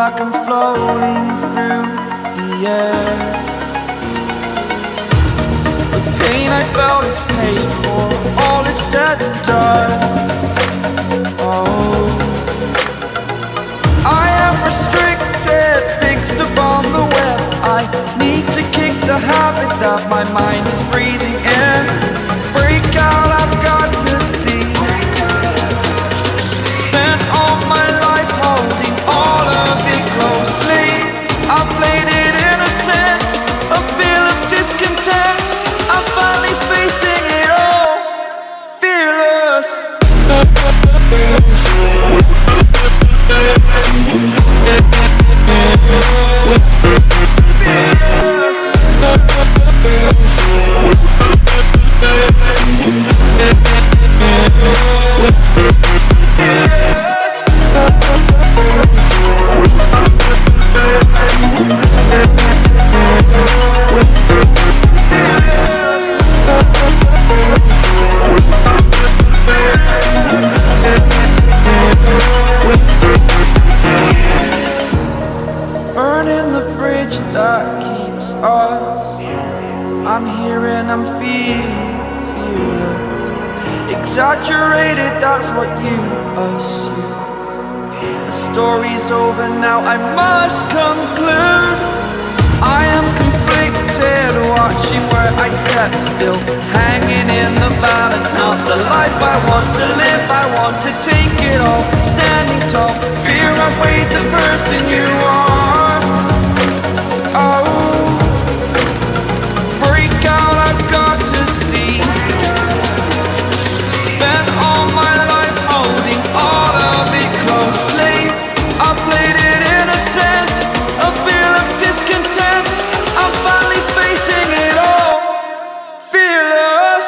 like I'm floating through the air. The pain I felt is paid for, all is said and done. Oh, I am restricted, fixed upon the web. I need to kick the habit that my mind is breathing in. Break out, I've got to see. Spent all my life holding all of it closely. I played it innocent, a feel of discontent. I'm finally facing it all, fearless. Burning the bridge that keeps us. I'm here and I'm feeling fearless. Exaggerated, that's what you assume. The story's over now, I must conclude. I am conflicted, watching where I step still, hanging in the balance. Not the life I want to live, I want to take it all, standing tall. Fear outweighed the person you are. Oh, break out, I've got to see. Spent all my life holding all of it closely. I played it innocent, a feel of discontent. I'm finally facing it all, fearless.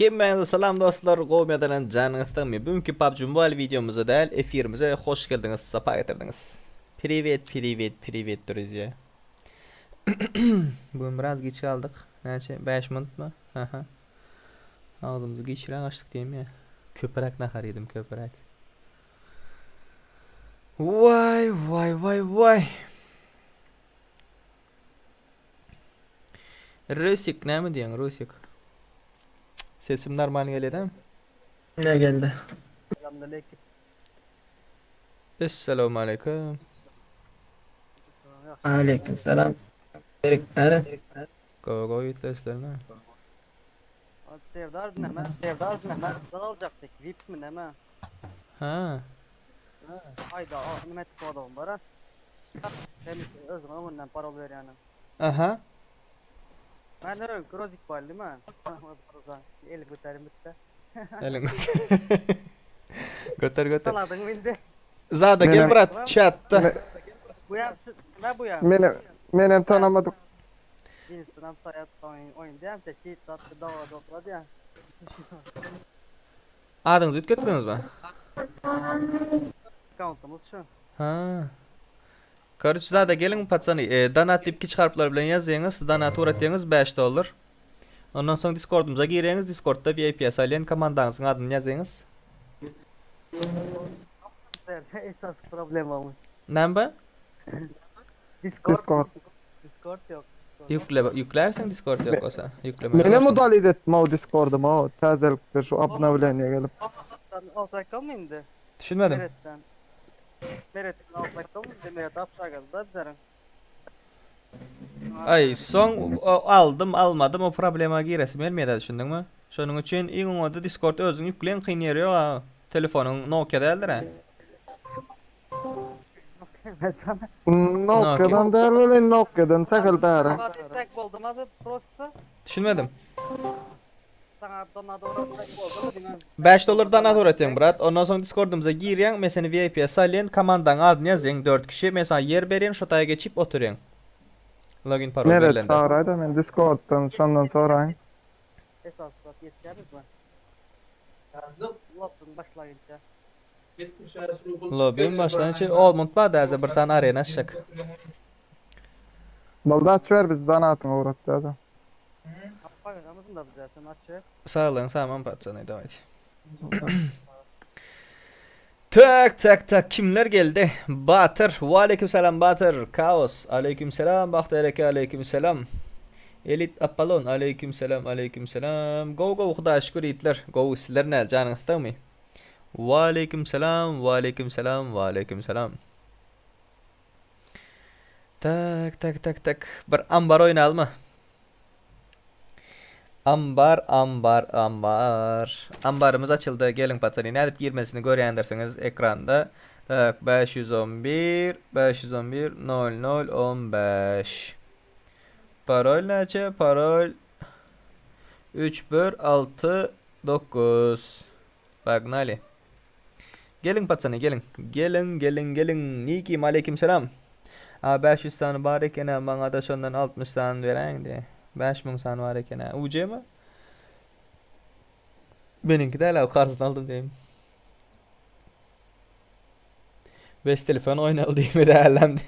Hemmäňize salam dostlar, gowy ýadalan janyňyz sagmy? Bugünki PUBG Mobile wideomyza däl, efirimize hoş geldiňiz, sapa getirdiňiz. Privet, privet, privet, druzýa. Bugün biraz geç galdyk. Näçe? 5 minutmy? Aha. Agzymyzy giçräk açdyk diýeyim ya. Köpräk nahar yedim, köpräk. Vay vay vay vay. Rusik näme diýýäň Rusik? Sesim normal gelýär Ne geldi? Selamünaleyküm. Esselamu aleyküm. Aleyküm selam. Erik nere? Go go ýitleşlerine. Serdar neme? Serdar neme? Ne alacaktık? VIP mi neme? Ha. Hayda, o nime tıkladım bara. Sen özüme bundan parol ver yani. Aha. Ben de Grozik var değil mi? El göterim bitti. Elin. Göter göter. Saladın bildi. Zada gel Menem- brat chatda. Me- Bu ya, ne bu ya? Menem menem tanamadık. Winston sayat oyun oyun diyem de şey sattı dava topladı ya. Adyňyzy üýtgetdiňizmi? Account'umuz şu. Ha. Короче, zada geliň patsany, e, donat diýip kiçi harplar bilen ýazýaňyz, donat uratýaňyz 5 dollar. Ondan soň Discord'umyza girýäňiz, Discord'da VIP saýlaýan komandaňyzyň adyny ýazýaňyz. Esas problemamız. Näme? Discord. Discord. Discord yok. Ýükle ýüklersiň Discord ýok bolsa. Ýükleme. Menem udalit etdim o Discord'umu o täzelikde şu obnovleniýe gelip. Sen alsak mı indi? Düşünmedim. Meret'ten. Meret'in alsak mı indi? Meret apşa geldi da bizlerin. Ay soň o, aldym almadym o problema giresim gelmeýär düşündiňmi? Şonuň üçin iň oňady Discord özüň ýükleň kyn ýeri ýok ha. Telefonyň Nokia däldir ha. Nokia'dan däl welin Nokia'dan sähel bäri. Tek boldum abi prosta. Düşünmedim. Sana donat uğratmak boldumy diňe? 5 dollar donat uğratýaň brat. Ondan soň Discord'umyza girýäň, men seni VIP-ye salýan, komandaň adyny ýazýaň 4 kişi, men saňa ýer berýän, şo taýa geçip oturýaň. Login parol Nere berlende. çagyraýda men Discord'dan şondan soraýyn. Esasy zat ýetýärmizmi? Lobbyň başlaýynça. Lobbyň başlaýynça o mutma da bir sany arena açjak. Boldy açyber biz donatyňy ugratýas. Hapaýamyzyn da bize sen açyp. Saglygyň saman patsany dawayt. Tak tak tak kimler geldi? Batyr. Waleýkim salam Batyr. Kaos. Aleýkim salam Bagtyýar eke aleýkim salam. Elit Apollon aleýkim salam aleýkim salam. Gowy gowy Hudaýa şükür ýigitler. Gowy sizler näl janyňyz sagmy? Waleýkim salam waleýkim salam waleýkim salam. Tak tak tak tak bir ambar oýnalymy? Ambar ambar ambar. Ambarymyz açyldy. Geliň patsany nädip girmesini görýändirsiňiz ekranda. Tak 511 511 00 15. Parol näçe? Parol 3 1 6 9. Pagnali. Geliň patsany geliň. Geliň geliň geliň. Nikim aleýkim salam. A 500 sany bar eken-ä maňada şondan 60 sany beräýiň diýä. 5000 sany bar eken-ä. UC-mi? Meniňki däl-ä karzyny aldym diýeyim. Bes telefon oýnaly diýme dälem.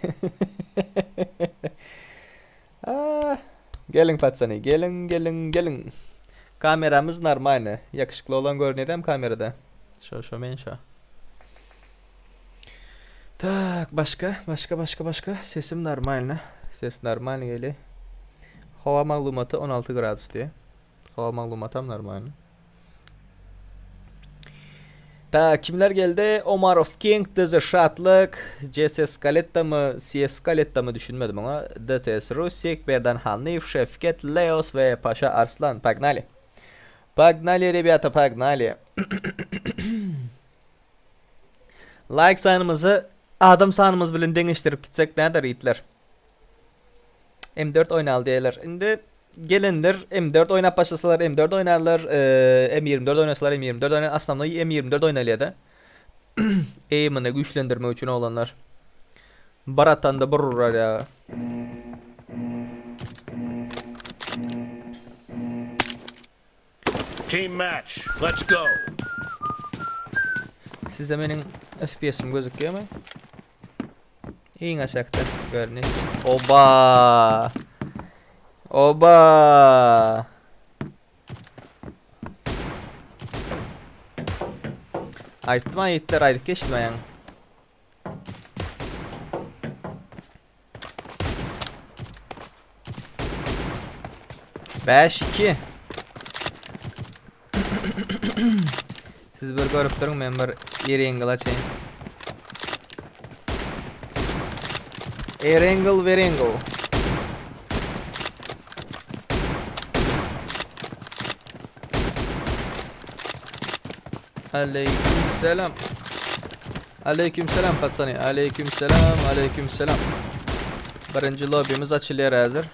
Ah, geliň patsany, geliň, geliň, geliň. Kameramyz normalny. Ýakşykly olan görünýär kamerada. Şo, şo men şo. Tak, başga, başga, başga, başga. Sesim normalny. Ses normalny gelýär. Howa maglumaty 16 gradus diýär. Howa maglumatam normalny. Ta kimler geldi? Omarov King, DZ Şatlyk, CS Skaletta mı, CS Skaletta mı düşünmedim ona. DTS Rusik, Berdan Hanif, Şevket, Leos ve Paşa Arslan. Погнали. Погнали, ребята, погнали. Like sanymyzy adam sanymyz bilen deňeşdirip gitsek näder ýigitler? M4 oýnaly diýerler. Indi gelenler M4 oýnap başlasalar M4 oýnarlar, M24 oýnasalar M24 oýnar. Aslynda M24 oýnalýar-da. Aim'ini güýçlendirmek üçin oglanlar. Bir atanda bir urar ýa. Team match. Let's go. Sizde meniň FPS-im gözükýärmi? Iň aşakda görünýär. Oba! Oba! Aýtdym aýytlar aýdyp geçdim aýaň. Bäş iki. Siz bir görüp duruň men bir Erengel açayım. Erengel Verengel. Aleyküm selam. Aleyküm selam patsany. Aleyküm selam, aleyküm selam. Birinji lobbymiz açylýar häzir.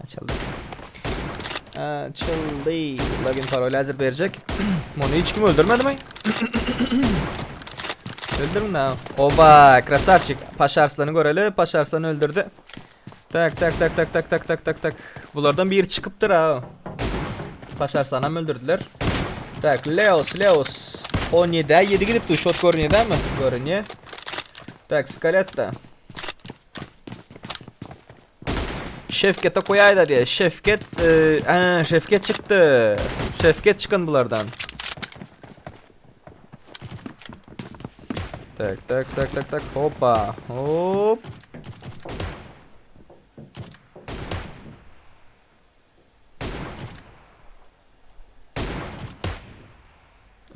Açyldy. Açyldy. Login parol hazır berjek. Muny hiç kim öldürmedi mi? Öldürün ha. Oba, krasavçik. Paşa Arslan'ı göreli. Paşa Arslan'ı öldürdü. Tak tak tak tak tak tak tak tak tak. Bulardan bir çıkıpdyr ha. Paşa Arslan'ı hem öldürdüler. Tak, Leos, Leos. 17'e 7 gidip şot görünýär dämi? Görünýär. Tak, Skaletta. Şefkete koýaýda diýe. Şefket, e, Şefket çykdy. Şefket çykan bulardan. Tak, tak, tak, tak, tak. Hoppa. Hop.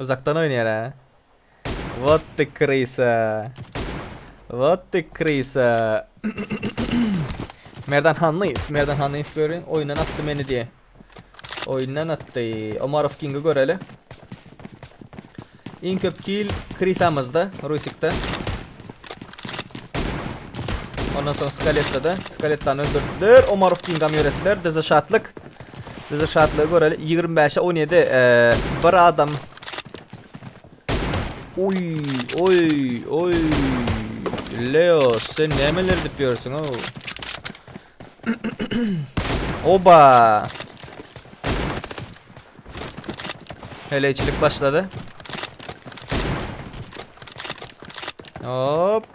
Uzakdan oýnaýar ha. What the krisa. What the krisa. Merdan Hanlyýew, Merdan Hanlyýew görün, oýundan atdy meni diýe. Oýundan atdy. Omarow Kingi göreli. Iň köp kill Krisamyzda, Rusikde. Ondan soň Skaletta'da. Skaletta'ny öldürdüler. Omarow Kingam ýöretdiler. Deze şatlyk. Deze şatlygy göreli. 25-e 17. Ee, bir adam. Uy, oy, oy. Leo, sen nämeler edip ýörsüň, o? Oba! Heleýçilik başlady. Hop.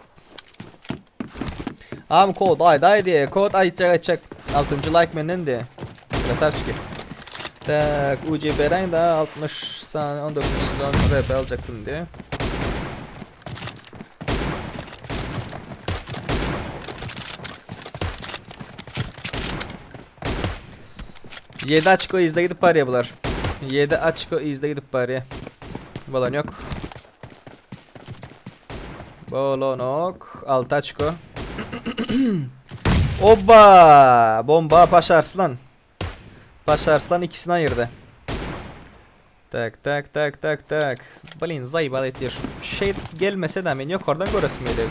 Am kod aý daý diye. Kod aýtjak aýtjak. 6. like menden diye. Krasavçiki. Tak, UC beren da 60 saniye 19 sezon RP alacaktım diye. Ýedi açko yzda gidip barýa bular. Ýedi açko yzda gidip barýa. Bolan ýok. Bolanok. 6 açko. Oba! Bomba Paşa Arslan. Paşa Arslan ikisini aýyrdy. Tak tak tak tak tak. Blin zaýbal etýär. Şey gelmese de men ýokardan göresim gelýär.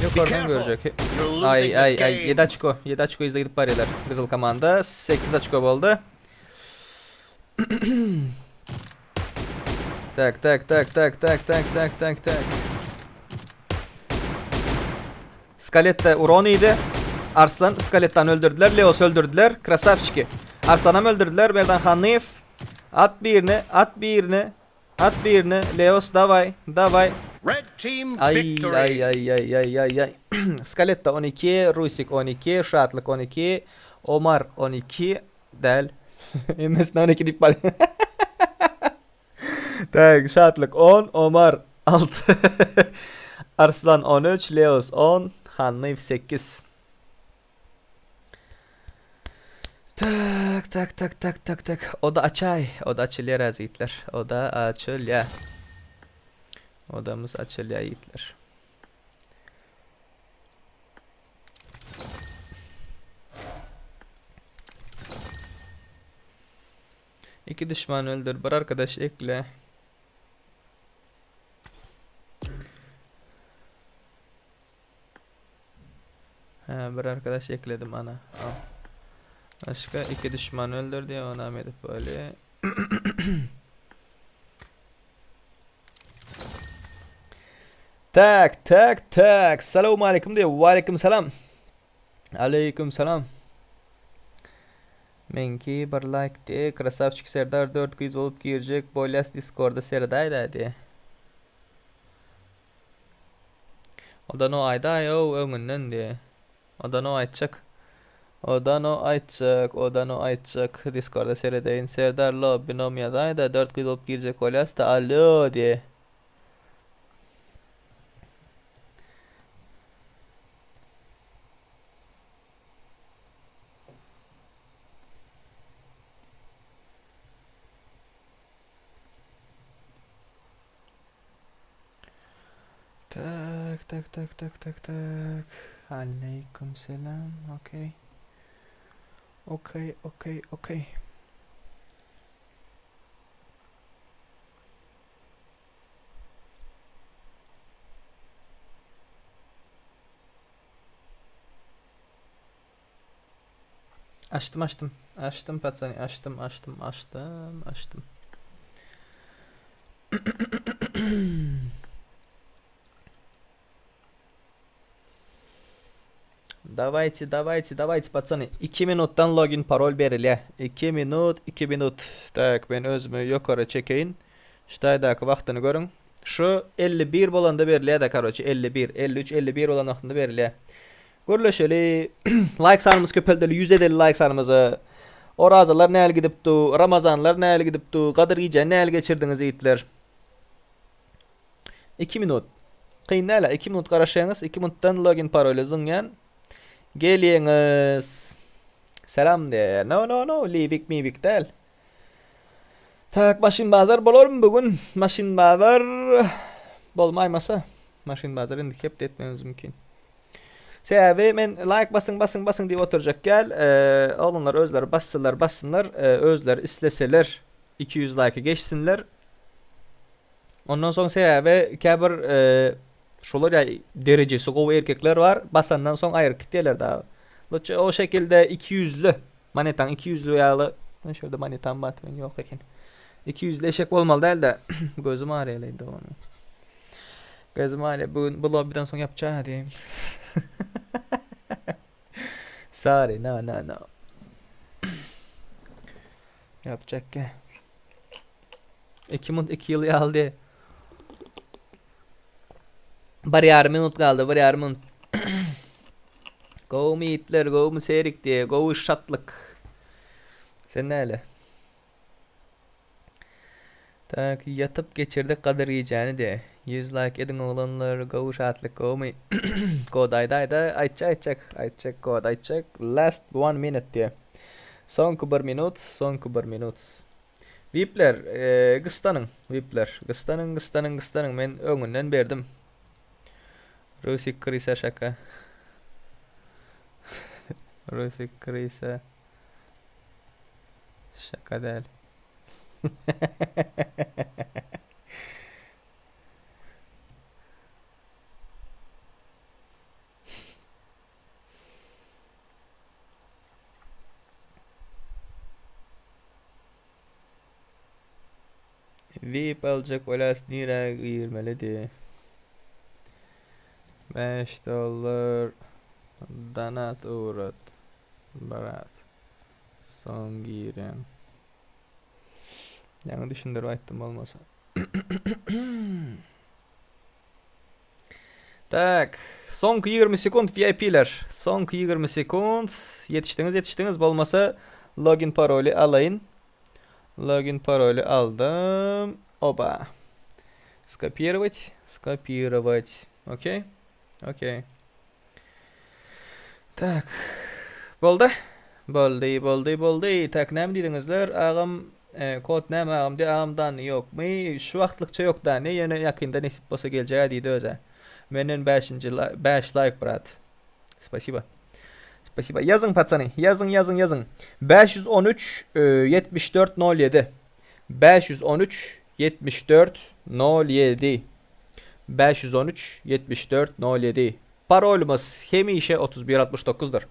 Ýokardan görjek. Ay ay ay 7 açko. 7 açko izle gidip barýarlar. Gyzyl komanda 8 açko boldy. Tak tak tak tak tak tak tak tak tak. Skaletta uran iýdi. Arslan Skalettany öldürdiler. Leosy öldürdiler. Krasawçiki. Arslanam öldürdiler. Merdan Hanlyýew. At birini, at birini, at birini. Leos daway, daway. Red team Ay victory. ay ay ay ay ay ay. Skaletta 12, Rusik 12, Şatlyk 12, Omar 12 däl. Hemmesine 12 diýip barýan. Tak, Şatlyk 10, Omar 6, Arslan 13, Leos 10, Hannyýew 8. Tak, tak, tak, tak, tak, tak. Oda açaý. Oda açylýar häzir ýigitler. Oda açylýar. Odamyz açylýar ýigitler. Iki düşman öldür, bir arkadaş ekle. He, bir arkadaş ekledim ana. Al. Başka iki düşman öldür diye ona edip böyle. Tak, tak, tak. Salam aleyküm diye. Ve aleyküm selam. Aleýkum salam. Meňki bir like diýe krasawçik Serdar 4 gyz bolup girjek bolýas diskorda seredäýdä diýe. Odan o aýdaý-ow öňünden diýe. Odan o aýtjak. Odan o aýtjak, odan o aýtjak. Diskorda seredeýin. Serdar lobby nom ýazaýda 4 gyz bolup girjek bolýas-da alýo diýe. Tak, tak, tak, tak, tak, tak. Aleýkum selam. Okey. Okey, okey, okey. Açdym açdym. Açdym patsany açdym açdym açdym açdym. Dawajte dawajte dawajte patsany 2 minutdan login parol berilýär. 2 minut 2 minut. Tak men özümi ýokary çekeýin. Ştaýdaky wagtyny görüň. Şu 51 bolanda berilýär-de karoçe 51 53 51 bolan wagtynda berilýär. Gürleşeli. Like sanymyzy köpeldeli 100 edeli like sanymyzy. Orazalar näl gidip du, Ramazanlar näl gidip du, Gadyr gijäni näl geçirdiňiz ýigitler? 2 minut. Kyn däl-ä, 2 minut garaşýaňyz, 2 minutdan login paroly zyňýan. Gelýäňiz. Salam diýýär. No no no, liwik miwik däl. Tak maşyn bazar bolarmy bu gün? Maşyn bazar bolmaýmasa maşyn bazar indi hepde etmemiz mümkin. Sebäbi men like basyň basyň basyň diýip oturjak gel. Oglanlar özleri bassynlar bassynlar özleri isleseler 200 like geçsinler. Ondan soň sebäbi käbir şolar ýa derejesi gowy erkekler bar basandan soň aýryp gitýärler dagy. Lutçe o şekilde 200-li Monetaň 200-li ýaly, şu ýerde monetam bar men ýok eken. 200-li eşek bolmaly däl-de, gözüm agyrýar dogany. Gözüm agyrýar. Bu gün bu lobbydan soň ýapjak diýeyim. Sorry, no, no, no. Ýapjak ki. 2 minut 2 ýyl ýaly diýe. Bir ýarym minut galdy, bir ýarym minut. Gowmy ýigitler, gowmy serik diýe, gowy şatlyk. Sen näle? Tak, ýatyp geçirdik Gadyr gijäni diýe. 100 like ediň oglanlar, gowy şatlyk, gowmy? Kod aýda aýda, aýtjak aýtjak, aýtjak kod aýtjak. Last one minute diýe. Soňky bir minut, soňky bir minut. Vipler gystanyň vipler gystanyň gystanyň gystanyň men öňünden berdim. Rusik krysa şaka. Rusik krysa şaka däl. Vip aljak bolas nirä girmelidi? 5 dollar donat ugrat brat. Soň gireň. Ýaňy düşündirip aýtdym bolmasa. Tak. Soňky 20 sekund VIP-ler. Soňky 20 sekund. Ýetişdiňiz, ýetişdiňiz. Bolmasa login paroly alaýyn. Login paroly aldym. Oba. Skopировать, skopировать. Okey. Okey. Tak. Boldy. Boldy, boldy, boldy. Tak, näme diýdiňizler? Agam, e, kod näme agam diýdi. Agam dany ýokmy? Şu wagtlykça ýok dany. Ýöne ýakynda nesip bolsa geljek diýdi özä. Menden 5-nji 5 laýk brat. Spasiba. Spasiba. Ýazyň patsany. Ýazyň, ýazyň, ýazyň. 513 74 07. 513 74 07. 513 74 07. Parolymyz hemişe 31 69dyr.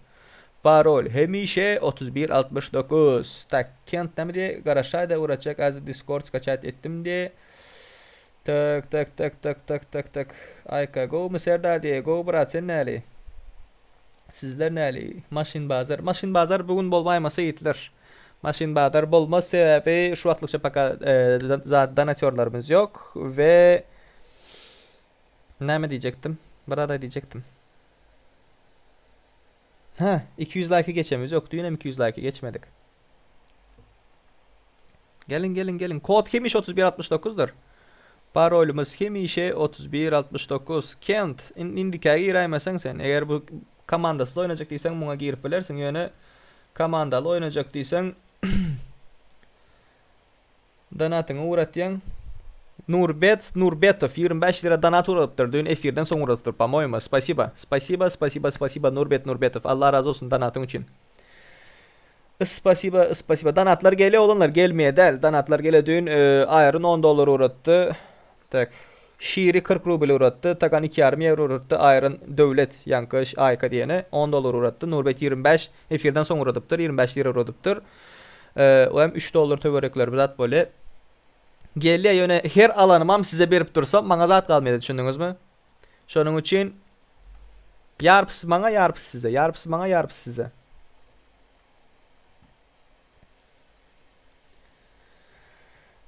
Parol hemişe 31 69. Tak, Kent näme diýe? Garaşaýda uğraçjak az Discord skaçat etdim diýe. Tak, tak, tak, tak, tak, tak, tak. Aýka, gowmy Serdar diýe. Gowy brat, sen näli? Sizler näli? Maşyn bazar. Maşyn bazar bu gün bolmaýmasa ýigitler. Maşyn bazar bolmaz sebäbi şu wagtlykça paka e, zat donatörlarymyz ýok we näme diýjekdim? Bir zat diýjekdim. Ha, 200 like geçemiz ýok. Düýn hem 200 like geçmedik. Gelin gelin gelin. Kod hemişe 3169dyr. Parolymyz hemişe 3169. Kent, indikä giräýmeseň sen. Eger bu komandasyz oýnajak diýseň muňa girip bilersiň. Ýöne komandaly oýnajak diýseň donatyňy ugratýaň. Nurbet Nurbetow 25 lira donat ugradypdyr. Düýn efirden soň ugradypdyr, po-moýemu. Spasiba. Spasiba, spasiba, spasiba Nurbet Nurbetow. Allah razy bolsun donatyň üçin. Spasiba, spasiba. Donatlar gelýär oglanlar, gelmeýär däl. Donatlar gelýär. Düýn Aýryn 10 dollar ugratdy. Tak. Şiri 40 rubl ugratdy. Tagan 2,5 ýewro ugratdy. Aýryn Döwlet, ýaňky Aýka diýeni 10 dollar ugratdy. Nurbek 25 efirden soň ugradypdyr. 25 lira ugradypdyr. O hem 3 dollar töwerekleri bir zat bolýar. Gelýär ýöne her alanymam size berip dursam maňa zat galmaýar düşündiňizmi? Şonuň üçin ýarpysy maňa, ýarpysy size, ýarpysy maňa, ýarpysy size.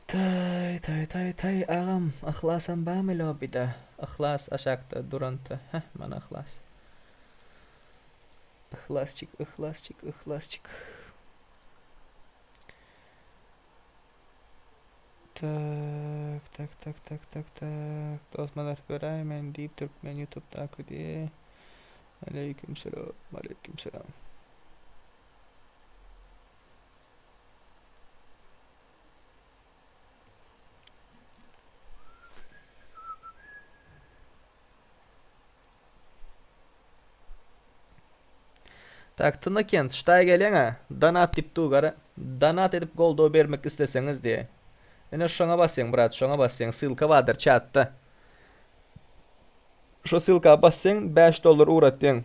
Taý, taý, taý, taý, agam, Yhlasam barmy lobbyda? Yhlas aşakda duranta. Heh, mana Yhlas. Yhlasçyk, Yhlasçyk, Yhlasçyk. Tak, tak, tak, tak, tak, tak. Dost maslahat beräý men diýip türkmen ýutubdaky diýe. Aleýkum salam, aleýkum salam. Tak Tyna Kent ştaýa gelýäňä donat diýip dur gara donat edip goldaw bermek isleseňiz diýe ine şoňa basýaň brat şoňa basýaň ssylka bardyr çatda şo ssylka bassaň 5 dollar ugratýaň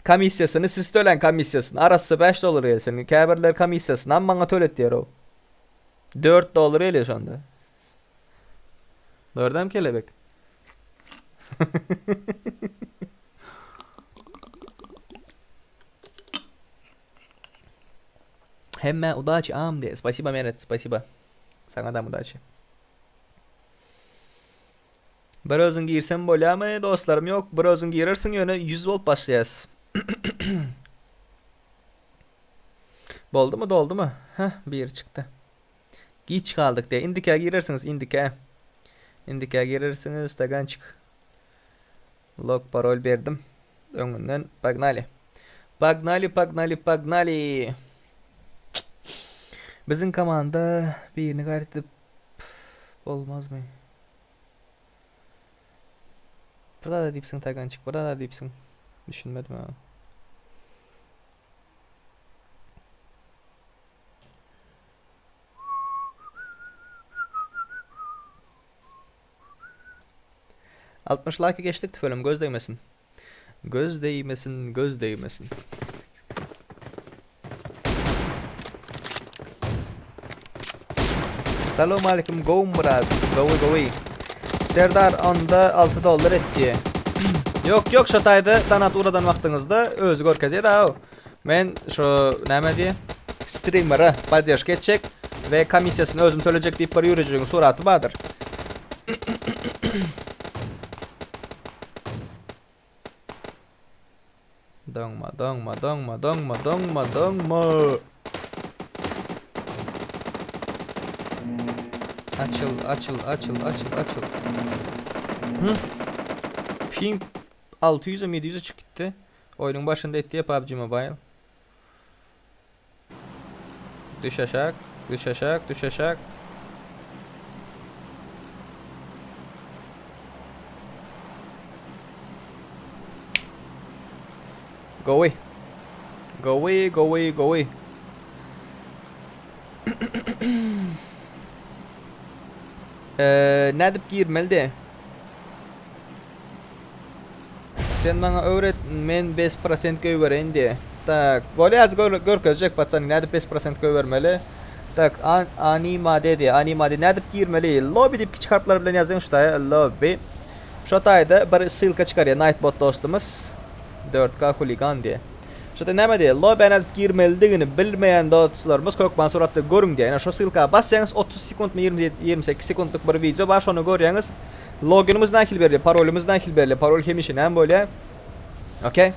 komissiýasyny siz töläň komissiýasyny arassa 5 dollar gelsin käbirler komissiýasynam maňa töletýär-ow 4 dollar gelýär şonda Gördem kelebek. Hemme udaçi am diye. Spasibo Meret, spasibo. Sana da udaçi. Bir özün girsem bolýarmy? Dostlarym ýok. Bir özün girersiň ýöne 100 bolup başlaýas. Boldumy, doldumy? Heh, biri çykdy. Giç galdyk diýe. Indikä girersiňiz, indikä. Indikä girersiňiz, stagançik. Log parol berdim. Öňünden pagnali. Pagnali, pagnali, pagnali. Biziň komanda birini gaýratyp bolmazmy? Bir zada diýipsiň tagançik, bir zada diýipsiň. Düşünmedim ha. 60 like geçdik tüfelim göz degmesin. Göz degmesin, göz degmesin. Salam aleyküm gowy Murat. Gowy gowy. Serdar onda 6 dollar etdi. Yok yok şo taýda danat uradan wagtyňyzda özi görkezýär da. Men şo näme diýe streamere poddežka etjek we komissiýasyny özüm tölejek diýip bir ýürejigiň suraty bardyr. Doňma, doňma, doňma, doňma, doňma, doňma. Açyl, açyl, açyl, açyl, açyl. Hı. Ping 600-e 700-e çykyp gitdi. Oýnuň başynda etdi ya PUBG Mobile. Düş aşak, düş aşak, düş aşak. Gowy. Gowy, gowy, gowy. Eee, nädip girmeli? Sen maňa öwret, men 5% goýbereýin diýe. Tak, bolýa gör, görkezjek patsany nädip 5% goýbermeli. Tak, an, animade diýe, animade nädip girmeli? Lobby diýip kiçi harplar bilen ýazyň şu taýa, lobby. Şu taýda bir ssylka çykarýar Nightbot dostumyz. 4K huligan diýe. Şu taýda näme diýe? Lobby nädip girmelidigini bilmeýän dostlarymyz hökman suratda görüň diýe. Ýa şu ssylka basýaňyz 30 sekuntmy 27 28 sekuntlyk bir wideo bar, şony görýäňiz. Loginimiz nähili berilýär? Parolymyz nähili berilýär? Parol hemişe näme bolýar? Okey.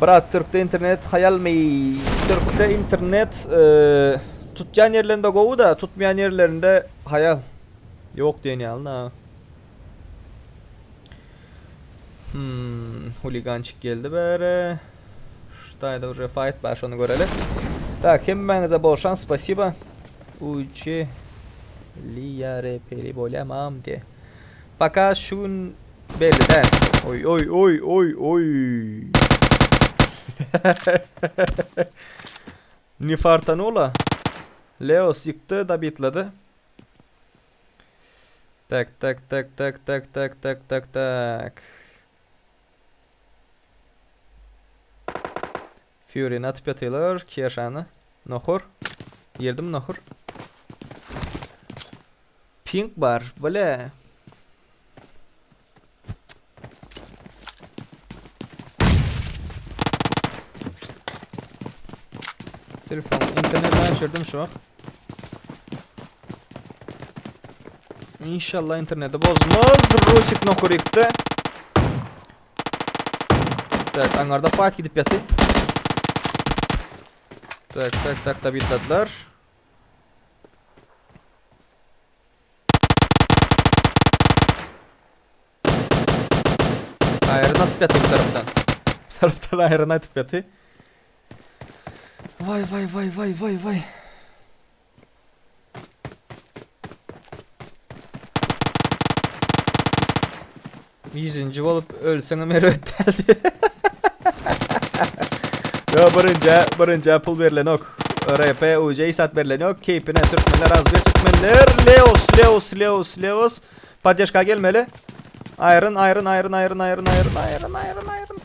Brat, Türkde internet haýalmy? Türkde internet e, tutýan ýerlerinde gowy da, tutmaýan ýerlerinde haýal. Ýok diýen ýaly da. Hmm, huligançik geldi bäri. Şu taýda уже fight bar, şony göreli. Tak, hemmäňize bol şans, spasibo. Uçi Liya reperi bolýamam diye. Paka şu gün belli däl. Oý oý oý oý oý. Nifartanula. Leos ýykdy, dabitledi. Tak tak tak tak tak tak tak tak tak. Furyny atyp ýatyrlar, Kieşany. Nohur. Girdimi Nohur? Pink bar, bile. Telefon, internet açırdım şu wagt. İnşallah interneti bozmaz. Rusik nohur ýykdy. Tak, angarda fight gidip ýaty. Tak, tak, tak, da bitladylar. Aýryn atyp ýaty bu tarapdan. Bu tarapdan aýryn atyp ýaty. Vay vay vay vay vay vay. Ýüzünji bolup ölseňem erbet däldi. Yo birinjä birinjä pul berilenok. RP UJ sat berilenok. Keýpine türkmenler az bir türkmenler. Leos Leos Leos Leos. Poddeşka gelmeli. Aýryn aýryn aýryn aýryn aýryn aýryn aýryn aýryn aýryn.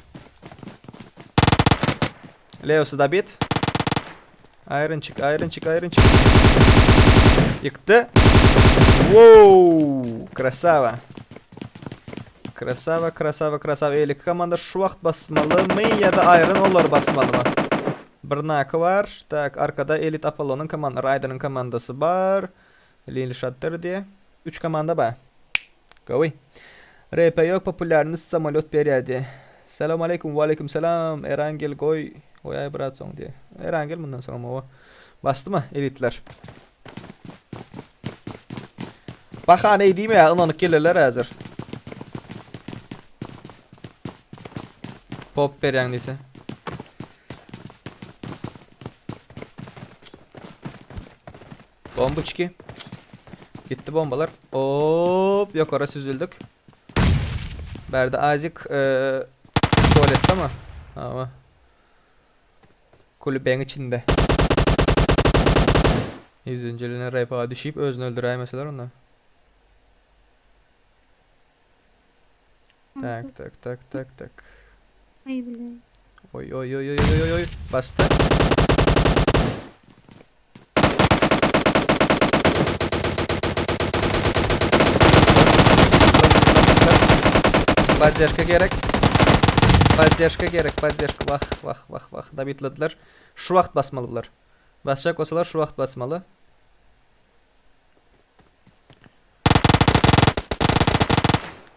Leosy da bit. Aýryn çyk aýryn çyk aýryn çyk. Ýykdy. Wow, krasava. Krasava, krasava, krasava. 52 komanda şu wagt basmalymy ýa-da aýryn olary basmalymy? Bir naky bar. Tak, arkada Elite Apollonyň komanda, Raideniň komandasy bar. Lil Shatter diýe. 3 komanda bar. Gowy. RP ýok populýarnyst samolýot berýär diýe. Salam aleýkum waleýkim salam Erangel goý goýaý brat soň diýe. Erangel mundan soň owa. Basdymy elitler. Bahana diýme ýa ynanyp gelerler häzir. Pop berýäň diýse. Bombuçki. Gitti bombalar. Hop ýokara süzüldük. Bärde Azik e, tualetde ama. Ama. Kulübeň içinde. Ýüzünjiline repa düşüp özüni öldüräýmeseler onda. Tak tak tak tak tak. Ay bile. Oý oý oý oý oý oý oý. Basdy. Поддержка gerek. Поддержка gerek, поддержка. Wah, wah, wah, wah. Dabitladylar. Şu wagt basmaly bular. Basjak bolsalar şu wagt basmaly.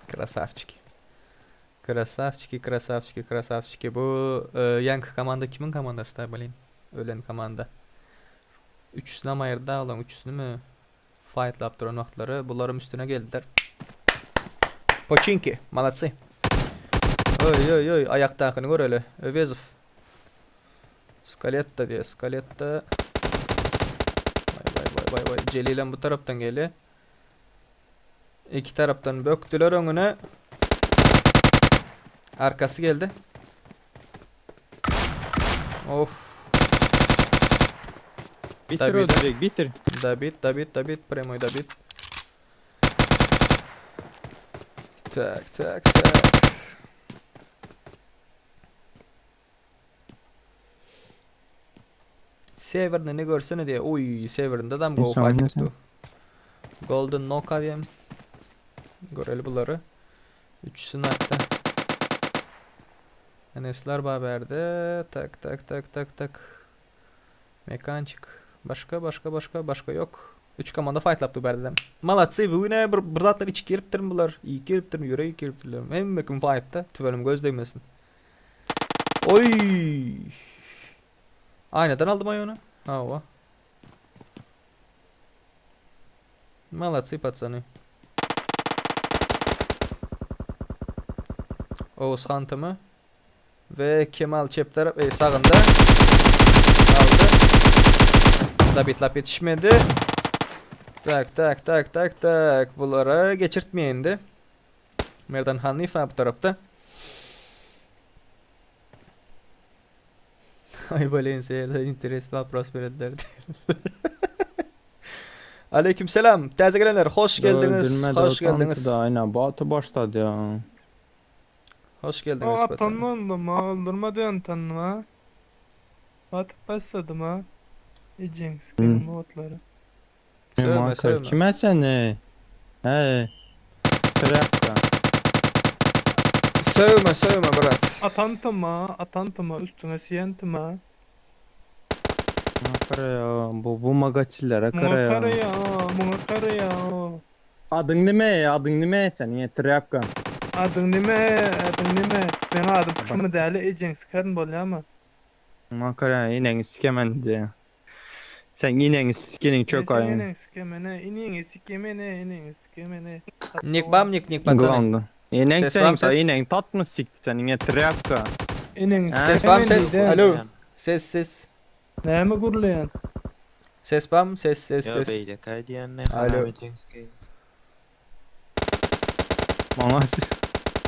Krasavçiki. Krasavçiki, krasavçiki, krasavçiki. Bu e, ýaňky komanda kimiň komandasy da bilin. Ölen komanda. Üçüsini hem aýyrdy olaň üçüsini mi fightlap duran wagtlary bularyň üstüne geldiler. Poçinki, молодцы. Oý oý oý, aýakdakyny göreli. Öwezow. Skaletta diýe, Skaletta. Vay vay vay vay vay. Jelilem bu tarapdan gelýär. Iki tarapdan bökdüler öňüne. Arkasy geldi. Of. Bitir David. öldürek bitir. David, David, David, prямой David. Tak, tak, tak. Severnini görsene diýe. Uý, Severnde dam go fight etdi. Golden Noka diýem. Göreli bulary. Üçüsini atdy. Enesler bar bärde. Tak, tak, tak, tak, tak. Mekançik. Başga, başga, başga, başga ýok. Üç komanda fightlapdy bärde. Malatsy, bu güne bir, bir zatlar içip gelipdirmi bular? Iýip gelipdirmi, ýürek iýip gelipdirler. Hemme kim fightda. Tüwelim göz degmesin. Oý! Aýnadan aldym aý ony. Hawa. Молодцы, пацаны. Oğuz Hantymy ve Kemal çep tarap, e, sagynda aldy. Dabitlap ýetişmedi. Tak, tak, tak, tak, tak. Bulara geçirtmeýin indi. Merdan Hanyfa bu tarapda. Ay Valencia interesli вопрос berediler. Aleyküm selam. Täze gelenler hoş geldiňiz. Hoş geldiňiz. Aynen Batu başladı ya. Hoş geldiňiz. Aa tanmadım ha. Öldürme diyen tanıma. Batıp başladım ha. Ejeng sikerim otları. Söyleme söyleme. Kime seni? Hey. Trapka. Söyleme söyleme brat. Atantıma, atantıma, üstüne siyentıma. Kara ya. Bu bu magaçilere Muňa kara ya. kara ya, muňa kara ya. Adyň nime? Adyň nime sen? Ye trapka. Adyň nime, adyň nime? Meň adym çykymy däli ejeň sikerin bolýamy? Muňa kara ineňi sikemen diye. Sen ineňi sikenin çök ayın. Ineňi sikemene, ineňi sikemene, ineňi sikemene. Nik bam nik nik patsany. Glandı. Ineň Ses senin bam ses. ineň tatmy sikti sen ye trapka. Ineňi Ses bam ses. Alo. Ses ses. Näme gürleýän? Ses bam ses ses ses. Alo. Maňa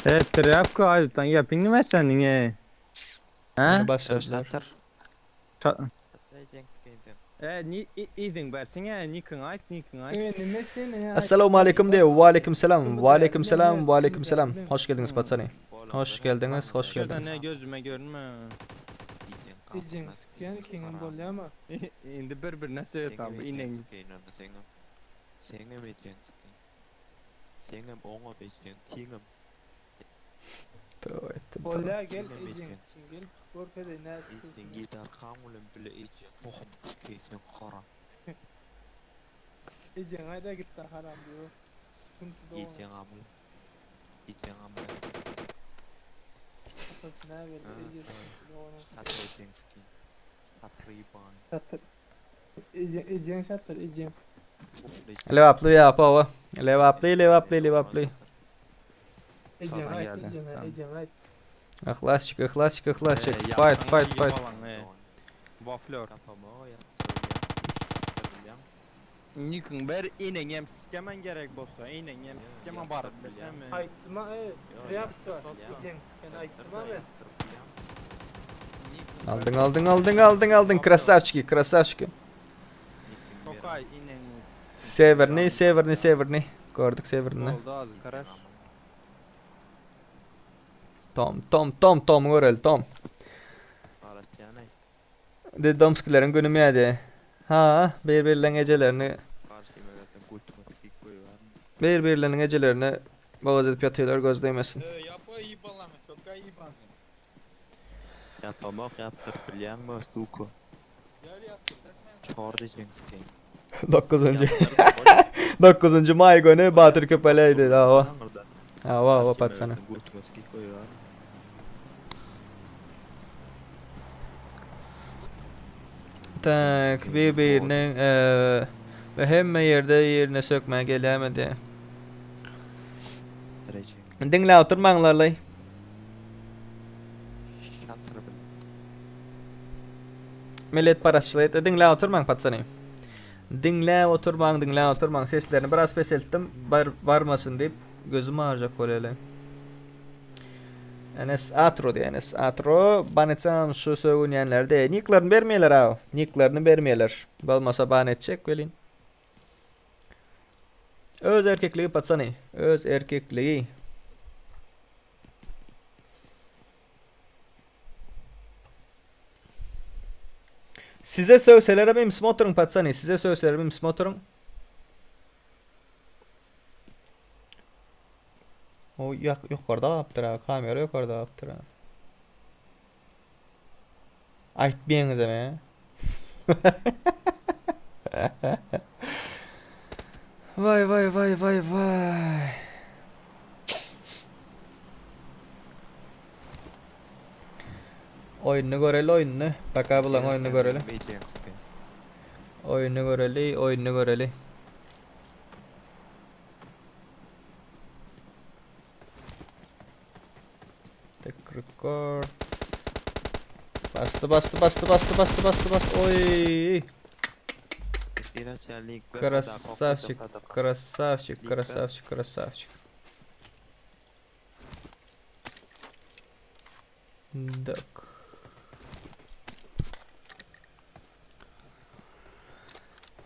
Evet trapka aýdypdan gepin nime senin ye? Hä? Başladylar. E, ni izin bersin e, nikiňi aýt, nikiňi aýt. E, nime sen ya? Assalamu aleyküm de ve aleyküm selam. Ve aleyküm selam. Ve aleyküm selam. Hoş geldiniz patsani. Hoş geldiniz, hoş Şurada geldiniz. ne gözüme görünme. Ejin siken kiňim bolýamy? Indi bir birine söýet abi ineňiz. Tövbe ettim, tövbe. Bolýa gel ejin siken gel. Görkede nädip. Ejin aýda gitdi haram diýip. Sıkıntı da Atasy näme berdi ejesi dogany. Şatır. Ejin ejin şatır ejin. Lewaply ýapa o. Lewaply, lewaply, lewaply. Ejin Sağdan aýt geldi, ejin sen. ejin aýt. Yhlasçyk, yhlasçyk, yhlasçyk. E, Fight, yapsana fight, iyi fight. balan, e. Waflör. Nikiň ber ineňem sikemen gerek bolsa, ineňem sikemen baryp bilsem. Aýtdyma e. Reaktor. Ejin siken aýtdyma e. Aldyň, aldyň, aldyň, aldyň, aldyň. Krasavçiki, krasavçiki. Tokay ineňiz. Severni, severni, severni. Gördük severni. Boldy az karaş. Tom, Tom, Tom, Tom göreli, Tom. De Domskileriň günü ýady. Ha, bir-birleriniň ejelerini bir-birleriniň ejelerini boğaz edip ýatyrlar göz değmesin. Ýapa iyi balan, çok iyi balan. Yapamak yaptır bilýäňmi suko? Çor diýjek sikin. 9. 9. May günü Batyr Köpeleydi daha o. Ha, o, o patsana. Tak, bir-biriniň eee ve hemme ýerde ýerine sökmä gelýärmedi. Diňle oturmaňlarlay. Millet parasçylyk etdi. Diňle oturmaň patsany. Diňle oturmaň, diňle oturmaň. Seslerini biraz peseltdim. Bar, barmasyn diýip gözüm ağrıyacak bolýar. Enes Atro diýe Enes Atro. Ban etsem şu sögünýänler de nicklerini bermeýärler aw. Nicklerini bermeýärler. Bolmasa ban etjek welin. Öz erkekligi patsany. Öz erkekligi. Size sögseler benim smotorum patsany. Size sögseler benim smotorum. O yak yukarıda apdyr ha. Kamera yukarıda apdyr ha. Aýtmaýaňyz eme. Vay vay vay vay vay. Oýuny göreli oýuny. Baka bulan oýuny göreli. Oýuny göreli, oýuny göreli. Tek record. Bastı bastı bastı bastı bastı bastı bastı. Oy. Красавчик, красавчик, красавчик, красавчик. Так.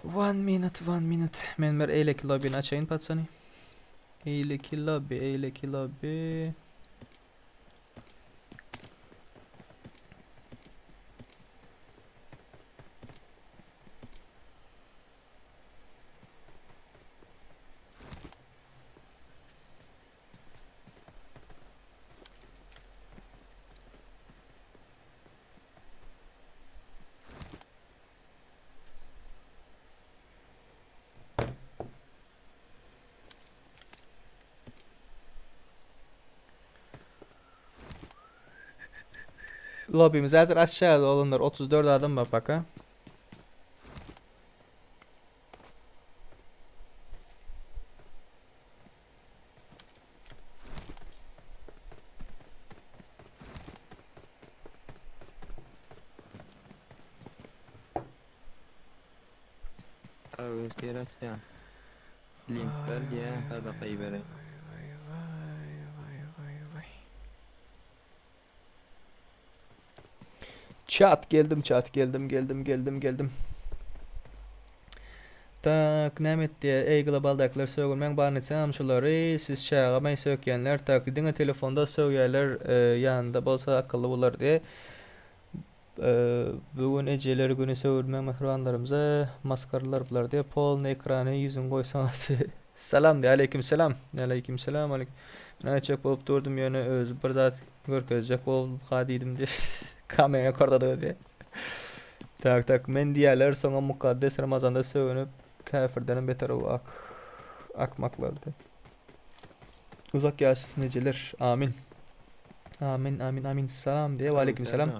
One minute, one minute. Men bir eýleki lobbyny açayyn patsany. Eýleki lobby, eýleki lobby. Lobbymiz hazır aşağıda olanlar 34 adam var bak ha. Link ber diýen sadakayy beren. Vay vay vay vay vay. Çat geldim çat geldim geldim geldim geldim. Tak näme etdi eý globaldakylar sögünmäň baryny etseňem şulary siz çaga men sökýänler tak diňe telefonda sögýärler ýanynda bolsa akylly bolar diye bu gün ejeler güni sögünmäň mähribanlarymyza masgaralar bular diye polny ekrany ýüzüň goýsaň salam diye aleýkim salam aleýkim salam aleýkim men aýtjak bolup durdum ýöne özi bir zat Görkezjek bolupka diýdim diýip. Kamera ýokardadygy diýip. Tak tak men diýerler soňa mukaddes Ramazanda sögünip käfirdenem beter o ak akmaklar diýip. Uzak ýaşasyn ejeler. Amin. Amin amin amin. Salam diýip aleyküm selam.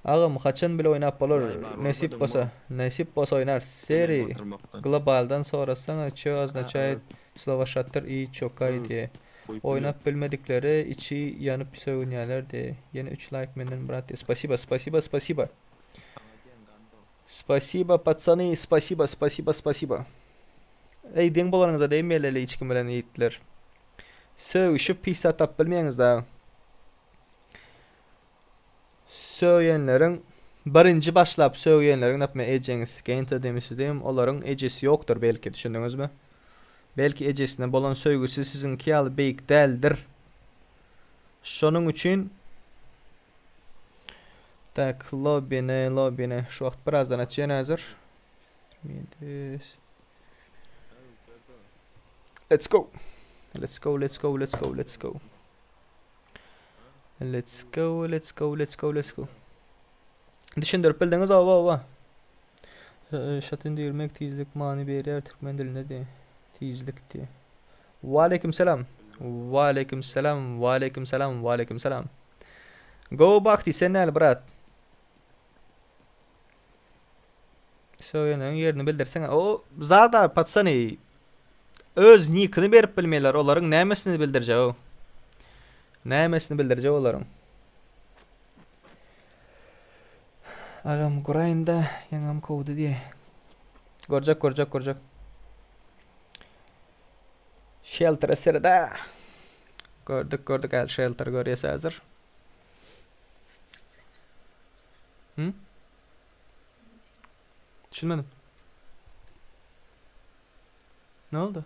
Agam haçan bile oýnap bolar? Nesip bolsa, nesip bolsa oýnar. Seri globaldan sorasaňa ço oznaçaýet slowa şatyr i çokay diýe. Oýnap bilmediklere içi ýanyp sögünýälerdi. Ýene üç laýk menden brat diýe. Spasiba spasiba spasiba. Spasiba patsany spasiba spasiba spasiba. Eý deň bolanyňyza degmeli hiç kim bilen ýigitler. Sögüşip hiç zat tapyp bilmeýäňiz dagy. Sögýenleriň birinji başlap sögýenleriň napme ejeňi sikeýin tdmsi diýim olaryň ejesi ýokdur belki düşündiňizmi? Belki ejesine bolan söýgüsi siziňki ýaly beýik däldir. Şonuň üçin Tak lobbyny lobbyny şu wagt birazdan açýan häzir. Let's go. Let's go let's go let's go let's go. Let's go, let's go, let's go, let's go. Düşündirip bildiňiz oba oba. Şatyn diýilmek tizlik many berýär türkmen dilinde diýe. Tizlik diýe. Waleýkim selam. Waleýkim selam, waleýkim selam, waleýkim selam. Go Bakti sen näli brat? Söýeniň ýerini bildirseň. O zada patsany öz nikini berip bilmeýärler. Olaryň nämesini bildirjek o? Nämesini bildirjek olaryň? Agam guraýynda ýaňam kowdy diýe. Görjek, görjek, görjek. Shelter eserde. Gördük, gördük äl shelter görýäs häzir. Hı? Düşünmedim. Ne oldu?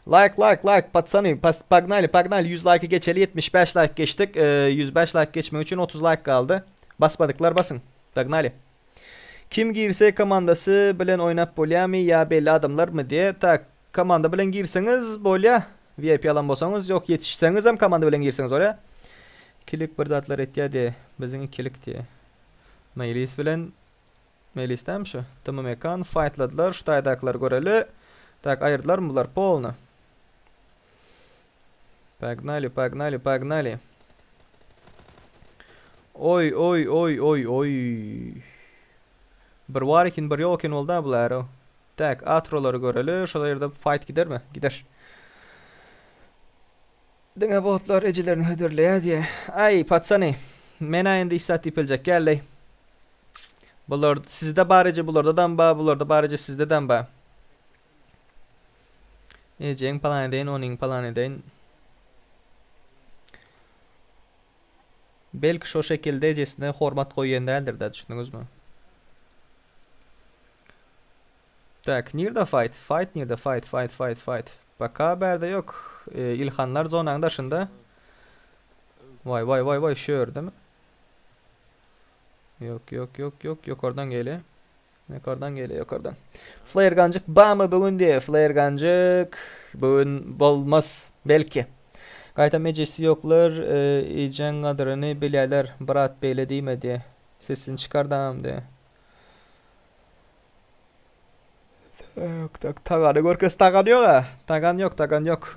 Like like like patsany pas, pagnali pagnali 100 like'ı geçeli 75 like geçtik. Ee, 105 like geçmek için 30 like kaldı. Basmadıklar basın. Pagnali. Kim girse komandasy bilen oýnap bolýamy ýa belli adamlarmy diye. Tak komanda bilen girseňiz bolýa. VIP alan bolsaňyz ýok ýetişseňizem komanda bilen girseňiz bolýa. Ikilik bir zatlar etýä diye. Biziň ikilik diye. Meýlis bilen Meýlis dämi şu? TMMK-ny faýtladylar. Şu taýdakylary göreli. Tak aýyrdylarmy bular polny? Pagnali, pagnali, pagnali. Oý, oý, oý, oý, oý. Bir bar eken, bir ýok eken boldy ha bular. Tak, atrolary göreli. Şol ýerde fight gidermi? Gider. Diňe botlar ejelerini hödürleýär diýe. Aý, patsany. Men-ä indi hiç zat diýip biljek däldi. Bular sizde bar eje, bulardadam bar, bularda bar eje, sizdedem bar. Ejeň palan edeýin, onyň palan edeýin. Belki şo şekilde ejesine hormat goýýan däldir-dä, düşündiňizmi? Tak, nirde fight? Fight nirde? Fight, fight, fight, fight. Baka bärde ýok. E, İlhanlar zonaň daşynda. Vay vay vay vay şu ýerdemi? Ýok, ýok, ýok, ýok, ýokardan gelýär. Ýokardan gelýär, ýokardan. Flare ganjyk bamy bu gün diýe. Flare ganjyk bu gün bolmaz belki. Gaýtam ejesi ýoklar, e, ejeň gadyryny bilýärler. Brat beýle diýme diýe. Sesini çykardam diýe. Tak, tak, tagany görkez, tagan ýok ha. Tagan ýok, tagan ýok.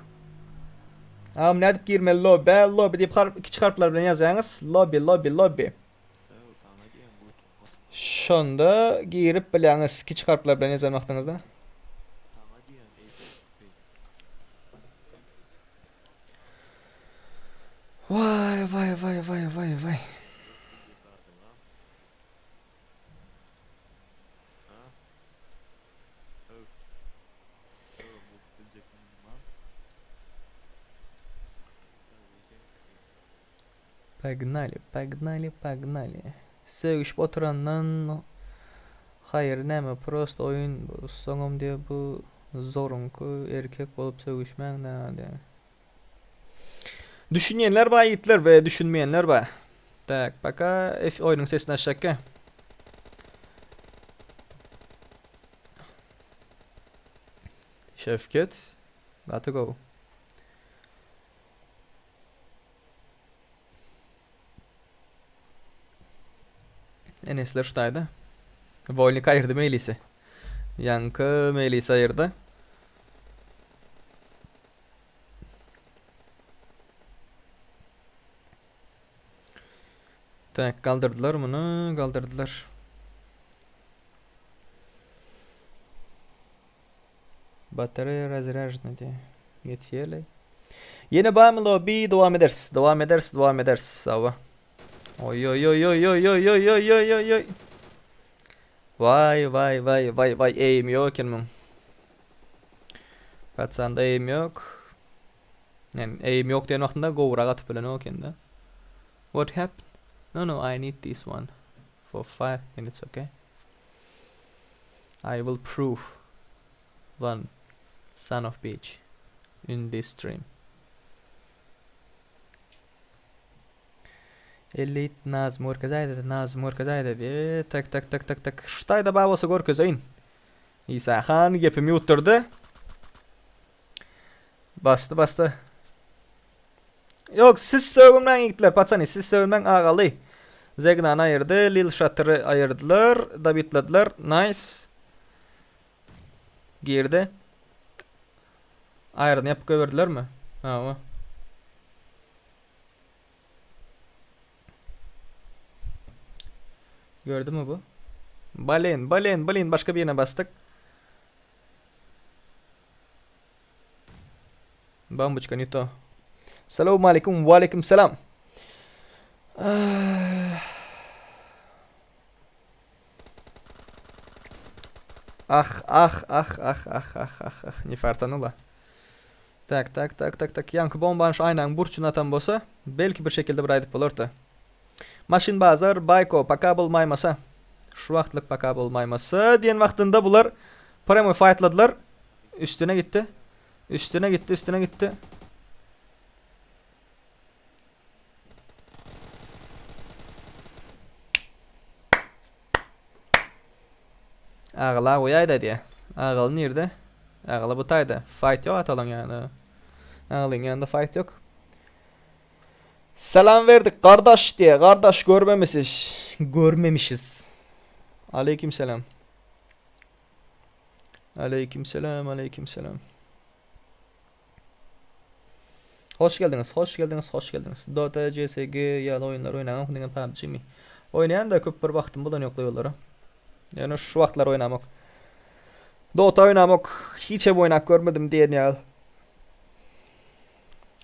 Agam nädip girmeli lobby? Lobby diýip harp, kiçi harplar bilen ýazýaňyz. Lobby, lobby, lobby. Şonda girip bilýäňiz kiçi harplar bilen ýazan wagtyňyzda. Waý, waý, waý, waý, waý, waý. Pagnali, pagnali, pagnali. Sögüşip oturandan haýyr näme prosto oýun bu soňam diýe bu zoruňky erkek bolup sögüşmäň näme diýe. Düşünýänler bar ýigitler we düşünmeýänler bar. Tak, paka F oýnuň sesini açjakka. Şewket, gaty gowy. Enesler şu taýda. Wolnik aýyrdy Meýlisi. Ýaňky Meýlisi aýyrdy. Tak, galdyrdylar muny, galdyrdylar. Batareýa razrýažna diýýär. Geçýärler. Ýene barmy lobby? Dowam ederis. Dowam ederis, dowam ederis. Sawa. Oý oý oý oý oý oý oý oý oý oý oý. Waý waý waý waý waý eým ýok eken muň. Patsanda eým ýok. Yani eým ýok diýen wagtynda gowrak atyp bilenok ekende. What happened? No no I need this one for 5 minutes okay. I will prove one son of bitch in this stream. Elit Nazym görkezäýdä Nazym görkezäýdä diýe tak tak tak tak tak şu taýda bar bolsa görkezeýin. Isa han gepimi ýutdurdy. Basdy basdy. Ýok siz sögünmäň ýigitler patsany siz sögünmäň agaly. Zegnany aýyrdy Lil Şatyry aýyrdylar dabitladylar nice. Girdi. Aýryny ýapyp goýberdilermi? Hawa. Gördümi bu? Balin, balin, balin başga birine basdyk. Bambuçka ne to. Salam aleyküm, ve aleyküm selam. Ah, ah, ah, ah, ah, ah, ah, ah, ne fartanula. Tak, tak, tak, tak, tak. Ýaňky bombany şu aýnaň burçuna atan bolsa, belki bir şekilde bir aýdyp bolardy. Maşyn bazar, Baýko, paka bolmaýmasa. Şu wagtlyk paka bolmaýmasa diýen wagtynda bular premoi faýtladylar. Üstüne gitdi. Üstüne gitdi, üstüne gitdi. Agala goýaýda diýä. Agaly nirde? Agaly bu taýda. Fight ýok atalyň ýanynda. Agalyň ýanynda fight ýok. Salam berdik gardaş diýä. Gardaş görmemişiz. Görmemişiz. Aleyküm selam. Aleyküm selam, aleyküm selam. Hoş geldiňiz, hoş geldiňiz, hoş geldiňiz. Dota, CSG ýaly oýunlar oýnaňok, diňe PUBG mi? Oýnaýan da köp bir wagtym bolan ýok olara. Ýöne şu wagtlar oýnamok. Dota oýnamok, hiç hem oýnap görmedim diýen ýaly.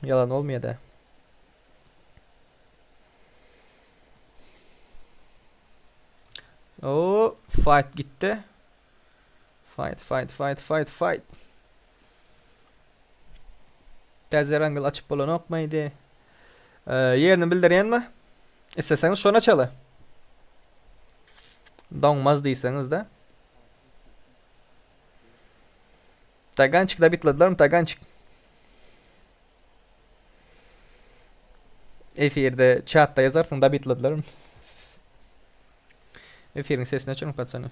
Ýalan bolmaýar-da. O, fight gitdi. Fight, fight, fight, fight, fight. Täze rangel açyp bolanokmydy? Ee, ýerini bildirýänmi? Isleseňiz şony açaly. Doňmaz diýseňiz-de. Tagançik da bitladylarmy tagançik? Efirde chatda ýazarsyň da bitladylarmy? Efiriň sesini açyň patsany.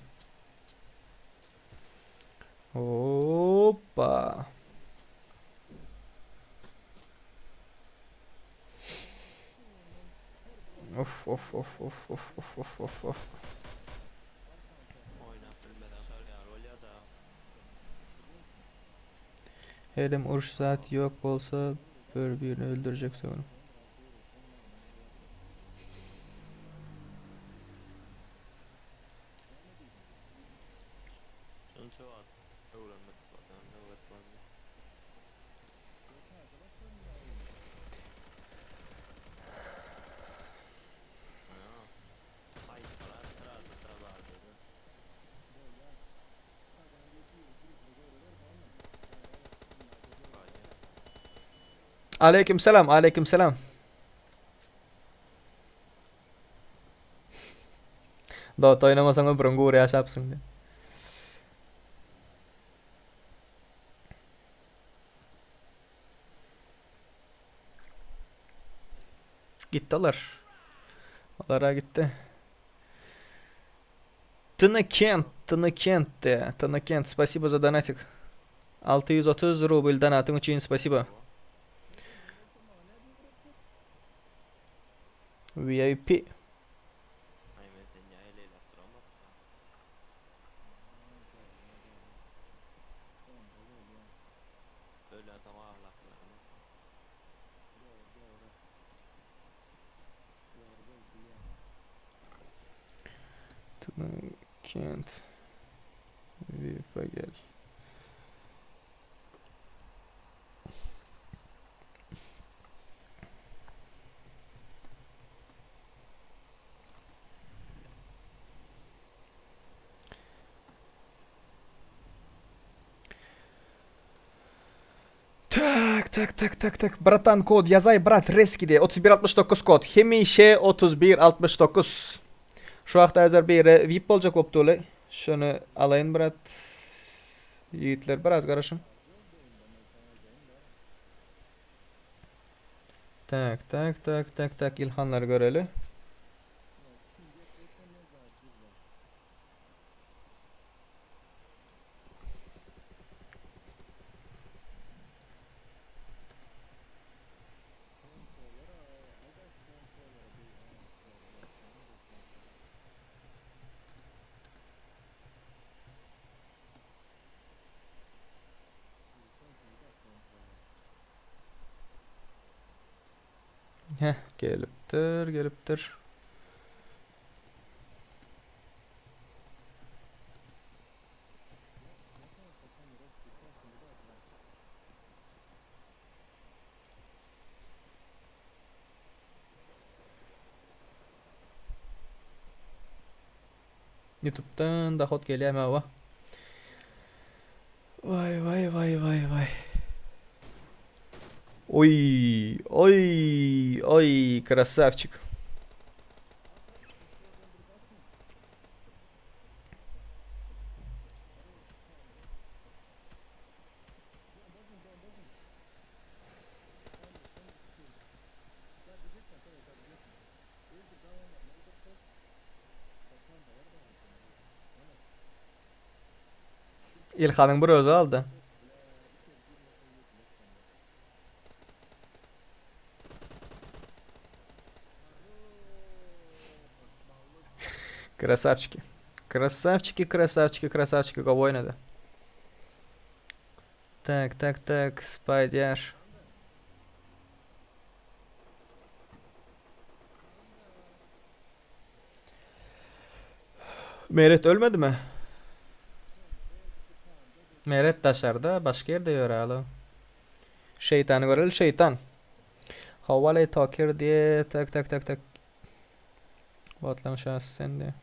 Hoppa. Of of of of of of of of of. Oýnap bilmeden şol ýaly bolýar da. Helem uruş zat ýok bolsa bir birini öldürjek sögünip. Şunça wagt öwrenmedik bolsaň öwret boldy. Aleyküm selam, aleyküm selam. Dota oýnamasaň ömrüň gury ýaşapsyň diýip. Gitdi olar. Olara gitdi. Tnakent, Tnakent de, Tnakent, spasibo za donatik. 630 rubl donatyň üçin spasibo. VIP. Ay men seni el el atdyramok. Öyle adam ahlaklarını. Tnakent. VIP gel. Tak tak tak tak tak bratan kod ýazaý brat reski diýe 3169 kod hemişe 3169 şu wagtda häzir biri vip boljak bolup durly şony alaýyn brat ýigitler biraz garaşyň. Tak tak tak tak tak Ilhanlary göreli. Heh, gelipdir, gelipdir. Youtube'dan dohod gelýärmi hawa. Waý waý waý waý waý. Oý, oý, oý, krasavçik. Ilhanyň bir özi aldy. Krasavçiki. Krasavçiki, krasavçiki, krasavçiki gowy oýnady. Tak, tak, tak, Spider. Meret ölmedimi? Meret daşarda, başga ýerde ýör alo. Şeýtany göreli, şeýtan. Howalay Tokir diýe, tak tak tak tak. Botlaň şahsy sen diýe.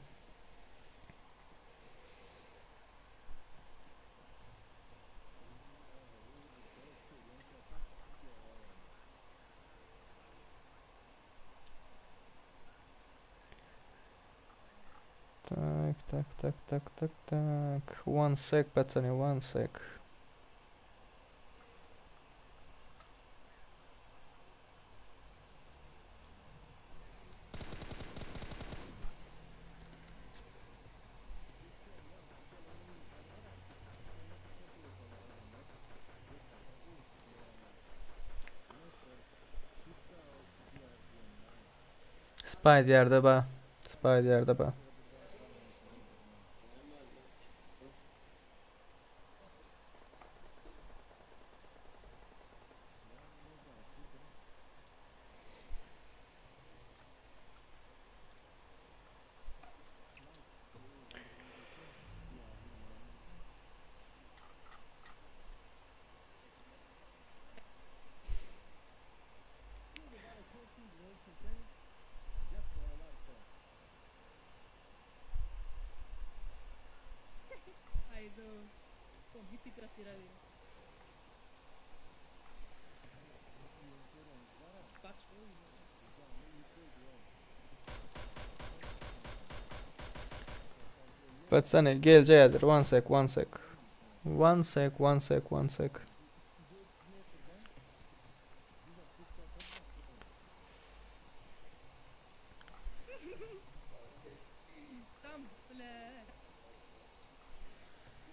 Tak, tak, tak, tak, tak, tak. One sec, pacany, one sec. Spy diýerde ba. Spy diýerde ba. Patsany gelje ýazyr. One sec, one sec. One sec, one sec, one sec.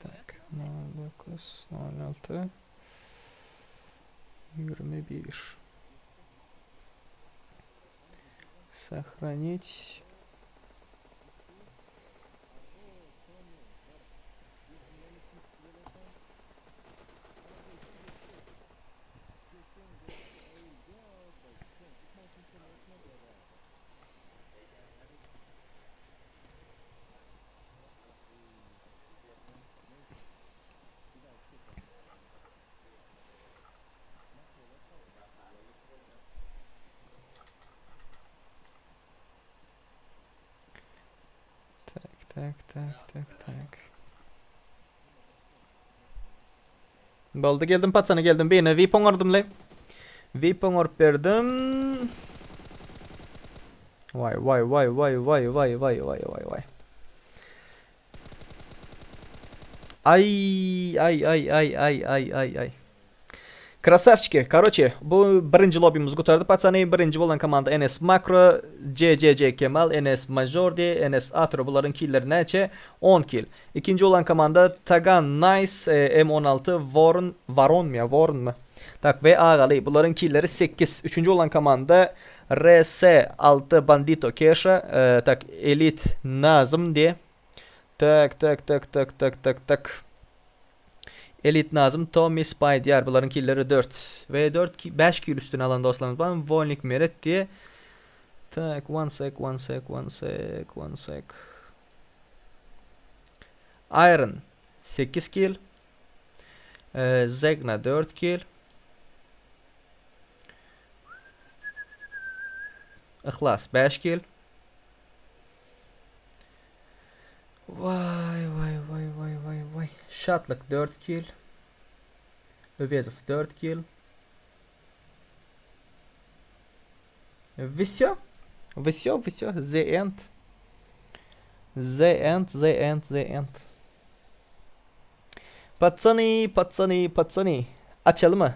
Tak, 09, 06, 21. Сохранить. Tak, tak, tak, tak, tak. Boldy geldim patsana geldim. Birine VIP oňardym le. VIP oňaryp berdim. Vay vay vay vay vay vay vay vay vay vay. Ay ay ay ay ay ay ay ay. Krasavçiki. Karoçi bu birinji lobimiz gutardy patsany. Birinji bolan komanda NS Makro, CCC Kemal, NS Majordi, NS Atro bularyň killeri näçe? 10 kil. Ikinji bolan komanda Tagan Nice, M16 Warren, Varon mu ya? Warren mı? Tak ve Agaly bularyň killeri 8. Üçünji bolan komanda RS 6 Bandito Keşa, tak Elit Nazym diye. Tak tak tak tak tak tak tak. Elit Nazım, Tommy Spy diğer bularyň killeri 4 ve 4 5 kill üstüne alan dostlarymyz bar. Wolnik Meret diye. Tak one sec one sec one sec one sec. Iron 8 kill. Zegna 4 kill. Yhlas 5 kill. Waý waý waý waý waý waý. Şatlyk 4 kill. Öwezow 4 kill. Wsё. Wsё, wsё. The end. The end, the end, the end. Patsany, patsany, patsany. Açalymy?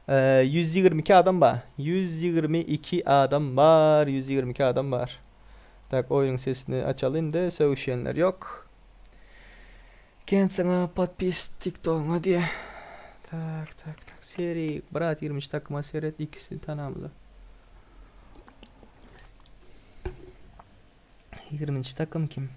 122 adam bar. 122 adam bar. 122 adam bar. Tak oýnuň sesini açaly indi. Sögüşýänler ýok. Kent saňa podpis TikTogyňa diýe. Tak tak tak seri brat 23 takyma seret ikisi tanamyza. 20-nji takym kim?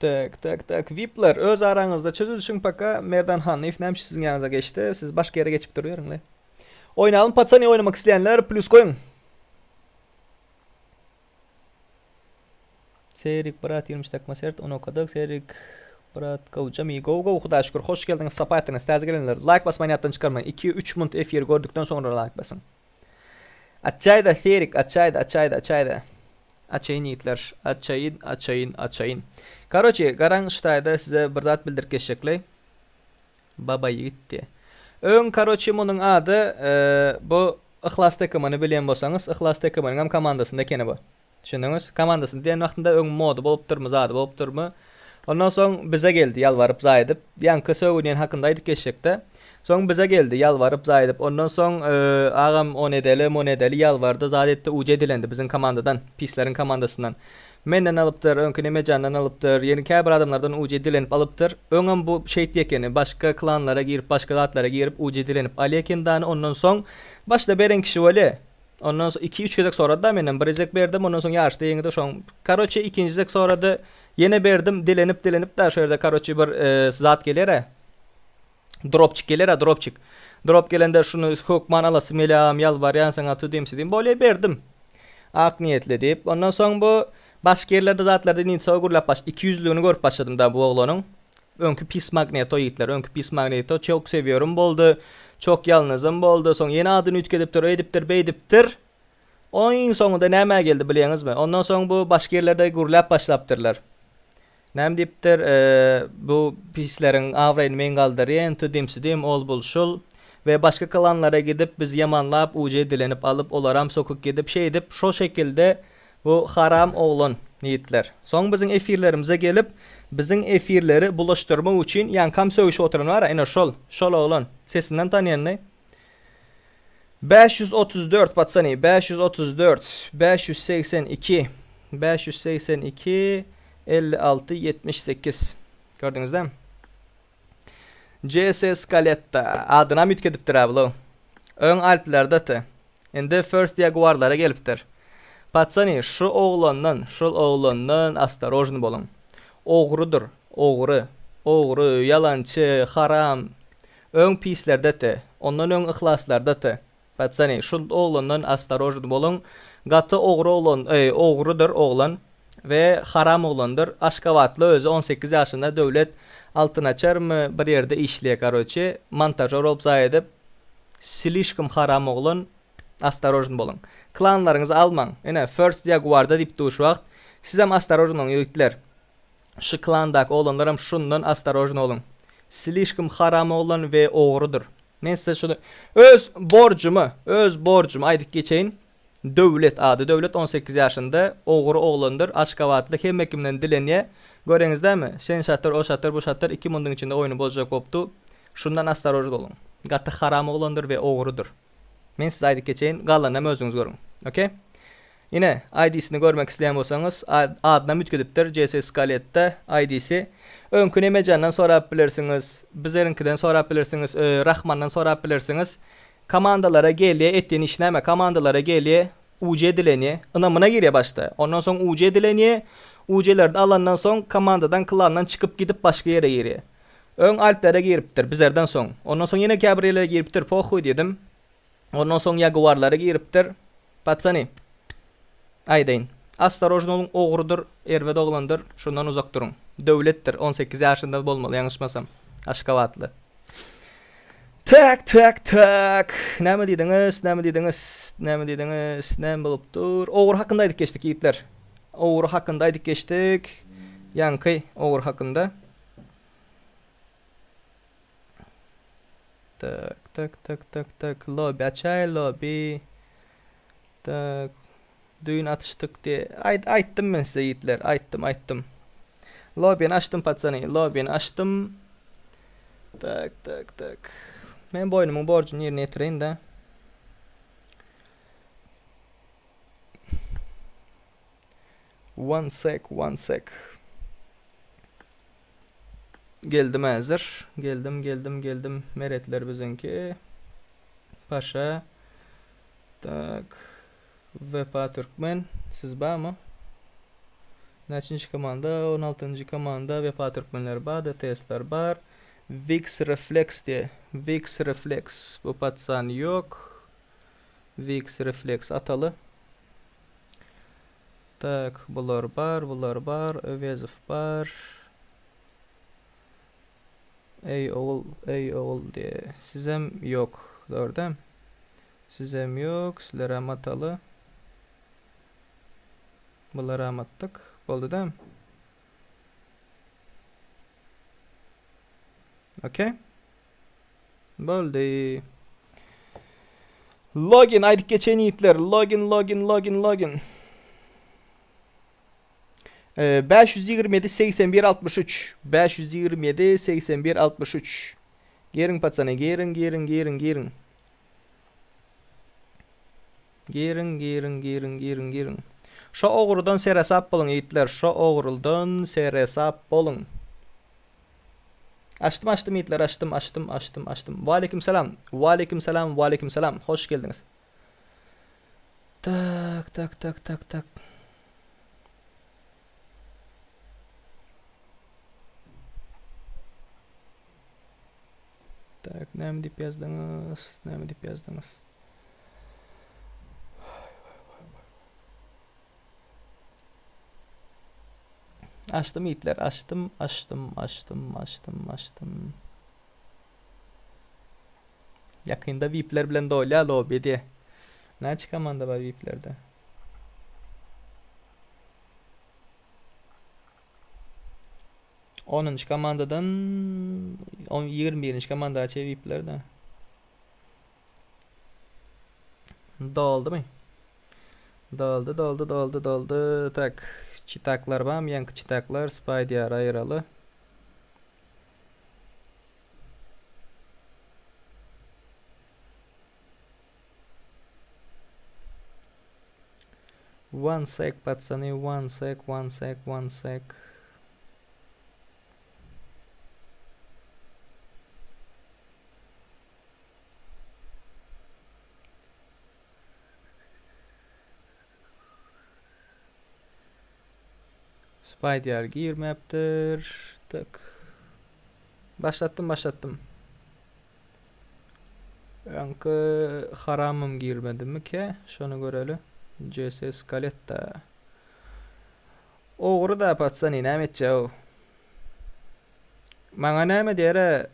Tak, tak, tak. VIP'ler öz araňyzda çözülişiň paka. Merdan Hannyýew näme üçin siziň ýanyňyza geçdi? Siz başga ýere geçip duruýaryňly. Oýnalyň patsany oýnamak isleýänler plýus goýuň. Serik brat 23 dakma sert ony okadyk Serik brat gowjamy gowy gowy hudaýa şükür hoş geldiňiz sapa etdiňiz täze gelenler laýk basmany ýatdan çykarmaň 2 3 munt efiri gördükden soňra laýk basyň Açaýda Serik açaýda açaýda açaýda Açaýyn ýigitler açaýyn açaýyn açaýyn Karoçi garaň ştaýda size bir zat bildirip geçjekleý Baba ýigit diýe. Öň karoçi munuň ady bu Yhlas TKM-ni bilýän bolsaňyz Yhlas TKM-niňem komandasynda ekeni bu. Düşündiňiz? Komandasynda diýen wagtynda öň mody bolupdyrmy zady bolupdyrmy. Ondan soň bize geldi ýalbaryp zaý edip. Ýaňky sögünýän hakynda aýdyp geçjekde. Soň bize geldi ýalbaryp zaý edip. Ondan soň agam ony edeli muny edeli ýalbardy zat etdi uje edilendi biziň komandadan pisleriň komandasyndan. Menden alypdyr, öňki Nemejandan alypdyr, ýene käbir adamlardan UJ dilenip alypdyr. Öňem bu şeýtdi ekeni, başga klanlara girip, başga zatlara girip UJ dilenip alýa eken dany, ondan soň başda beren kişi bolýa. Ondan soň iki-üç gezek sorady-da menden, bir gezek berdim, ondan soň ýaryşda ýeňdi şoň. Karoçe ikinji gezek sorady, ýene berdim, dilenip dilenip da şo ýerde karoçe bir zat gelýär-ä. Dropçik geler-ä dropçik. Drop gelende şuny hökman alasym gelýär agam ýalbarýan saňa tudym-südym. Bolýa berdim. Ak niýetli diýip. Ondan soň bu başga ýerlerde zatlarda nitso gürläp baş ikiýüzlügini görüp başladym da bu oglanyň. Öňki pis magneto ýigitler öňki pis magneto çok sewiyorum boldy. Çok ýalnyzym boldy. Soň ýene adyny üýtgedipdir, öýdüpdir, beýdipdir. Oň iň soňunda nämä geldi bilýäňizmi? Ondan soň bu başga ýerlerde gürläp başlapdyrlar. Näme diýipdir, bu pisleriň abraýyny men galdyrýan, tüdim-südim, ol-bul şul. We başga klanlara gidip bizi ýamanlap uje dilenip alyp olaram sokup gidip şeýdip şo şekilde bu haram oglan ýigitler. Soň biziň efirlerimize gelip biziň efirleri bulaşdyrmak üçin ýaňkam sögüşip oturan bar-a ine şol, şol oglan. Sesinden tanýanny. 534 patsany 534 582 582 56 78 Gördüňiz dämi? CS Scaletta adynam üýtgedipdir ablo. Öň Alplerdeti. Indi First Jaguarlara gelipdir. Patsany şu oglandan, şul oglandan ostorojny boluň. Ogrudyr, ogry, ogry, ýalançy, haram. Öň pislerdeti, ondan öň yhlaslardati. Patsany, şul oglandan ostorojny boluň. Gaty ogry oglan, eý, ogrudyr oglan we haram oglandyr. Aşgabatly özi 18 ýaşynda döwlet altynaçarmy bir ýerde işleýär karoçe, montažor bolup zaý edip. Slişkom haram oglan, ostorojny boluň. Klanlaryňyzy almaň. Ine, First Jaguarda diýip dur şu wagt. Sizem ostorojny boluň ýigitler. Şu klandaky oglanlaram şundan ostorojny boluň. Slişkom haram oglan we ogrudyr. Men size şuny öz borjumy, öz borjumy aýdyp geçeýin. Döwlet ady Döwlet 18 ýaşynda ogry oglandyr. Aşgabatly hemme kimden dilenýä. Göreňizdämi? Sen şatyr, o şatyr, bu şatyr iki munduň içinde oýny bozjak bopdy. Şundan ostorojny boluň. Gaty haram oglandyr we ogrudyr. Men size aýdyp geçeýin, galanynam özüňiz görüň. Okey? Ine, ID-sini görmek isleýän bolsaňyz, adynam üýtgedipdir, CS Scaletta ID-si. Öňki Nemejandan sorap bilersiňiz, Bizeriňkiden sorap bilersiňiz, Rahmandan sorap bilersiňiz. Komandalara gelýär, etýän işi näme? Komandalara gelýär, UC dilenýär. Ynamyna girýär başda. Ondan soň UC dilenýär. UC-lerini alandan soň komandadan, klandan çykyp gidip başga ýere girýär. Öň Alplere giripdir, bizerden soň. Ondan soň ýene käbir ýerlere giripdir, pohuý diýdim. Ondan soň Ýaguarlara giripdir. Patsany. Aýdaýyn. Ostorojny boluň, ogrudyr, erbet oglandyr, şundan uzak duruň. Döwletdir, 18 ýaşynda bolmaly ýalňyşmasam. Aşgabatly. Tak, tak, tak. Näme diýdiňiz, näme diýdiňiz, näme diýdiňiz, näme bolup dur? Ogry hakynda aýdyp geçdik, ýigitler. Ogry hakynda aýdyp geçdik. Ýaňky ogry hakynda. Tak, tak, tak, tak, tak. Lobby açaý, lobby. Tak. Düýn atyşdyk diye. Aýt, aýtdym men size ýigitler. Aýtdym, aýtdym. Lobbyny açdym patsany. Lobbyny açdym. Tak, tak, tak. Men boýnumyň borjuny ýerine ýetireýin de. One sec, one sec. Geldim häzir. Geldim, geldim, geldim. Meretler biziňki. Paşa. Tak. Wepa Türkmen. Siz barmy? Näçinji komanda? 16-njy komanda Wepa Türkmenler bar, DTS-ler bar. Vix Reflex diye. Vix Reflex. Bu patsan ýok. Vix Reflex ataly. Tak, bular bar, bular bar, Öwezow bar. Eý ogul, eý ogul diýe. Sizem ýok, dogry dämi? Sizem ýok, sizlerem ataly. Bularam atdyk. Boldy dämi? Okey. Boldy. Login aýdyp geçen ýigitler. Login, login, login, login. 527 81 63 527 81 63 Giriň patsany, giriň, giriň, giriň, giriň. Giriň, giriň, giriň, giriň, giriň. Şo ogrudan seresap boluň ýigitler, şo ogruldan seresap boluň. Açdym açdym ýigitler açdym açdym açdym açdym. Waleýkim salam. Waleýkim salam waleýkim salam. Hoş geldiňiz. Tak tak tak tak tak. Tak näme diýip ýazdyňyz? Näme diýip ýazdyňyz? Açdym ýigitler, açdym, açdym, açdym, açdym, açdym. Ýakynda VIP-ler bilen dolýar lobby diýe. Näçe komanda bar VIP-lerde? Onuncu komandadan on 21. komanda çeviripler de. Doldy mı? Doldy, doldy, doldy, doldy. Tak, çitaklar bam, yankı çitaklar, Spidey'e ayıralı. One sec, patsany, one sec, one sec, one sec. Spider girmepdir. Tık. Başlattım, başlattım. Öňki haramym girmedimi-ke? Şony göreli. CS Scaletta. Ogry-da patsany näme etjek-ow? Maňa näme diýer-ä?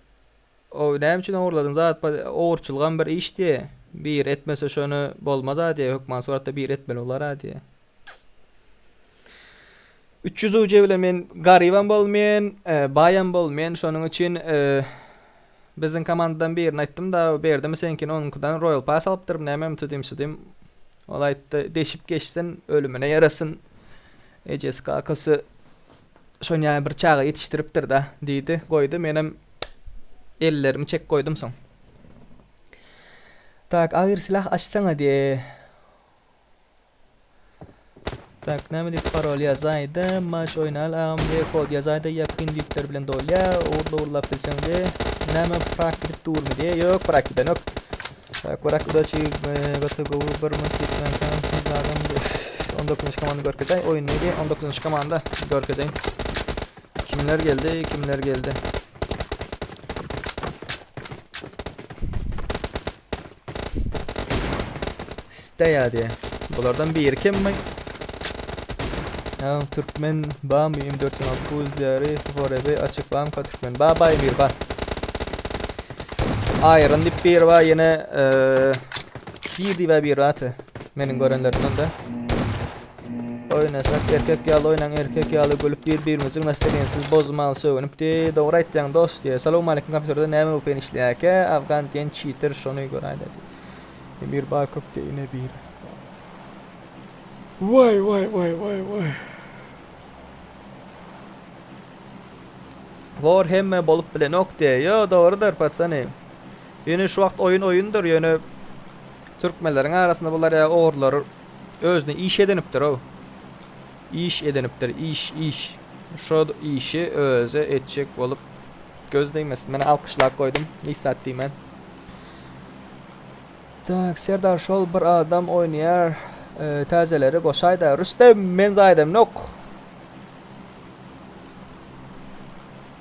O näme üçin ogurladyň zat ogurçylygam bir iş diýe. Bir etmese şony bolmaz-a diýe, hökman suratda bir etmeli bolar-a diýe. 300 UC bilen men garybam bolmaýan, baýam bolmaýan, şonuň üçin biziň komandadan birine aýtdym da, berdimi seňkini onuňkydan Royal Pass alypdyryn, nämemi tudim sudim. Ol aýtdy, deşip geçsin, ölümine ýarasyn. Ejesi kakasy şonýa bir çaga ýetişdiripdir da diýdi, goýdy. Menem ellerimi çek goýdum soň. Tak, agyr silah açsaňa diýe. Tak näme diýip parol ýazaýda maç oýnal agam diýe kod ýazaýda ýakyn wipler bilen dolýa ogurla ogurlap bilseň diýe näme prak gidip durmy diýe ýok prak gidenok Tak bırak udaçi gaty gowy bir minut ýetmänkäm biz adam 19-njy komanda görkezeý oýun neydi 19-njy komanda görkezeýin kimler geldi kimler geldi Steýa diýe. Bulardan biri kimmi? Ya Türkmen bamy M416 buz diýari Forebe açyk bamka Türkmen. Ba bay bir ba. Iron dip bir ba ýene bir diýip bir aty. Meniň görenlerimden de. Oýnasak erkek ýaly oýnaň erkek ýaly gülüp bir birimiziň nastarensiz bozmaly sögünip diý dogry aýtýaň dos diý Salowmaleýkim kompýuterde näme vpn işleýäkä Afgan diýen çiter şony göräýdä diý Emir baý köp diý ine biri Waý waý waý waý waý Bor hemme bolup bilenok diý ýo dogrydyr patsany Ýöne şu wagt oýun oýundyr ýöne türkmenleriň arasynda bular ýa ogrular Özüne iş edinipdir-ow. Iş edinipdir, iş, iş. Şo işi özi etjek bolup göz degmesin. Men alkyşlap goýdum, hiç zat diýmän. Tak, Serdar şol bir adam oýnaýar, täzeleri goşaýda. Rüstem, men zat edemok.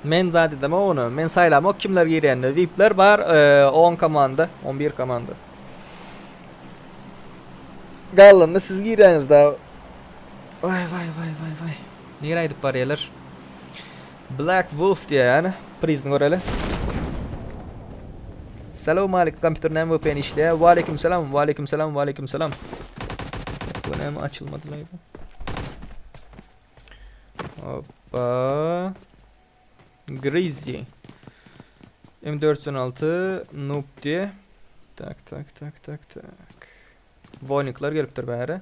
Men zat edemok ony. Men saýlamok kimler girýänini. Vipler bar, on komanda, on bir komanda. Galanda siz girýäňiz da. Waý waý waý waý waý. Nirä gidip barýarlar? Black Wolf diýýär. Prizini göreli. Salam aleyküm kompýuter näme VPN işleýär? Wa aleyküm salam, wa aleyküm salam, wa aleyküm salam. Bu näme açylmady lan bu? Hoppa. Grizzly. M416 noob diye. Tak tak tak tak tak. Vonikler gelipdir bäri.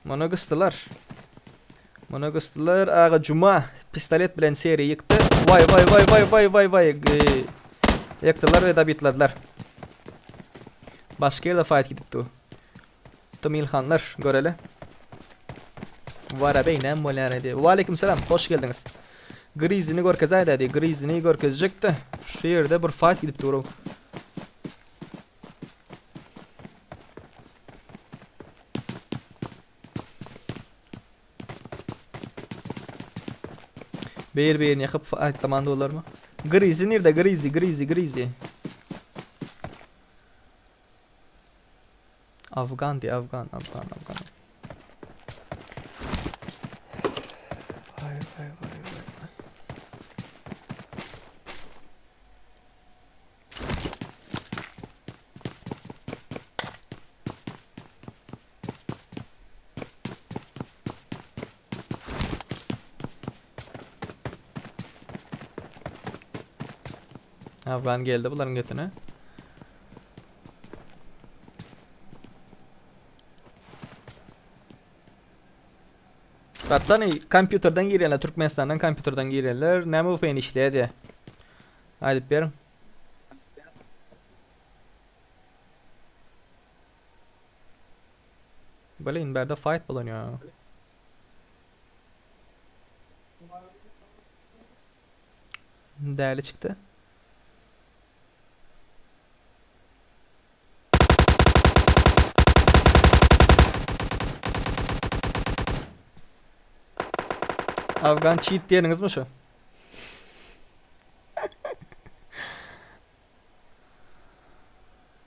Mana gysdylar. Mana gysdylar. Aga Cuma pistolet bilen seri ýykdy. Vay vay vay vay vay vay vay. Ýykdylar we dabitladylar. Başga ýerde fight gidipdi. Tymilhanlar göreli. Warabey näme bolýar diýdi. Waleýkim salam, hoş geldiňiz. Grizzini görkezäý diýdi. Grizzini görkezjekdi. Şu ýerde bir fight gidip dur. Bir birini ýykyp fight durlarmy? Grizzly nirde? Grizzly, Grizzly, Grizzly. Afgan diý, Afgan, Afgan, Afgan. Vay vay vay vay. Afgan geldi bularyň götüne. Patsany kompýuterden girýänler Türkmenistandan kompýuterden girýänler näme VPN işleýär diýä. Aýdyp beriň. Blin bärde fight bolan ýa. Däli çykdy. Afgan cheat diýeniňizmi şu?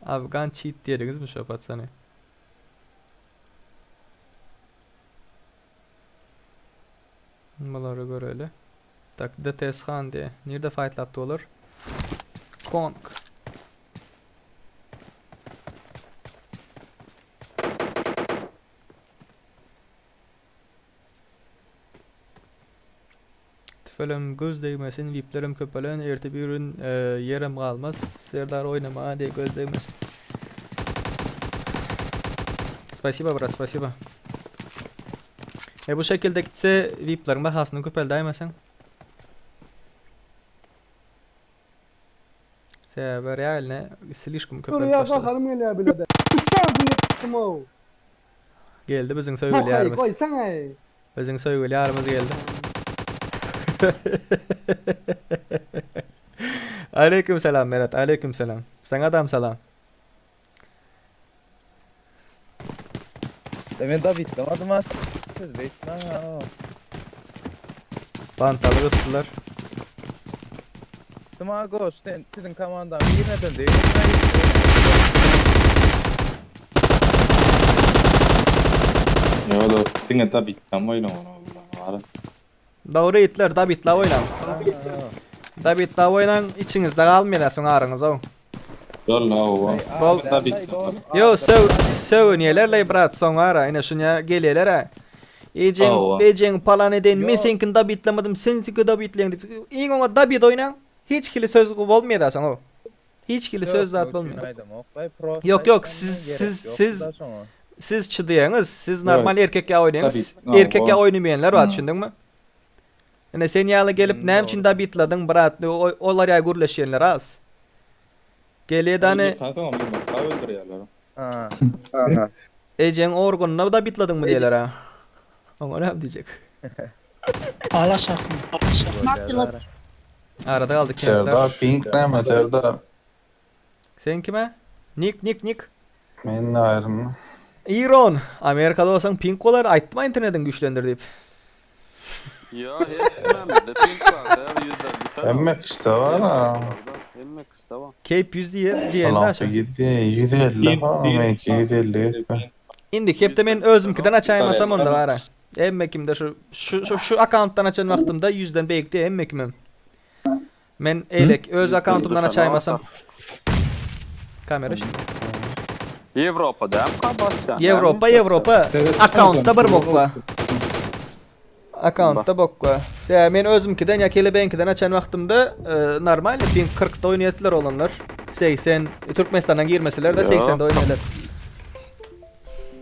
Afgan cheat diýeniňizmi şu patsany? Bulary göreli. Tak, DTS Han diýe. Nirde fightlapdy olar? Kong. Tüfelem göz degmesin, viplerim köpelen, erte bir gün e, ýerem galmaz. Serdar oýnama diye göz degmesin. Spasibo brat, spasibo. E bu şekilde gitse VIP'leriň bahasyny köpeldäýmeseň. Sebäbi realny slişkom köpelip başlady. Bakalım gelýär bile-de. Üç sany ýetdim ow. Geldi biziň söýgüli ýarymyz. Goýsaň Biziň söýgüli ýarymyz geldi. Aleyküm selam Meret, aleyküm selam. Saňa adam salam. Men David'den adım at. Siz beýtmäň ha. Bantaly gysdylar. Smagoş sen siziň komandaň birneden değil. Ýo-da, diňe David'den oýnaň. Dogry itler David'la oýnaň. David'la oýnaň, içiňizde galmaýar soň aryňyz ow. Ýolla owa. Bol. David. Yo söw söwünýärler brat soň ara ine şunya gelýärler ha. Ejeň Hawa. ejeň palan eden men seňkini Davidlamadym sen seňki Davidleň diýip. Iň oňa David oýnaň. Hiç hili söz bolmaýar soň ow. Hiç hili söz zat bolmaýar. Ýok ýok siz siz siz siz çydaýaňyz siz normal erkek ýa oýnaýaňyz. Erkek ýa oýnamaýanlar bar düşündiňmi? Ine sen ýaly gelip näme üçin Davidladyň brat olar ýa gürleşýänler az. Gelýär dany Ejeň organyna Davidladyňmy diýerler ha. Oňa näme diýjek? Ala şakym. Arada galdy kentler. Serdar pink näme Serdar? Sen kime? Nik nik nik. Men aýryn. Iron. Amerikada bolsaň pink bolar. Aýtma internetiň güýçlendir diýip. Ýa hemmemizde pink bar da ýüzden bir Hemme kişide bar ha. Hemme kişide bar. Cape 100 diýe diýende aşa. 150 ha, menki 150 etme. Indi kepde men özümkiden açaýmasam onda bara. Hemme kimde şu şu şu, şu akkauntdan açan wagtymda 100-den beýik diýe hemme kimem. Men eýlek öz akkauntymdan açaýmasam. Kamera şu. Ýewropada hem kabatça. Ýewropa Ýewropa akkauntda bir bok bar. Akkauntda bok bar. Sebäbi men özümkiden ýa kelebeňkiden açan wagtymda e, normal ping 40-da oýnaýardylar olanlar. 80 Türkmenistandan girmeseler de 80-de oýnaýarlar.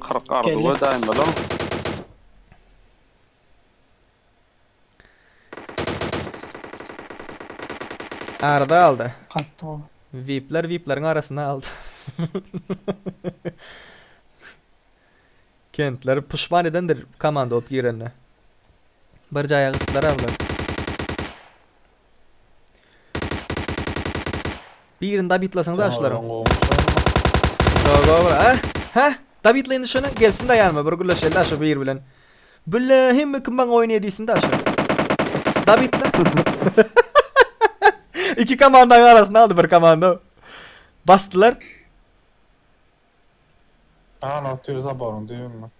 40 arzuw edaýyn bolam. Arada aldy. Katdy. VIP'ler VIP'leriň arasynda aldy. Kentler puşman edendir komanda bolup girenine. Bir jaýa gysdylar ha bular. Birini dabitlasaňyz ha şularyň. Go go ha? Ha? Dabitlaýyn şuny gelsin de ýanyma bir gürleşeli da şu bir bilen. Bile hemme kim bana oýnaýar diýsin da şu. Dabitla. İki komandanın arasında aldı bir komanda. Bastılar. Ha, 600 abone değil mi?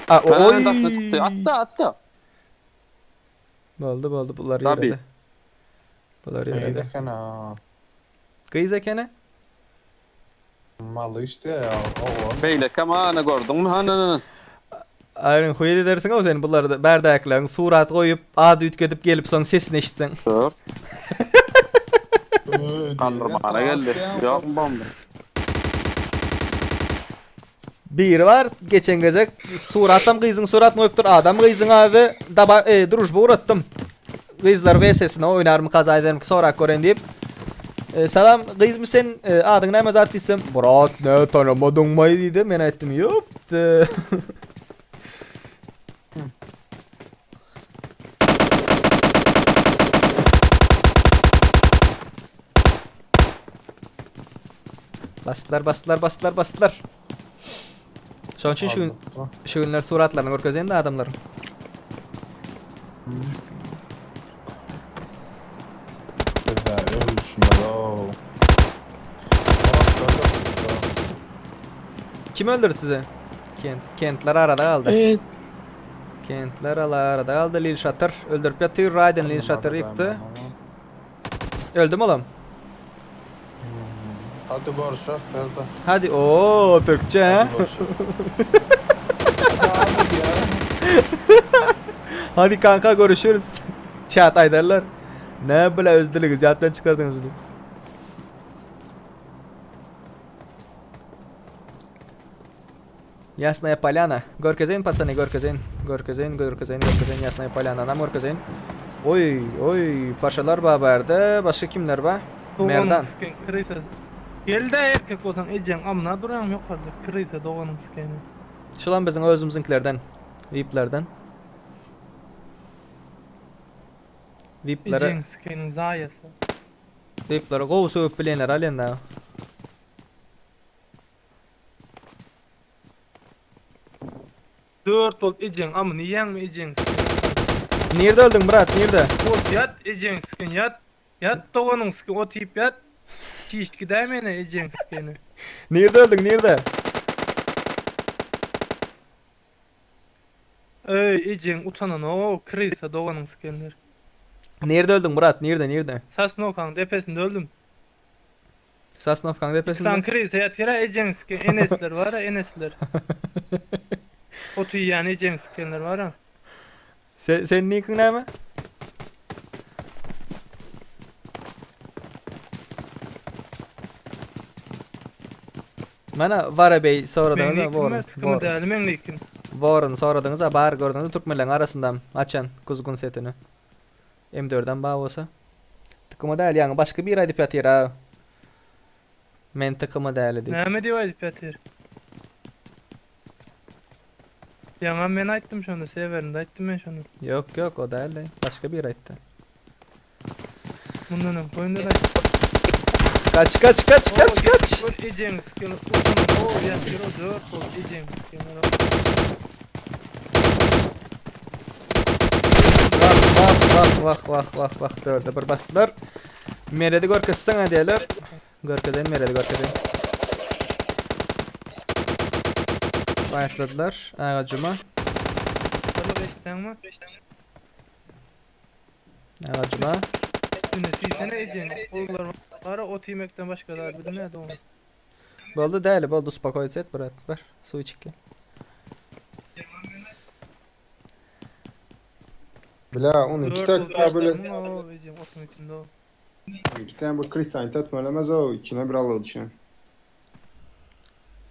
A, o, oy. Daşyna çykdy. Atda atda. Boldy boldy bular Tabii. ýöredi. Bular ýöredi. Eken ha. Gyz ekeni. Malı işte ya. O. Beýle kamana gördüňmi? Hany. Aýryn huýet edersiň o sen bulary da bärdäkileriň surat goýup, ady üýtgedip gelip soň sesini eşitseň. Dört. Galdyrmana geldi. Ýokmy bomba? Biri bar geçen gezek suratam gyzyň suratyny goýupdyr adam gyzyň ady daba e, družba uratdym. Gyzlar VS-sine oýnarmy kaza edermi sorak göreýin diýip. E, salam gyzmy sen e, adyň näme zat diýsem brat ne tanamadyňmy diýdi men aýtdym ýok. Basdylar, basdylar, basdylar, basdylar. Şonuň üçin şu gün şu günler suratlaryny görkezýän de adamlaryň. Bizde ölüşmez o. Kim öldürdü sizi? Kent, kentler arada kaldy. Evet. Kentler arada kaldy. Lil Shatter öldürüp ýatyr. Raiden Lil Shatter'y ýykdy. Öldüm oğlum. Hadi barışak nerede? Hadi o Türkçe ha. Hadi kanka görüşürüz. Çağatay derler. Ne bile öz diliniz yattan çıkardınız bunu. Ясная поляна. Görkezeýin пацаны, görkezeýin. Görkezeýin, görkezeýin, görkezeýin. Ясная поляна. Nam görkezeýin. Oy, oy, paşalar bar bärde. Başga kimler bar? Merdan. Doganyň siken krysa. Gel-de erkek bolsaň ejeň amyna duraň ýokarda krysa doganyň sikeni. Şulam biziň özümiziňkilerden. VIP'lerden. VIP'lere Ejeň sikeniň zaýasy. VIP'lere gowy sögüp bilenler alýan da. Dört bolup ejeň amyny iýýäňmi ejeň siken. Nirde öldüň brat, nirde? Bolup ýat ejeň siken ýat. Ýat doganyň siken ot iýip ýat. Çiş gidäýmene ejeň sikeni. Nirde öldüň, nirde? Öý ejeň utananow krysa doganyň sikenler. Nirde öldüň brat, nirde, nirde? Sosnowkaň depesinde öldüm. Sosnowkaň depesinde. San krysa ýatyr-a ejeň siken enesler bar-a enesler. Ot iýýän ejeň sikenler bar-a. Sen sen nikiň näme? Mana Warabey Meň soradyňyz nikim Warren. bar, tykymy däli meň nikim. Warren soradyňyz bar gördüňiz türkmenleriň arasynda açan kuzgun setini. M4-den bar bolsa. Tykyma däl ýaňy başga biri aýdyp ýatyr ha. Men tykyma däli diýip. Näme diýip aýdyp ýatyr? Ýaňam men aýtdym şony, sewerinde aýtdym men şony. Ýok ýok o däl başga biri aýtdy. Mundan öň goýunda da aýtdym. Kaç kaç kaç kaç kaç. Gör ejeňi sikeni utanyp o ýatyr o dört bolup ejeňi sikeni. Wah wah wah wah wah wah wah dörde bir basdylar. Meredi görkezseň diýerler. Görkezeýin Meredi görkezeýin. Başladylar. Aga Juma. Hadi eşitdäňmi? Aga Juma. Üstüne süýsene ejeňi. Olar bar ot iýmekden başga zat bilmeýär dogan. Boldy däli boldy uspokоить et brat. Bar suw içip gel. Bile onu iki Dört tek bolup daha böyle başladyň o ejeň otuň içinde o. iki tane bu Chris etmelemez o içine bir alalım şu.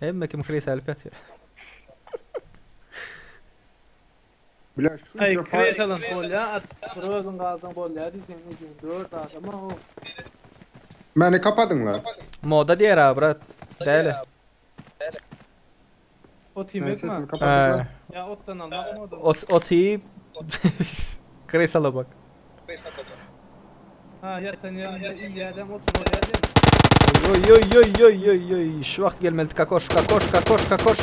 Hemme kim Chris alyp ýatyr. Bile Aý şunça kres alan bolýa at bir özüň galsaň bolýa diýseň ejeň dört adama o. Beni kapadınlar. Moda diýer ha brat. Däli. Ot Ben iýmek mi? sesimi kapadılar. Ýa otdan almak mı o da? Ot ot iýip Chris ala bak. Ha ýatan ýerinde iýýädem ot bolýa diýen. Oy oy oy oy oy oy. Şu wagt gelmeli kakoş kakoş kakoş kakoş.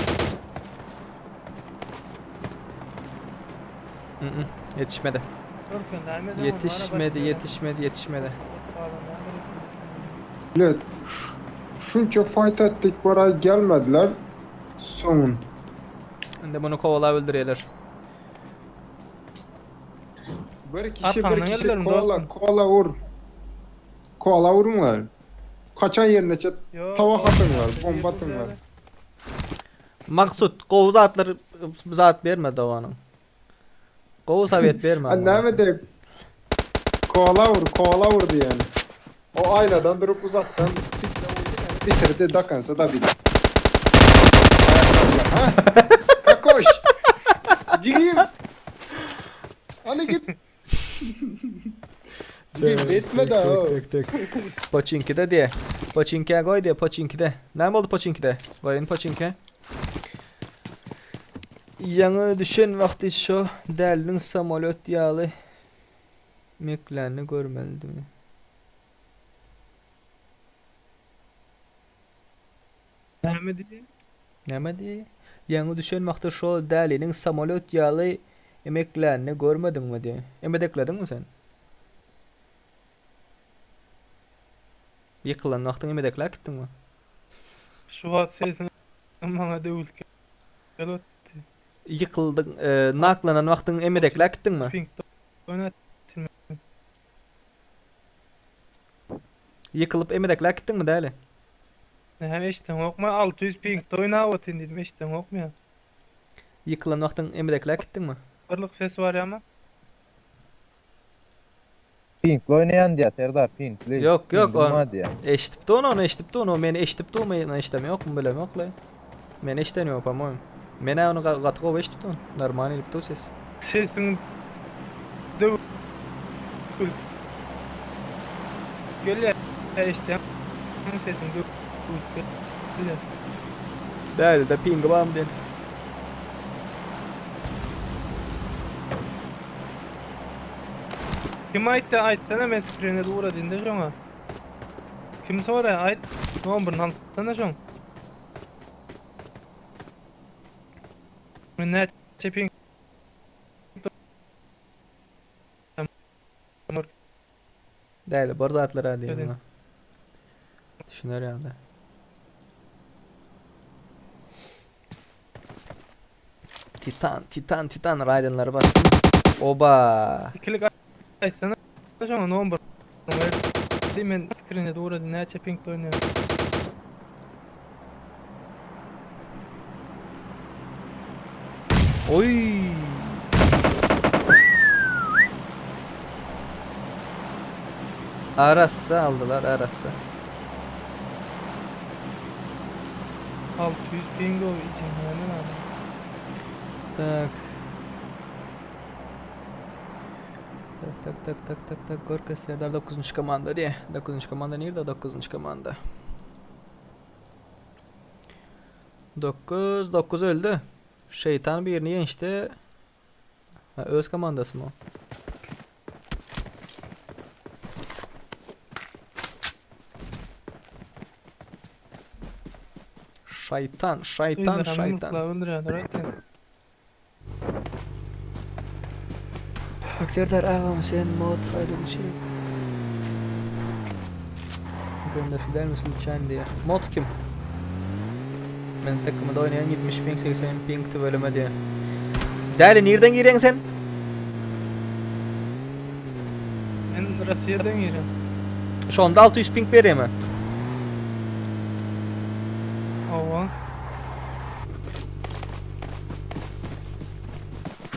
Mm Yetişmedi. Yetişmedi, yetişmedi, yetişmedi. Bile şunça fight ettik buraya gelmediler. Sonun. Indi bunu kovala öldürýärler. Bir kişi bir Arkandan kişi geliyorum koala dostum. koala vur. Koala vurunlar. Kaçan yerine çet tava atınlar, bomba atınlar. Maksut, gowy zatlar zat berme doganyň. Gowy sovet berme. Ha näme de koala vur, koala vur diýen. O aýnadan durup uzakdan bitirdi dakansa da bitti. Ha? Kakoş. Jigim. Hadi git. Jigim etme daha. Tek tek. Poçinkide diye. Poçinkiye koy diye poçinkide. Näme boldy poçinkide? Goýun poçinke. Ýaňy düşen wagty şo däliniň samolýot ýaly meklänini görmelidimi? Näme diýýä? Näme diýýä? Ýaňy düşen wagty şo däliniň samolýot ýaly emeklänini görmediňmi diýýä. Emedeklediňmi sen? Ýykylan wagtyň emedekläp gitdiňmi? Şu wagt sesiň maňa döwülip gelip otdy. Ýykyldyň, naklanan wagtyň emedekläp gitdiňmi? Pink oýnatdym. Ýykylyp emedekläp gitdiňmi däli? Näme eşdeňokmy? 600 pingde oýnap otyryn diýdim, eşdeňokmy ýa? Ýykylan wagtyň emedekläp gitdiňmi? Birlik ses barýamy? Pinkli oýnaýan diýýär Serdar pinkli. Ýok ýok Pingim bar diýýär. Eşidipdi ony ony eşidipdi ony meni eşidipdi ony men eşidemokmy bilemokla. Men eşiden ýok po-moýem. Men-ä ony gaty gowy eşidipdim ony. Normalny gelipdi o ses. Sesiň döwülip gelýär eşidýäňmi sesiň döwülip gelýär. Dälide pingi barmy diýen. Kim aýtdy aýtsana men skrine ugradynda şoňa. Kim soraýar aýt nomerini alsana şoň. Men näçe ping Däli bir zatlar ha diýen. Düşüner ýaly. Titan, Titan, Titan Raidenleri bastım. Oba. Ikilik aýtsana şoňa nomer ber. Men skrine ugrady näçe pingde oýnaýar. Oy. Arassa aldylar, arassa. 600 ping o içinde hemen abi. Tak. Tak tak tak tak tak tak Gorka Serdar 9. komanda diye. 9. komanda nerede 9. komanda? 9 9 öldü. Şeytan birini yençdi. Ha, öz komandasy mı o? Şaýtan, şaýtan, şaýtan. Bak Serdar agam sen mod aýdymçy. Gönderip gider misin lütfen diýe. Mod kim? Meniň takymda oýnaýan 70 ping 80 ping tüweleme diýe. Däli nirden girýäň sen? Men Russiýadan girýän. Şonda 600 ping berýärmi? Hawa.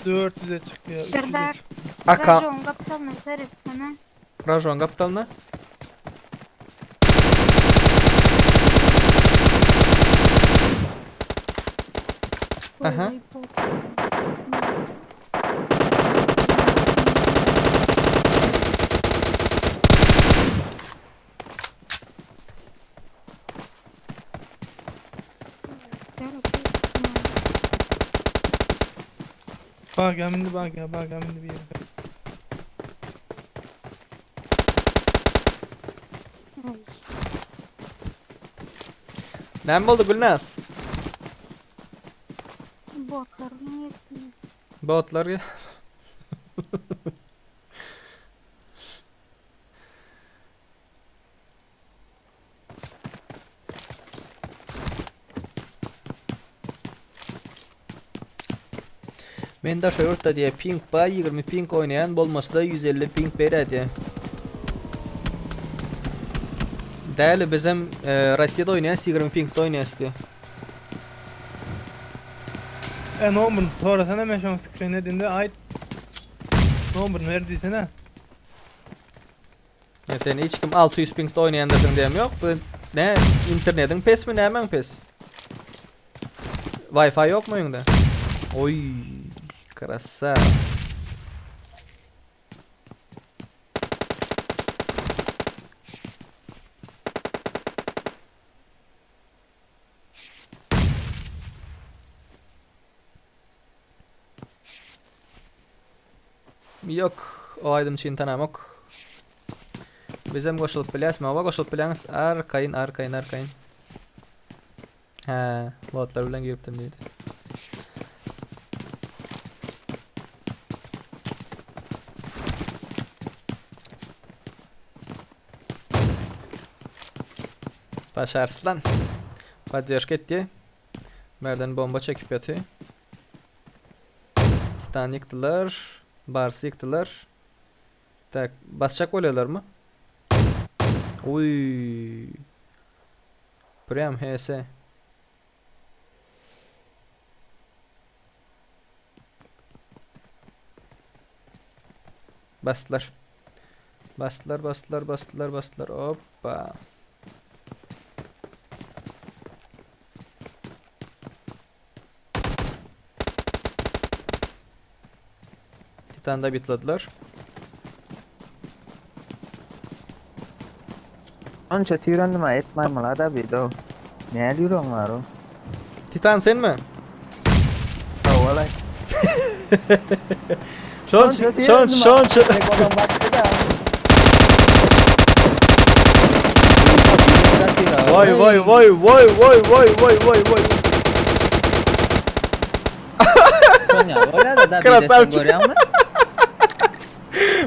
400-e çykýar. 300-e Serdar. Aka. Rajon gapdalyna seretsene. Rajon gapdalyna. Aha. Bak indi bak ya bak indi bir ýere. Näme boldy Gülnaz? Botlar niýetli. Botlar gel. Men daşary ýurtda diýe ping ba 20 ping oýnaýan bolmasada 150 ping berýä diýe. Däli bizem e, Rossiýada oýnaýas 20 pingde oýnaýas diýe. E nomerini sorasana men şoň skrin edinde aýt. Nomerini ber diýsene. Ýa sen hiç kim 600 pingde oýnaýandyrsyň diýem ýok. Bu ne internetiň pesmi nämäň pes? Wi-Fi ýokmy öýüňde? Oý, krasa. Ýok, o aýdymçyny tanamok. Bizem goşulyp bilýäsmi? Oba goşulyp bilýäňiz. Arkaýyn, arkaýyn, arkaýyn. Hä, botlar bilen giripdim diýdi. Baş Arslan. Poddežka etdi. Merden bomba çekip ýaty. Titan ýykdylar. Barsy ýykdylar. Tak, basjak bolýarlarmy? Uy. Prям HS. Basdylar. Basdylar, basdylar, basdylar, basdylar. Hoppa. Titan'da bitladylar. Ança tüýrendim ha et maýmyla da bir do. Näl ýüregiň bar o? Titan senmi? Hawalay. Şonça, şonça, şonça. Vay vay vay vay vay vay vay vay vay. Krasavçik.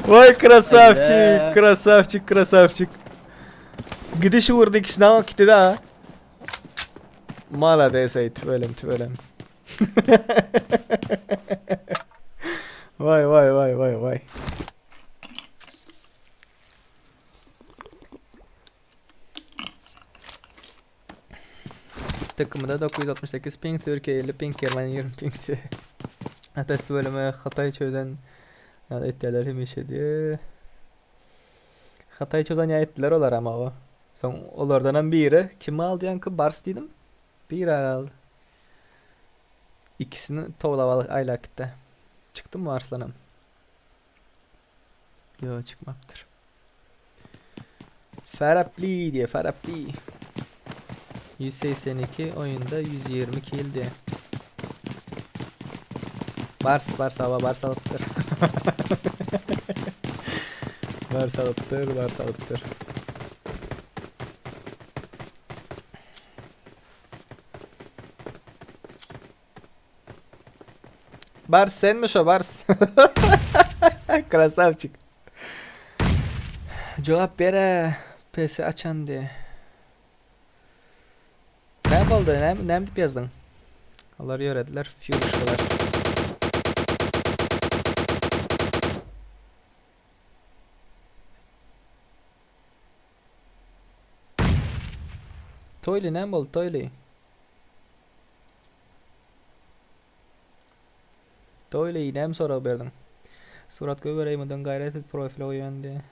Vay krasavçik, krasavçik, krasavçik. Gidiş ugrunda ikisini alyp gitdi da. Malades ey tüwelem tüwelem. Vay vay vay vay vay. Takımda 968 ping, Türkiye 50 ping, Germaniya 20 ping diye. Test bölümü Hatay çözen yani etdiler hemişe diye. Hatay çözen ya etdiler olar ama o. Soň olardanam biri kimi aldy ýaňky Bars diýdim. Biri aldy. Ikisini towlap aýlap gitdi. Çykdymy Arslanam? Ýok, çykmapdyr. Farapli diýe, Farapli. 182 oýunda 120 kill diýe. Bars, Bars awa Bars alypdyr. Bars alypdyr, Bars alypdyr. Bars senmi şo Bars? Krasavçik. Jogap bere PC açan diye. Näme boldy? Näme näme diýip ýazdyň? Olar ýörediler, fýuruşkalar. Toýly näme boldy, Toýly? Toýly näme sorag berdiň? Surat goýbereý mundan gaýrat et profile goýan diýe.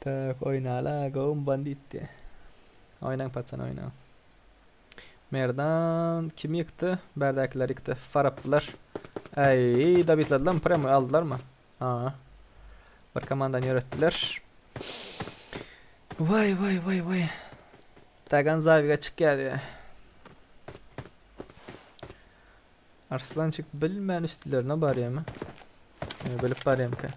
Tak oýnala gowum bandit diýe. Oýnaň paçan oýnaň. Merdan kim ýykdy? Bärdäkiler ýykdy. Faraplylar. Äý, dabitladylarmy? Premo aldylarmy? Aa. Bir komandany ýöretdiler. Waý waý waý waý. Tagan zawiga çykýar diýe. Arslançyk bilmän üstlerine barýarmy? Ýa bilip barýarmyka?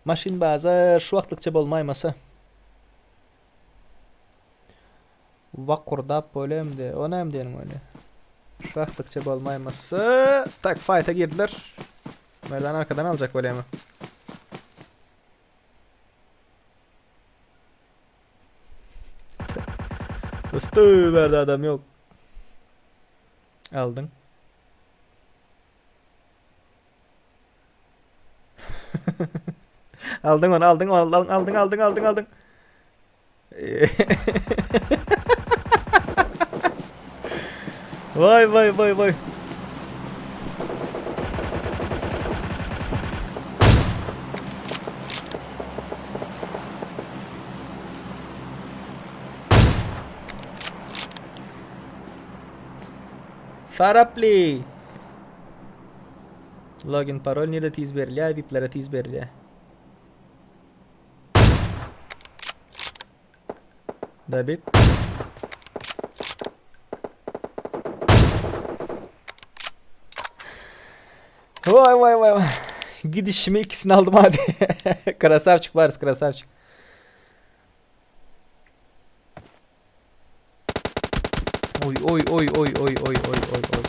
Maşyn bazar şu wagtlykça bolmaýmasa. Wakurdap bolemdi. O näme diýeniň öyle? Şu wagtlykça bolmaýmasa. Tak fight'a girdiler. Merdan arkadan aljak bolýarmy? Üstü berde adam yok. Aldın. Aldyň ony aldyň aldyn aldyň aldyň aldyň aldyň. Vay vay vay vay. Farapli. Login parol nirde tiz berilýär? VIP'lere tiz berilýär. David. Vay vay vay vay. Gidişimi ikisini aldım hadi. Krasavçık varız krasavçık. Oy oy oy oy oy oy oy oy oy oy.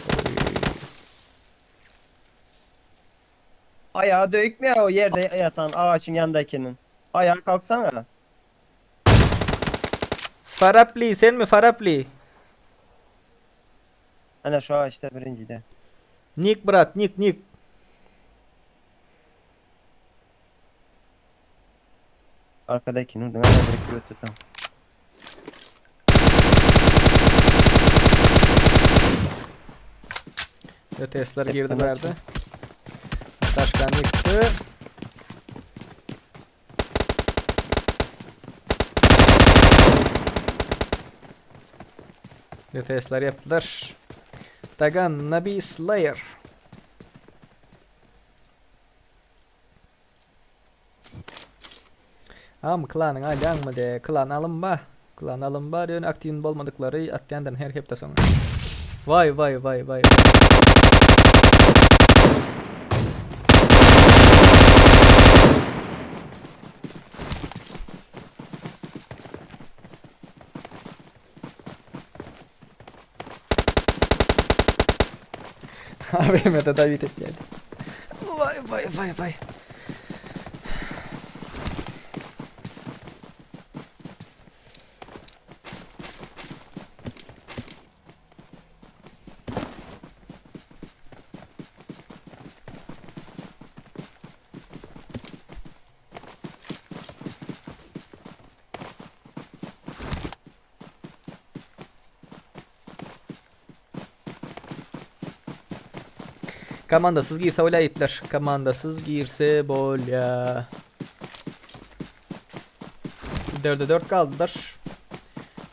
Ayağı dökme o yerde yatan ağacın yanındakinin. Ayağa kalksana. Farapli sen mi Farapli? Ana şu ağaçta birincide. Nick brat Nick Nick. Arkadakinin oradan ana bırakıyor tutan. Testler girdi Hepten bärde. Taşkan yıktı. Testler yaptılar. Tagan Nabi Slayer. Am klanın alyan mı de klan alınma. Klan alınma diyor aktifin bolmadıkları atlayandan her hepte sonra. Vay vay vay vay. AVM'de David et geldi. Vay vay vay vay. Komandasız girse bolýa ýitler. Komandasız girse bolýa. 4'e 4 kaldylar.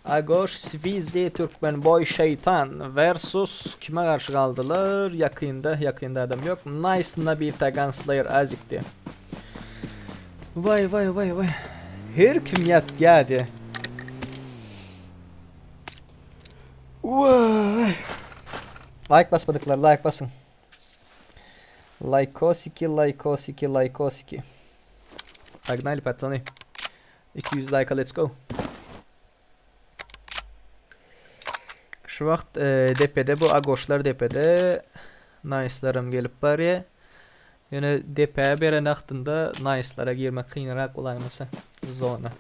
Agoş, Svizi, Türkmen Boy, Şeytan versus kime garşy galdylar? Ýakynda, ýakynda adam ýok. Nice Nabi Tagan Slayer Azikdi. Vay vay vay vay. Her kim ýatýady. Vay. Like basmadıklar like basın. Likeosiki, likeosiki, likeosiki. Погнали, пацаны. 200 лайка, let's go. Şu wagt e, depede bu agoşlar depede. Nice'larım gelip barýar. Ýöne depä beren wagtynda nice'lara girmek kynrak bolaýmasa zona.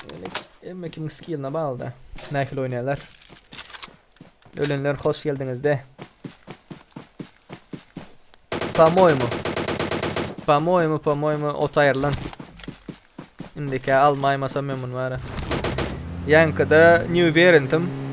Ýöne emme kimiň skilline bagly da. Nähili oýnaýarlar. Ölenler hoş geldiňiz de. По-моему. По-моему, по-моему, ot aýrylan. Indiki almaýmasam men muny bara. Ýaňkyda New Variant'ym.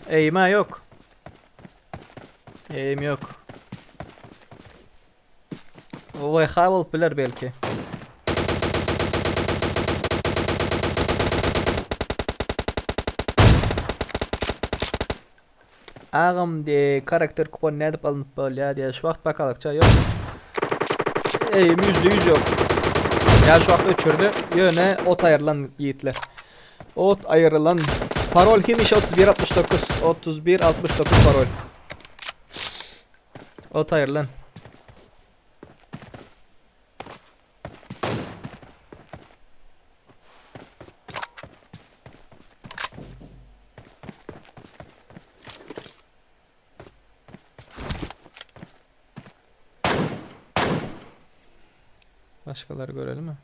Eğme yok. Eğim yok. VH bolup biler belki. Agam diye karakter kupon nädip alnyp bolýar diye şu wagt bakalykça ýok. Eýim %100 ýok. Ýa şu wagt öçürdi. Ýöne ot aýrylan ýigitler. Ot aýrylan. Parol hemişe 3169 3169 parol. Ot aýrylan. Başkaları görelim mi?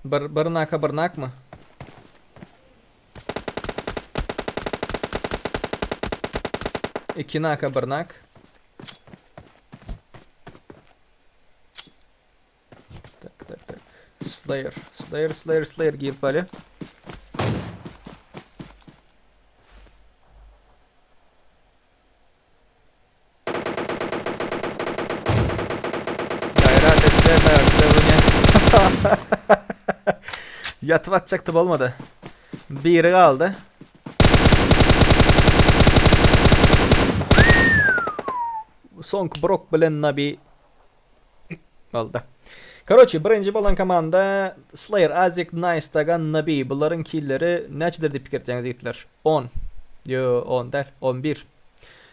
Bir, bir naka bir nak mı? 2 naka 1 nak. Tak tak tak. Slayer, Slayer, Slayer, Slayer girip bali. Gayrat etse berse bu ne? Yatıp atjaktym bolmady. Biri galdy. Soňky brok bilen Nabi boldy. Karoçi birinji bolan komanda Slayer, Azik, Nice, Dagan, Nabi. Bularyň killeri näçedir diýip pikir etýäňiz ýigitler? 10. Ýo, 10 däl, 11.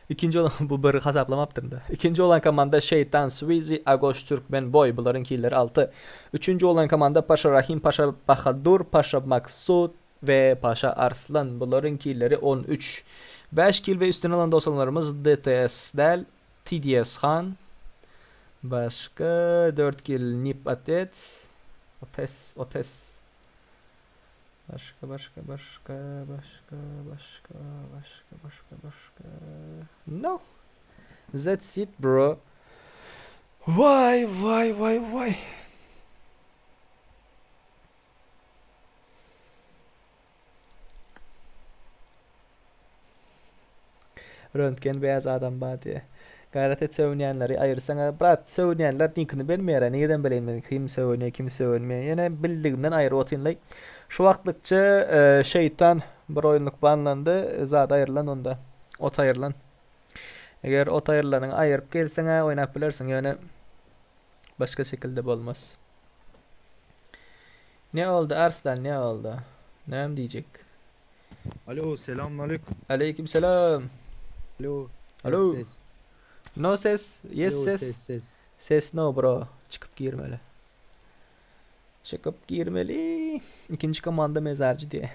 Ikinji bolan bu biri hasaplamapdyryn-da. Ikinji bolan komanda Şeýtan, Swizi, Agoş, Türkmen Boý. Bularyň killeri 6. Üçünji bolan komanda Paşa Rahim, Paşa Bahadur, Paşa Maksut we Paşa Arslan. Bularyň killeri 13. 5 kil we üstüne alan dosanlarymyz DTS däl, TDS Han. Başga 4 kil Nip Otets. Otes, Otes. Başga, başga, başga, başga, başga, başga, başga, başga. No. That's it bro. Vay, vay, vay, vay. Röntgen beyaz adam bar diýe. Gaýrat et sögünýänleri aýyrsaňa brat sögünýänler nickini bermeýärä nireden bileýin men kim sögünýä kim sögünmeýä ýene bildigimden aýryp otynlaý. Şu wagtlykça şeýtan bir oýunlyk banlandy zat aýrylan onda ot aýrylan. Eger ot aýrylanyňy aýyryp gelseňä oýnap bilersiň ýöne başga şekilde bolmaz. Ne oldy Arslan ne oldy? Näme diýjek? Alo selamünaleyküm. Aleyküm selam. Alo. Alo. Ses, No ses. Yes Alo, ses. ses, ses. Ses no bro. Çykyp girmeli. Çykyp girmeli. Ikinji komanda mezarcı diye.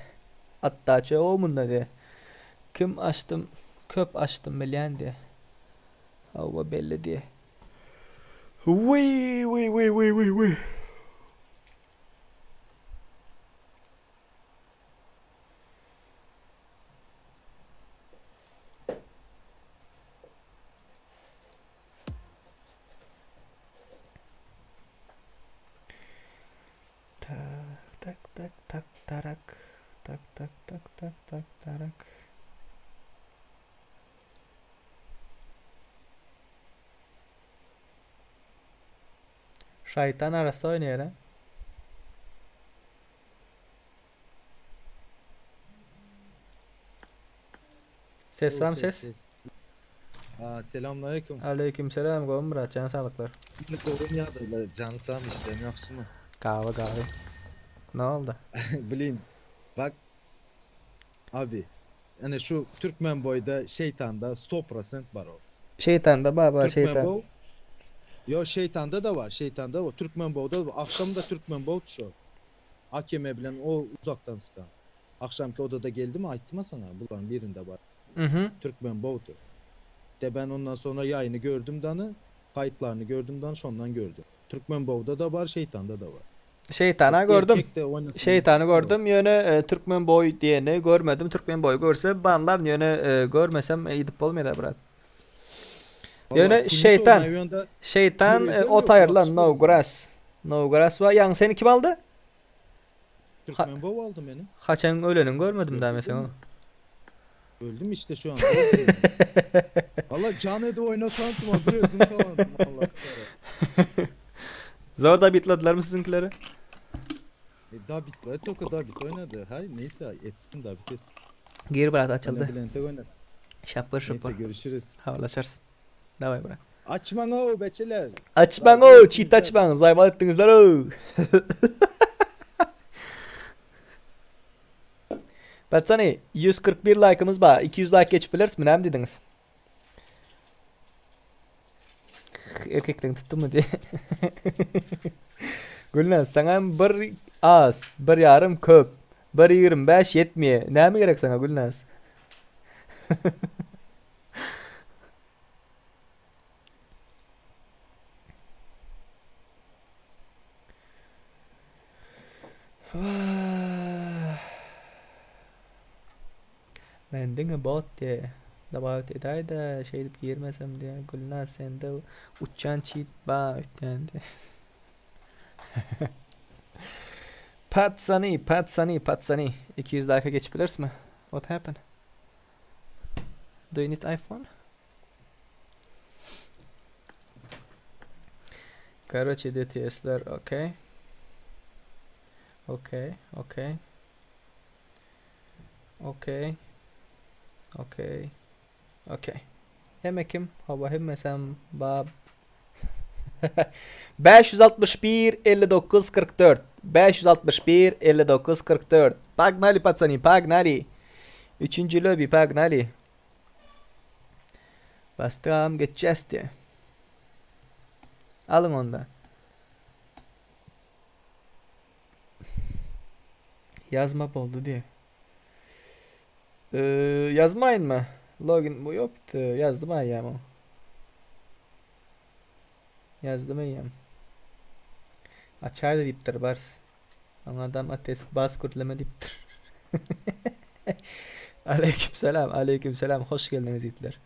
Atdaçy o munda diye. Kim açdym? Köp açdym bilýän diye. Hawa belli diye. Wiý wiý wiý wiý wiý wiý. Tak tak tak tak tarak. Tak tak tak tak tak tarak. Şaýtan arassa oýnaýar a. Ses barmy ses? Aa, selamünaleyküm. Aleyküm selam gowmy brat jan saglyklar. Gowum ýagdaýlar jan sag işleň ýagşymy? Gawy gawy. Ne oldy? Blin bak abi ene şu Türkmen boýda şeýtanda sto prosent bar ol. Şeýtanda bar bar Türkmen şeýtan. bow Ýo şeýtanda da bar şeýtanda bar Türkmen bowda da agşam da Türkmen bowdy şo. AKM bilen o uzakdan sykan. Agşamky odada geldimi aýtdyma saňa bularyň birinde bar. Mhm. Türkmen bowdy. De ben ondan sonra ýaýyny gördüm dany gaýtlaryny gördüm dany şondan gördüm. Türkmen bowda da bar şeýtanda da bar. Şeýtana gördüm. Erkek de oýnasyn Şeýtany gördüm ýöne e, Türkmen boý diýeni görmedim. Türkmen boý görse banlaryn ýöne e, görmesem edip bolmaýar brat. Ýöne şeýtan şeýtan e, ot aýrylan no grass. No grass we ýaňy seni kim aldy? Türkmen bow aldy meni. Haçan ölenin görmedim daha mesela. Öldüm işte şu an. Valla can edip oynasam bir özüm kalandım Allah Zor da bitladılar mı sizinkileri? E, David, Toka David oynadı. Hay neyse etsin David etsin. Gir brat açıldı. Bülent'e oynasın. Şapır şapır. Neyse görüşürüz. Haberleşiriz. Davay brat. Açman o beçeler. Açman o çiğit açman. Zaymal ettiňizler o. Patsany 141 like'ımız bar. 200 like geçip bileris mi? Näme diýdiňiz? Erkekligiň tutdumy diýe. Gülnaz saňa bir az, bir ýarym köp. Bir 25 ýetmeýär. Näme gerek saňa Gülnaz? Men diňe bot diýe. Dabawit edäýdä şeýdip girmesem diýä Gülnaz sende uçýan çit ba öýtýän diýä. Patsany patsany patsany 200 laýka geçip bilerismi? What happen? Do you need iPhone? Karoçe DTS'ler okey. Okey, okey. Okey. Okey. Okey. Hemme kim? Hawa hemmesem bab. 561 59 44 561 59 44 Погнали, пацаны, погнали. Üçünji lobby, погнали. Basdygam geçýäs diýe. Alyň onda. Ýazma boldy diýe. Ee, ýazmaýynmy? Login bu ýokdy. Ýazdym aýýam o. Ýazdym eýýäm. Açaýda diýipdir Bars. Aň adam ates bas gürleme diýipdir. Aleyküm selam, aleyküm selam. Hoş geldiňiz ýigitler.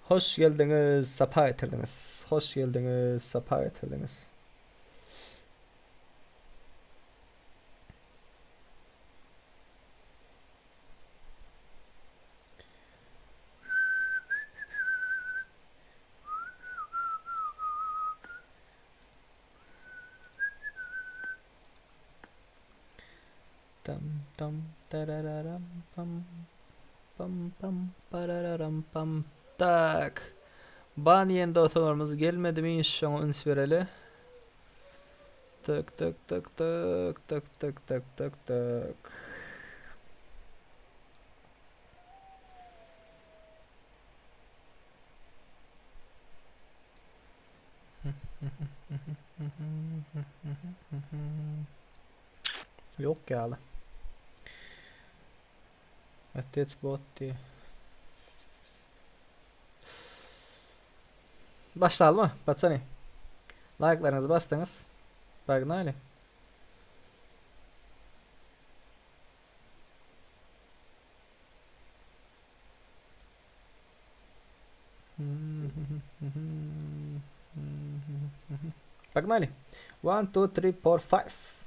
Hoş geldiňiz, sapa getirdiňiz. Hoş geldiňiz, sapa getirdiňiz. Tam tam tarararam pam pam pam parararam pam Tak. Ban diýen dostlarymyz gelmedimi şoňa üns bereli. Tak tak tak tak tak tak tak tak tak. Ýok ýaly. Otec bot diýe. Başlalymy, patsany? Laýklaryňyzy basdyňyz. Pognaly. Pognaly. 1 2 3 4 5.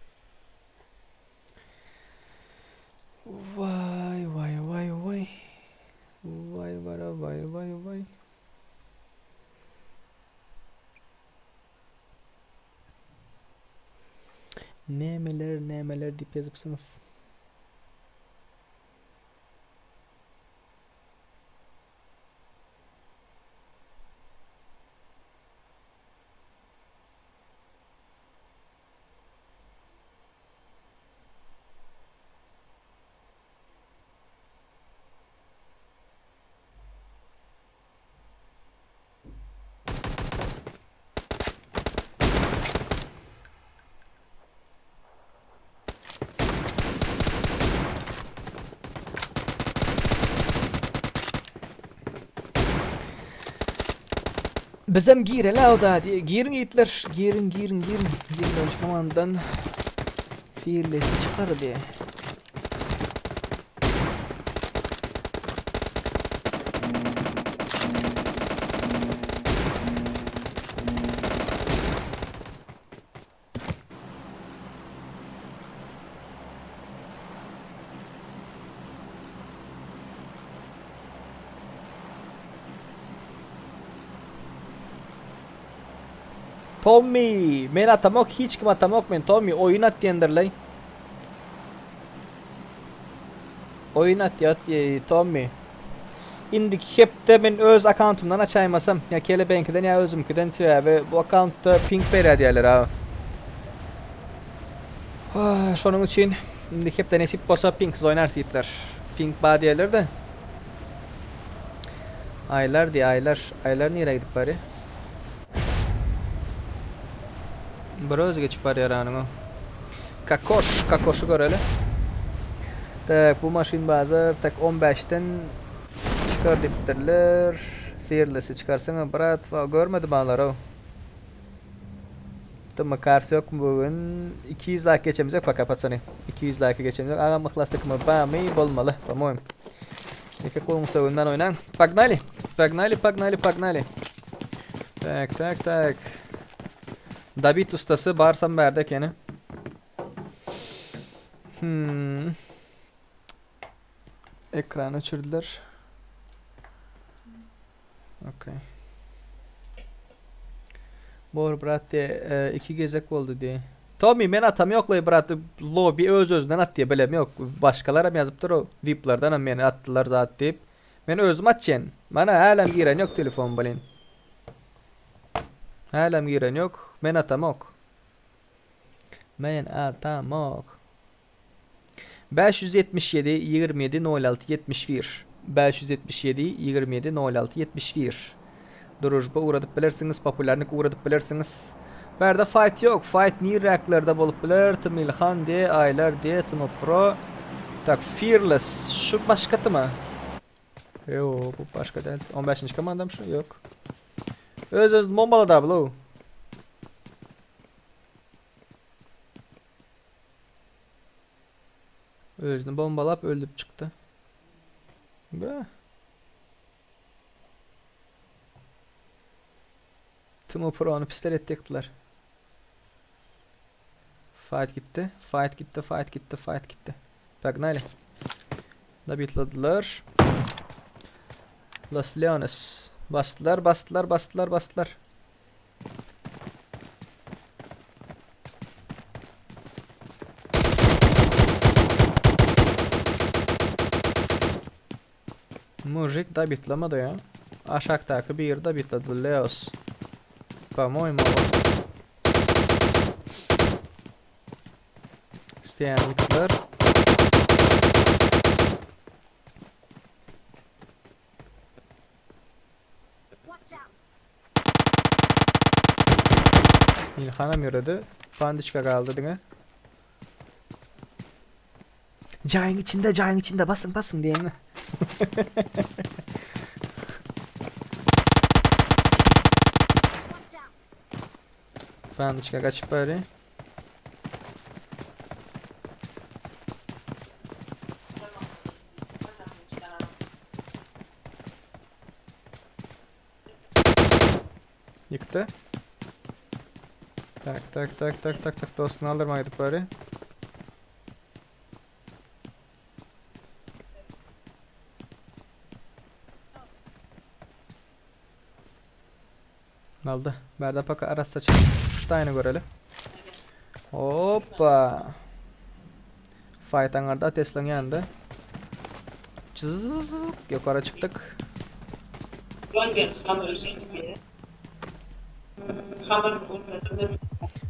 Waý waý waý waý. Waý wara waý waý waý. Nämeler nämeler diýip ýazypsyňyz. Bizem gireli oda diye. Girin yiğitler. Girin girin girin. Girin önce komandan Fearless'i çykar diye. Tommy, men atamok, hiç kim atamok men Tommy, oýun at diýendirleý. Oýun at ýat Tommy. Indiki hepde men öz akkauntymdan açaýmasam, ýa kelebeňkiden ýa özümkiden sebäbi bu akkauntda ping berýär diýýärler aga. Şonuň üçin indiki hepde nesip bolsa pingsiz oýnarys ýigitler. Ping bar diýerler-de. Aýlar diý, aýlar. Aýlar nirä gidip barýar? Bir özi geçip barýar anyň o. Kakoş, kakoşy göreli. Tak, bu maşyn bazar tak 15-den çykar diýipdirler. Fearless-i çykarsaňa brat, görmedim alary. Dymma kars ýokmy bu gün? 200 laýk geçemizok paka patsany. 200 laýka geçemizok. Agam yhlas takymy bamy bolmaly, po-moýem. Ýeke goluň sögünden oýnaň. Pagnali. Pagnali, pagnali, pagnali. Tak, tak, tak. David ustasy barsam bärde ekeni. Hmm. Ekran öçürdiler. Okey. Bor brat diye e, iki gezek boldy diye. Tommy men atam ýoklaý brat lobby öz özünden at diye bilem ýok. Başgalaram ýazypdyr o viplerdenem meni atdylar zat diýip. Men özüm atýan. Mana hälem giren ýok telefon blin. Hälem giren ýok. Men atamok. Men atamok. 577 27 06 71 577 27 06 71 Družba ugradyp bilersiňiz, populýarnik ugradyp bilersiňiz. Bärde fight ýok. Fight niräklerde bolup biler? Tmilhan diye, Aylar diye, Tmo Pro. Tak, Fearless. Şu başga tyma. Ýo, bu başga däl. 15-nji komandam şu? Ýok. Öz öz bombalady ablo. Özüni bombalap öldüp çykdy. Be. Timo Pro'nu pistolet ýykdylar. Fight gitdi. Fight gitdi, fight gitdi, fight gitdi. Погнали. Dabitladylar. Los Leones. Basdylar, basdylar, basdylar, basdylar. Mujik dabitlamady ya. Aşakdaky biri dabitlady Leos. Po-moýmu o. Isleýänlikler. Ilhanam ýöredi. Pandiçka galdy diňe. Jaýyň içinde, jaýyň içinde basyň, basyň diýen. Pandiçka gaçyp bari. Ýykdy. Tak, tak, tak, tak, tak, tak, dostuny aldyrmaga gidip bari. Aldy. Bärde paka arassaçylyk. Şu taýyny göreli. Hoppa. Fight aňarda Teslaň ýanynda. Çyzyk ýokara çykdyk.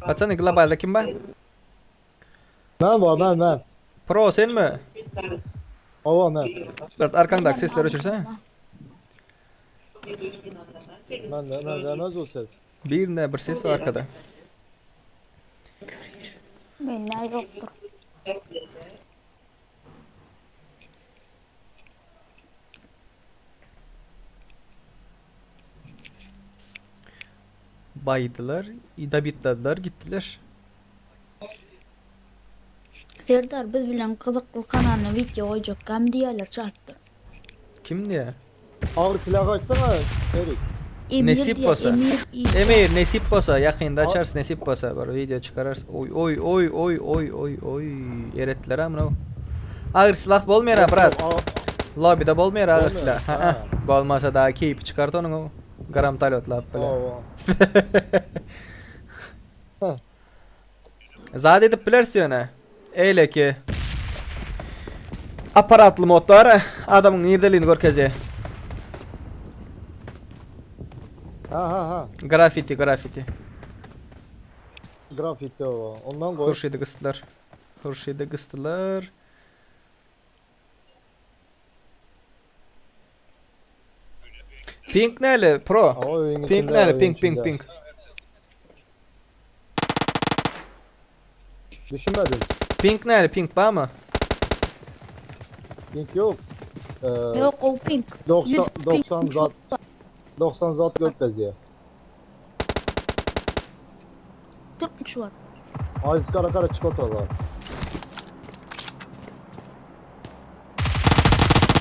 Patsany globalda kim bar? Men bar men men. Pro senmi? Hawa men. Bir arkaňdaky sesleri öçürsene. Men men demez o ses. Birinde bir ses var arkada. Mende ýokdur. Baydılar, idabitladylar, gitdiler. Serdar biz bilen gyzykly kanalyna wideo goýjakgam diýýärler çatda. Kim diýýär? Agyr silah açsana Erik. Emir Nesip diýýär bolsa. Emir i. Emir nesip bolsa ýakynda açarys nesip bolsa bir wideo çykararys. Oý oý oý oý oý oý oý eretdiler a muny. Agyr silah bolmaýar a brat. Lobbyda bolmaýar agyr silah. Ha ha. Bolmasa daha keýpi çykar onuň o. Gramtolyotlap bile. Zat edip bileris ýöne. Eýleki apparatly mod bar. Adamyň nirdeligini görkezýär. Ha ha ha. Graffiti, graffiti. Graffiti o. Ondan goý. Hurşidi gysdylar. Hurşidi gysdylar. Pink näle, pro? Pink näle, pink, pink, pink. Düşünmedim. Pink näle, pink barmy? Pink yok. Ee, Ýok o pink. 90 90 zat 90 zat görkezýär. Türkmüş var. Ay kara kara çikolatalar.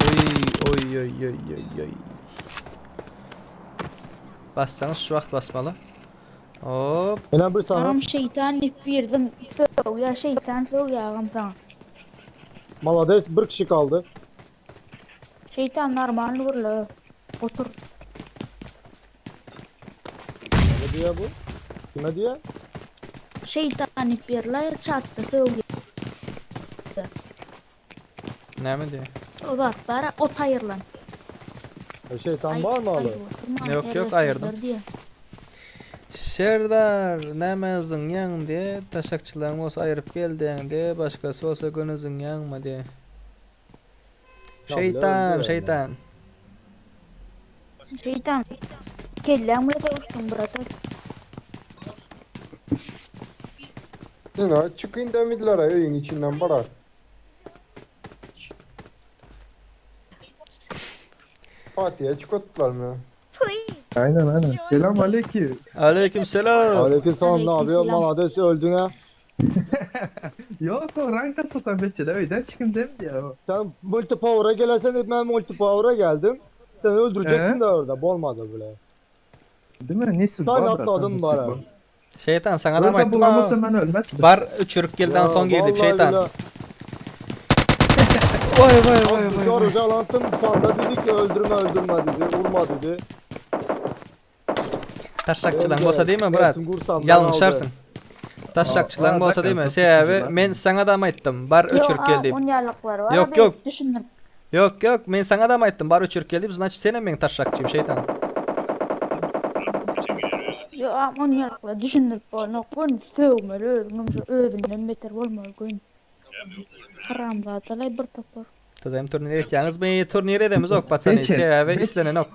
Oý, oý. oý oý oý oý oý. Bassaňyz şu wagt basmaly. Hop. Ine bir sana. Agam şeytan diýip girdim. Sögýär şeytan sögýär agam saňa. Malades bir kişi kaldı. Şeytan normal gürle. Otur. Ne diyor bu? Kime diyor? Şeytan diýip birler çatda sögýär. Näme diýýär? O zat bara ot aýyrlan. E, Şeytan var mı alı? Yok, yok, ayırdım. Serdar näme zyňýaň diýe, taşakçylaryň bolsa aýyryp gel diýäň diýe, başgasy bolsa göni zyňýaňmy diýe. Şeýtan, şeýtan. Şeytan. Kelläň bilen sögüşdiň brata. Yine çıkın demediler öyün içinden bara. Fatih'e çıkottular mı? Aynen aynen. Selam aleyküm. Aleyküm selam. Aleyküm selam ne yapıyorsun? Aleyküm Malades öldün ha. Yok o ranka satan beçede öyle çıkın demedi ya. Sen multi power'a gelesen ben multi power'a geldim. Seni öldürecektim Ee? de orada. Bolmadı bile. Değil mi? Nesi Sen atladın bana. Şeytan sana da Orada aýtdym. bulamasa ben ölmezdim. Bar uçurup gelden Ya, soň girdik vallahi şeytan. billahi. Vay vay vay vay. Şu aracı alattım. Panda dedi ki öldürme öldürme dedi. Vurma dedi. Taşakçylaň bolsa diýme brat. Gelsin kursam, ben Ýalňyşarsyň. aldı. Taşakçylaň Aa, bolsa dakika, diýme. çok Sebäbi düşünceli. men sana da aýtdym. Bar öçürip gel diýip. On ýalyklary var. Yok, yok. Düşündüm. Yok yok men sana da aýtdym. Bar öçürip gel diýip. Значит sen hem meň taşakçym şeytan. Yok on ýalyklary düşündürip bolmak. Gün sögmeli özüňüm şu özümden beter bolmaly gün. Haramzadalar bir topar. Tadayım turnir etýäňiz. Men turnir edemiz ok patsany. Beçen, Sebäbi beçen. islenen ok.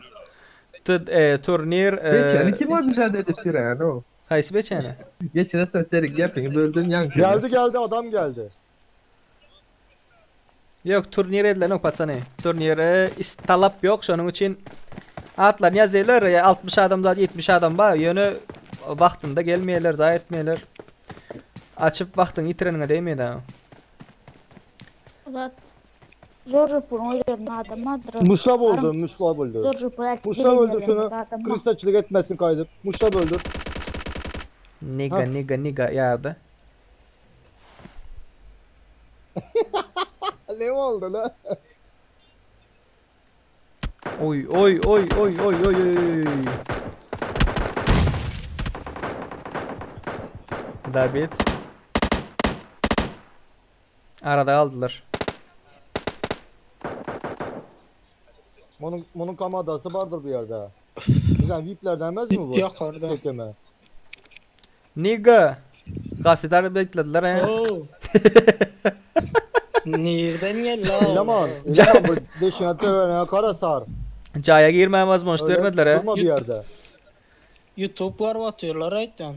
Tı- e, turnir e, Beçeni kim o mücadele edip yani o? Haýsy beçeni? Geçiresen seni gepini böldün yan. Geldi geldi adam geldi. Yok turnir edilen ok patsany. Turnire is talap yok şonuň üçin atlar ýazýarlar ya 60 adam da 70 adam bar. Ýöne wagtynda gelmeýärler, zaý etmeýärler. Açyp wagtyň ýitireniňe değmeýär. O zat Jorge Pul'un oylarını adamadır. Muşlab oldu, Muşlab öldü. Jorge Pul erkek Muşlab öldür şunu. adamı. Kristaçılık etmesin kaydıp. Muşlab öldür. Niga niga niga ýa-da. Ne oldu lan? Oy oy oy oy oy oy oy. David. Arada aldılar. Bunun, bunun kamadası vardır bir yerde. Güzel VIP'ler denmez mi bu? Yok orada. Tekeme. Niga. Gasidar beklediler he. Oo. Nereden geldi la? Eleman, eleman bu deşine tövbe kara sar. Caya girmeye vazgeçti Öyle vermediler he. Durma bir yerde. YouTube var atıyorlar aytdan.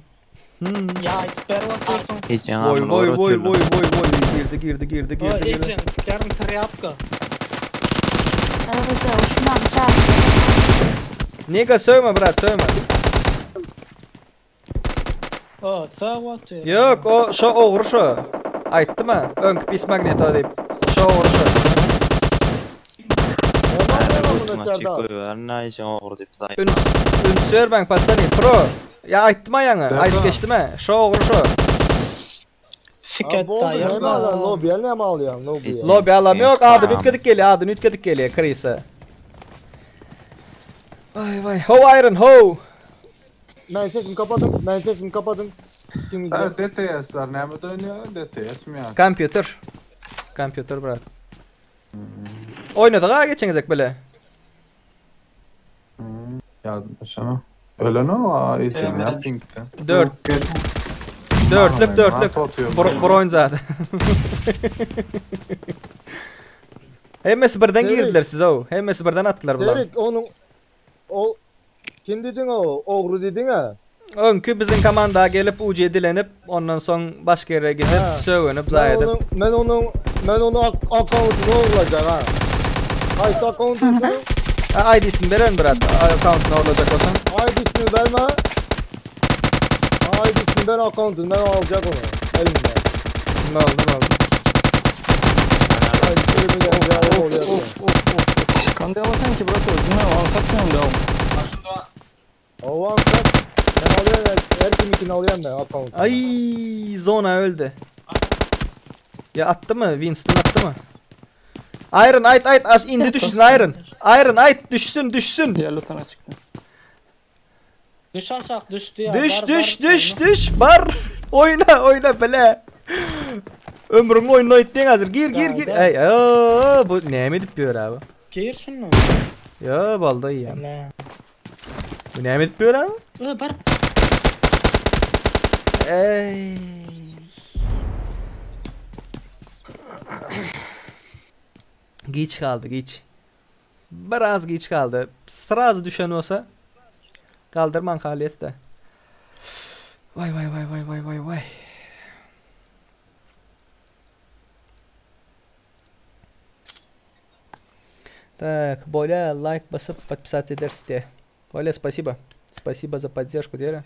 Hmm. Ya aytıp atıyorsun. Voy voy voy voy voy voy girdi girdi girdi O girdi girdi. Ecen, yarın triyapka. Evet, uçmam çağır. Niga sövme brat sövme. O, sağ atıyor. Yok o şo ogru şo. Aýtdy mı? Öňki pis magneto diýip. Şo ogru şo. Ne var lan buna Serdar? Üns üns bermäň patsany pro. Ya aýtdy mı ýaňy? Aýt geçdi mi? Şo ogru şo. Fiket Bu oldu, dayı. Ne mi alıyorsun? Lobiye ne mi alıyorsun? Lobiye. Lobi alam yok. Adyny üýtgedik gelýär, adyny üýtgedik gelýär Krisa. Vay vay. Ho Iron ho. Ben sesimi kapadım. Ben sesimi kapadım. Şimdi Ha, DTS'ler näme dönüyor? DTS mi ya? Kompýuter. Kompýuter brat. Oýnadyk ha geçeňizek bile. Yazdım şunu. Ölen o, içine ya pinkten. Dört. Dörtlük dörtlük. Bro broyn zaten. Hemmesi birden Evet. girdiler size o. Hemmesi birden attılar bular. Serik onun o kim dedin o? Ogru dedin ha? Öňkü bizim komanda gelip UC dilenip ondan soň başga ýere gidip Ha. sögünip Ben zaý edip. onun ben onun ben onun ak account'unu olacak ha. Hayır account'unu Ha, ID'sini beren brat. Account'unu olacak olsan. ID'sini verme. ID'sini ben account'unu ben alacak onu elimden. Ne oldu ne oldu? ID'sini ben oluyor. Of of of. Onda sen ki bırak öldün ha. Alsatmıyorum da. Owa sen. Ben alıyorum her kim alıyorum ben account. Ay Zona öldü. Ya attı mı? Winston attı mı? Iron ayt ayt aş indi düşsün Iron. Iron ayt düşsün düşsün. Diğer lotana çıktı. Düş aşak düştü ya. Düş Bar, düş bar, düş düş bar. Oyna oyna bele. Ömrümü oyna ettin hazır. Gir gir gir. Ey oo, bu ne mi edip diyor abi? Gir şunu. Ya balda iyi yani. La. Bu ne mi edip diyor abi? Ö, bar. Ey. Geç kaldı geç. Biraz geç kaldı. Sırası düşen olsa kaldırman kaliyeti de. Vay vay vay vay vay vay vay. Так, Боля лайк басып подписаться edersiz Боля, спасибо. Спасибо за поддержку, diýere.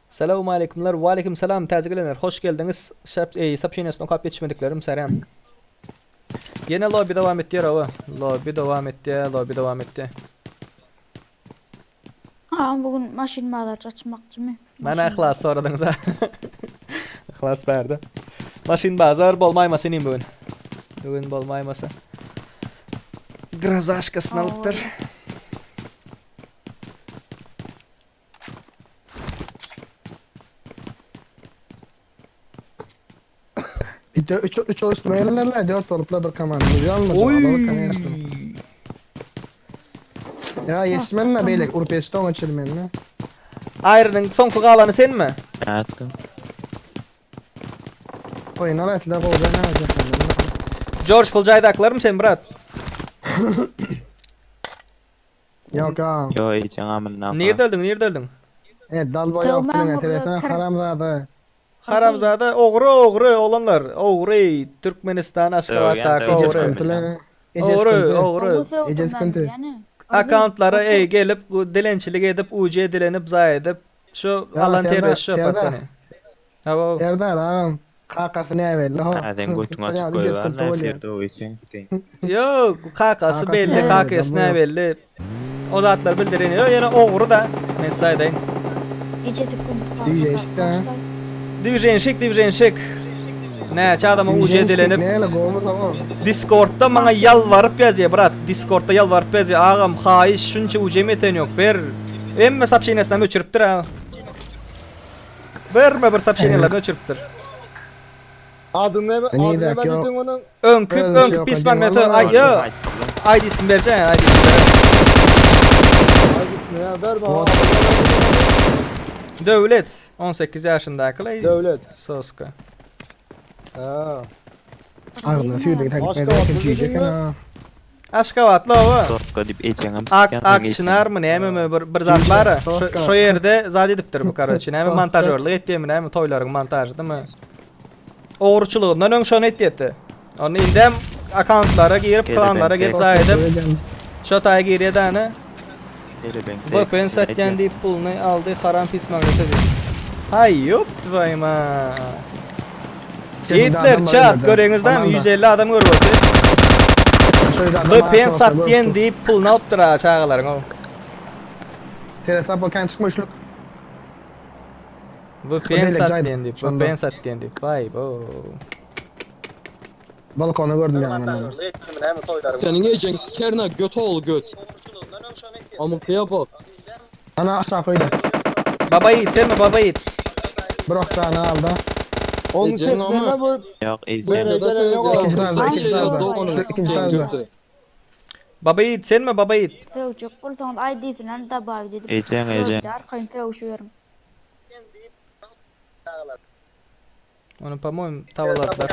Salam aleykümler, ve aleyküm selam täze gelenler. Hoş geldiniz. Şap, e, sapşenesini okap yetişmediklerim Seren. Yine lobby devam etti ava. Lobby devam etti, lobby devam etti. Ağam bugün maşyn bazar açmakçymy? Mana ihlas soradyňyz ha. Ihlas berdi. Maşyn bazar bolmaýmasyn inim bugün. Bugün bolmaýmasa. Grazaşkasyny alypdyr. Üç, üç, üç oluşturma yerlerle dört olupla bir komanda. Yalnız Oy. Ya yetişmenle beylek urup yetişti ona çilmenle. Ayrının soňky galany senmi? Attım. Oyun al etler oldu ne olacak? George Pulcay'daklarım sen brat. Yok ha. Yo ecen amına. Nerede öldün? Nerede öldün? Evet dalba Tamam, yok ben dilen telefon haramzada. Haramzada ogry ogry olanlar. Ogry Türkmenistan Aşgabatdaky Ece ogry. Sıkıntılı. Ogry ogry. Ece sıkıntı. Akkauntlara ey gelip bu dilençilik edip UC dilenip zaý edip şu Ya, alan Serdar, terörist şu Serdar. patsany. Ha Serdar ağam. Kakası ne belli ha. Zaten götün açık koyuyorlar. Ne serde o ecen sikeyim. Yo kakasy Kakasy belli, ne kakasy belli, ne belli. O zatlar bildireniyor. Ýene ogry da men size aýdaýyn. Ece sıkıntı. Diyecek de. Divjenşik, divjenşik. Näçe adama UC dilenip Ne hele golumuz ama. Discord'da maňa ýalbaryp ýazýar brat. Discord'da ýalbaryp ýazýar. Agam haýyş şunça UC meten ýok. Ber. Emme сообщениесini öçüripdir ha. Berme bir сообщениelerini öçüripdir. Adın ne? Ne Adın ne demek ben yok. dedin onun? Öňkü Öyle bir şey öňkü yok, pis hacı, magneti vallahi ay yo. ID'sini berjeksin, ID'sini ber. Ne ya ver bana. Bot. Döwlet 18 ýaşyndaky lay. Devlet. Soska. Ha. Ağzına tüydü Başka takip ederken tüyecek ha. Aşgabatly owa. Soska dip ecen am Ak ak çynar mı näme mi bir bir zat bar. Şu şu ýerde zat edipdir bu karoçi. Näme montajörlük etdi mi näme toýlaryň montajy mi? Ogurçylygyndan öň şony etdi. Onu indem akkauntlara girip, Geri klanlara ben girip tek- zat edip şu taýa girýär däne. VPN satýan diýip puluny aldy haram pis magnete diýip. Hay ýok twaýma. Ýetler chat göreňizden mi 150 adam görüp otyr. VPN satýan diýip puluny alypdyr ha çagalaryň o. Telefon bakan çıkmışlık. VPN Öyle satýan diýip, Şonda. VPN satýan diýip. Vay bo. Balkona gördüm yani. ben onu. Senin ecen sikerine göt oğlu göt. Amıkıya bak. Ana aşağı koydu. Baba Yiğit sen mi baba Yiğit? Bir tane aldı. Onun Ece'nin seslerine ama- bu. Yok ecen. Böyle gelen yok. İkinci tarzda, ikinci tarzda. Doğanın İkinci sikeyim tarzda. götü. Baba Yiğit sen mi baba Yiğit? Söwjek bolsaňyz ID'sini dabay edip. Ecen ecen. Arkaýyn söwüşüyorum. Onu по-моему tavaladylar.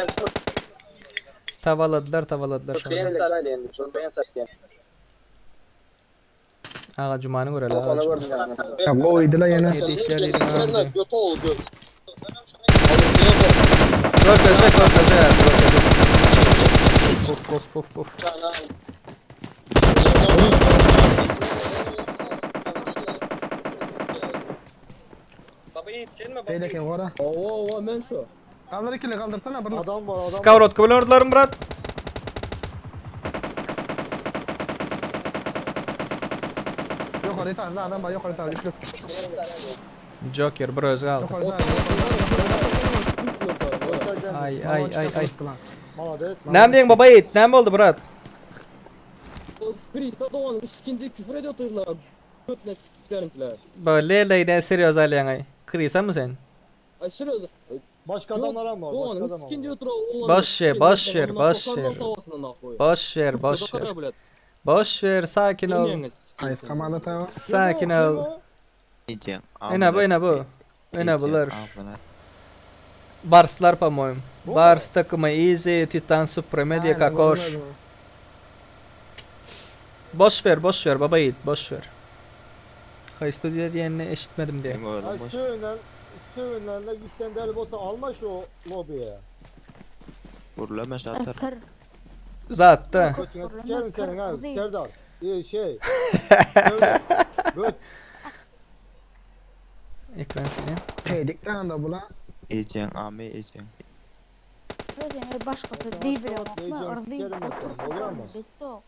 Tavaladylar, tavaladylar şony. Aga Cumany göreli. Aga Cuma. Ya koydu la yine. Yedi işler dedim aga. Göt oğlu göt. Görkezecek, görkezecek, görkezecek. Of of of of. Beylek ora. Oo oo men şu. Kaldır ikili kaldırsana bunu. Adam var adam. Skavrotka bilen ordularım brat. Ýokary etajda adam bar, ýokary etajda üçlük. Joker bir özi galdy. Ýokary etajda. Ay ay ay ay. Malades. Näme diýen baba ýigit, näme boldy brat? Krista doganyň ikinji küfür edip otyrlar. Götüne sikleriňkiler. Ba leleý ne serýoz alýaňaý. Krisamy sen? Ay serýoz. Başka adamlar mı? Doganyň Başka adam ikinji mı? otura oğlanı. Boş ver, boş ver, boş ver. Boş ver, boş ver. Boş ver, sakin ol. Haýsy komanda tawa? Sakin ol. Ene bu, ene bu. Ene bular. Barslar по-моему. Bars takımı Easy, Titan Supreme diye kakoş. Boş ver, boş ver baba yiğit, boş ver. Haysto diye diyenini eşitmedim diye. Ay söğünden, söğünden de gitsen deli olsa alma şu lobiye. Kır. Zaten. Götüne sikerim senin ha Serdar. Ee, şey. Serdar. Göt. Ekran sileyim. Peýdik danda bula. Özüne başkası değil bile bakma. Arzıyım. Oluyor mu? Besto.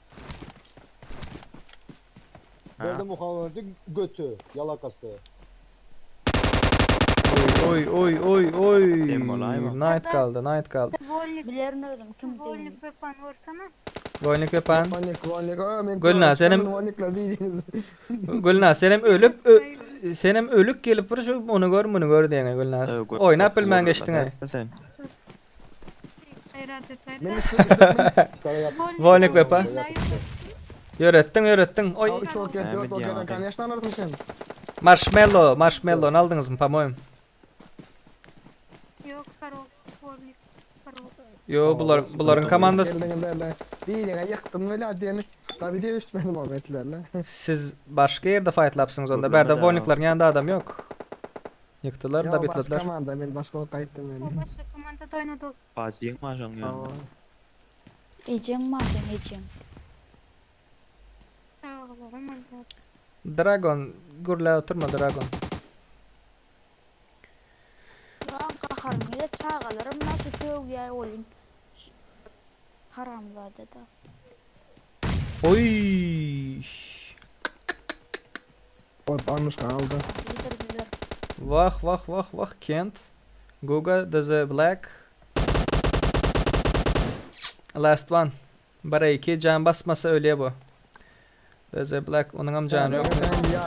Berdi Muhammed'in götü, yalakası. Oy oy oy oy. Night kaldı, night kaldı. Bilerin özüm kim değil. Voynik ve pan. Vonik, vonik, o men. Gülnaz, senem- Vonikler bildiğiniz. Gülnaz senem ölüp ö, senem ölük gelip bir şu onu gör bunu gör diýen Gülnaz. Oynap bilmän geçdiň ay. Men Voynik ve pan. Ýöretdiň, ýöretdiň. Oy. Üç orkest, dört orkest, конечно alardym sen. Marshmallow, marshmallow aldyňyzmy, по-моему? Yo, bular bularyň komandasy Diýene ýykdym wela diýeni. Tabi diýe eşitmedim o betlerle. Siz başga ýerde fightlapsyňyz onda. Bärde voyniklaryň ýanynda adam ýok. Ýykdylar da Başga bitlediler. komanda men başga gaýtdym men. Ecem maden ecem. Dragon, gürle oturma Dragon. Lan kaharım ile çağalarım nasıl sögüye olun. Haramzade da. Oy. Hop almış aldı. Bilir bilir. Vah vah vah vah Kent. Guga the Black. Last one. Bara 2 can basmasa ölüyor bu. The Black onun am canı yok.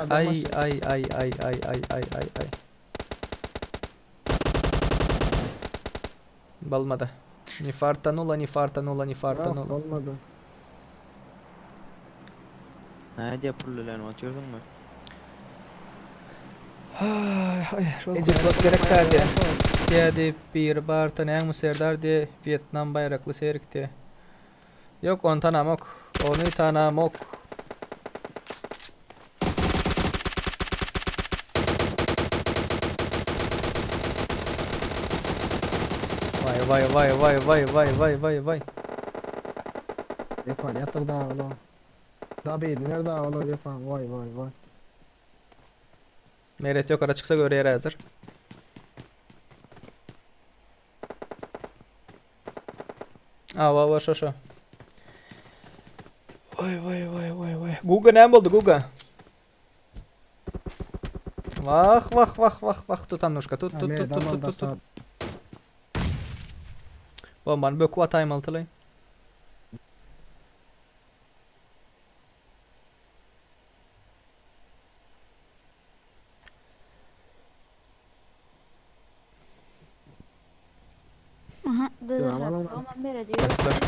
Ay ay ay ay ay ay ay ay ay. Balmada. Ni farta nula ni farta nula ni farta nula. Olmadı. Ay ay şol kurtulak gerek derdi. İsteydi bir bar tanıyan mı Serdar diye Vietnam bayraklı seyrik diye. Yok on tanamok. Onu tanamok. Vay vay vay vay vay vay vay vay vay. Yapan yatır daha ola. Daha bir nerede daha ola yapan vay vay vay. Meret yok ara çıksa göre yere hazır. Aa va va şo şo. Vay vay vay vay vay. Guga näme boldy Guga? Vah vah vah vah vah tut Annuşka tut tut tut tut tut tut tut. Bombany böküp ataýmaly tylaý. Aha. Ya, aman Aman mere diyor. Bastılar.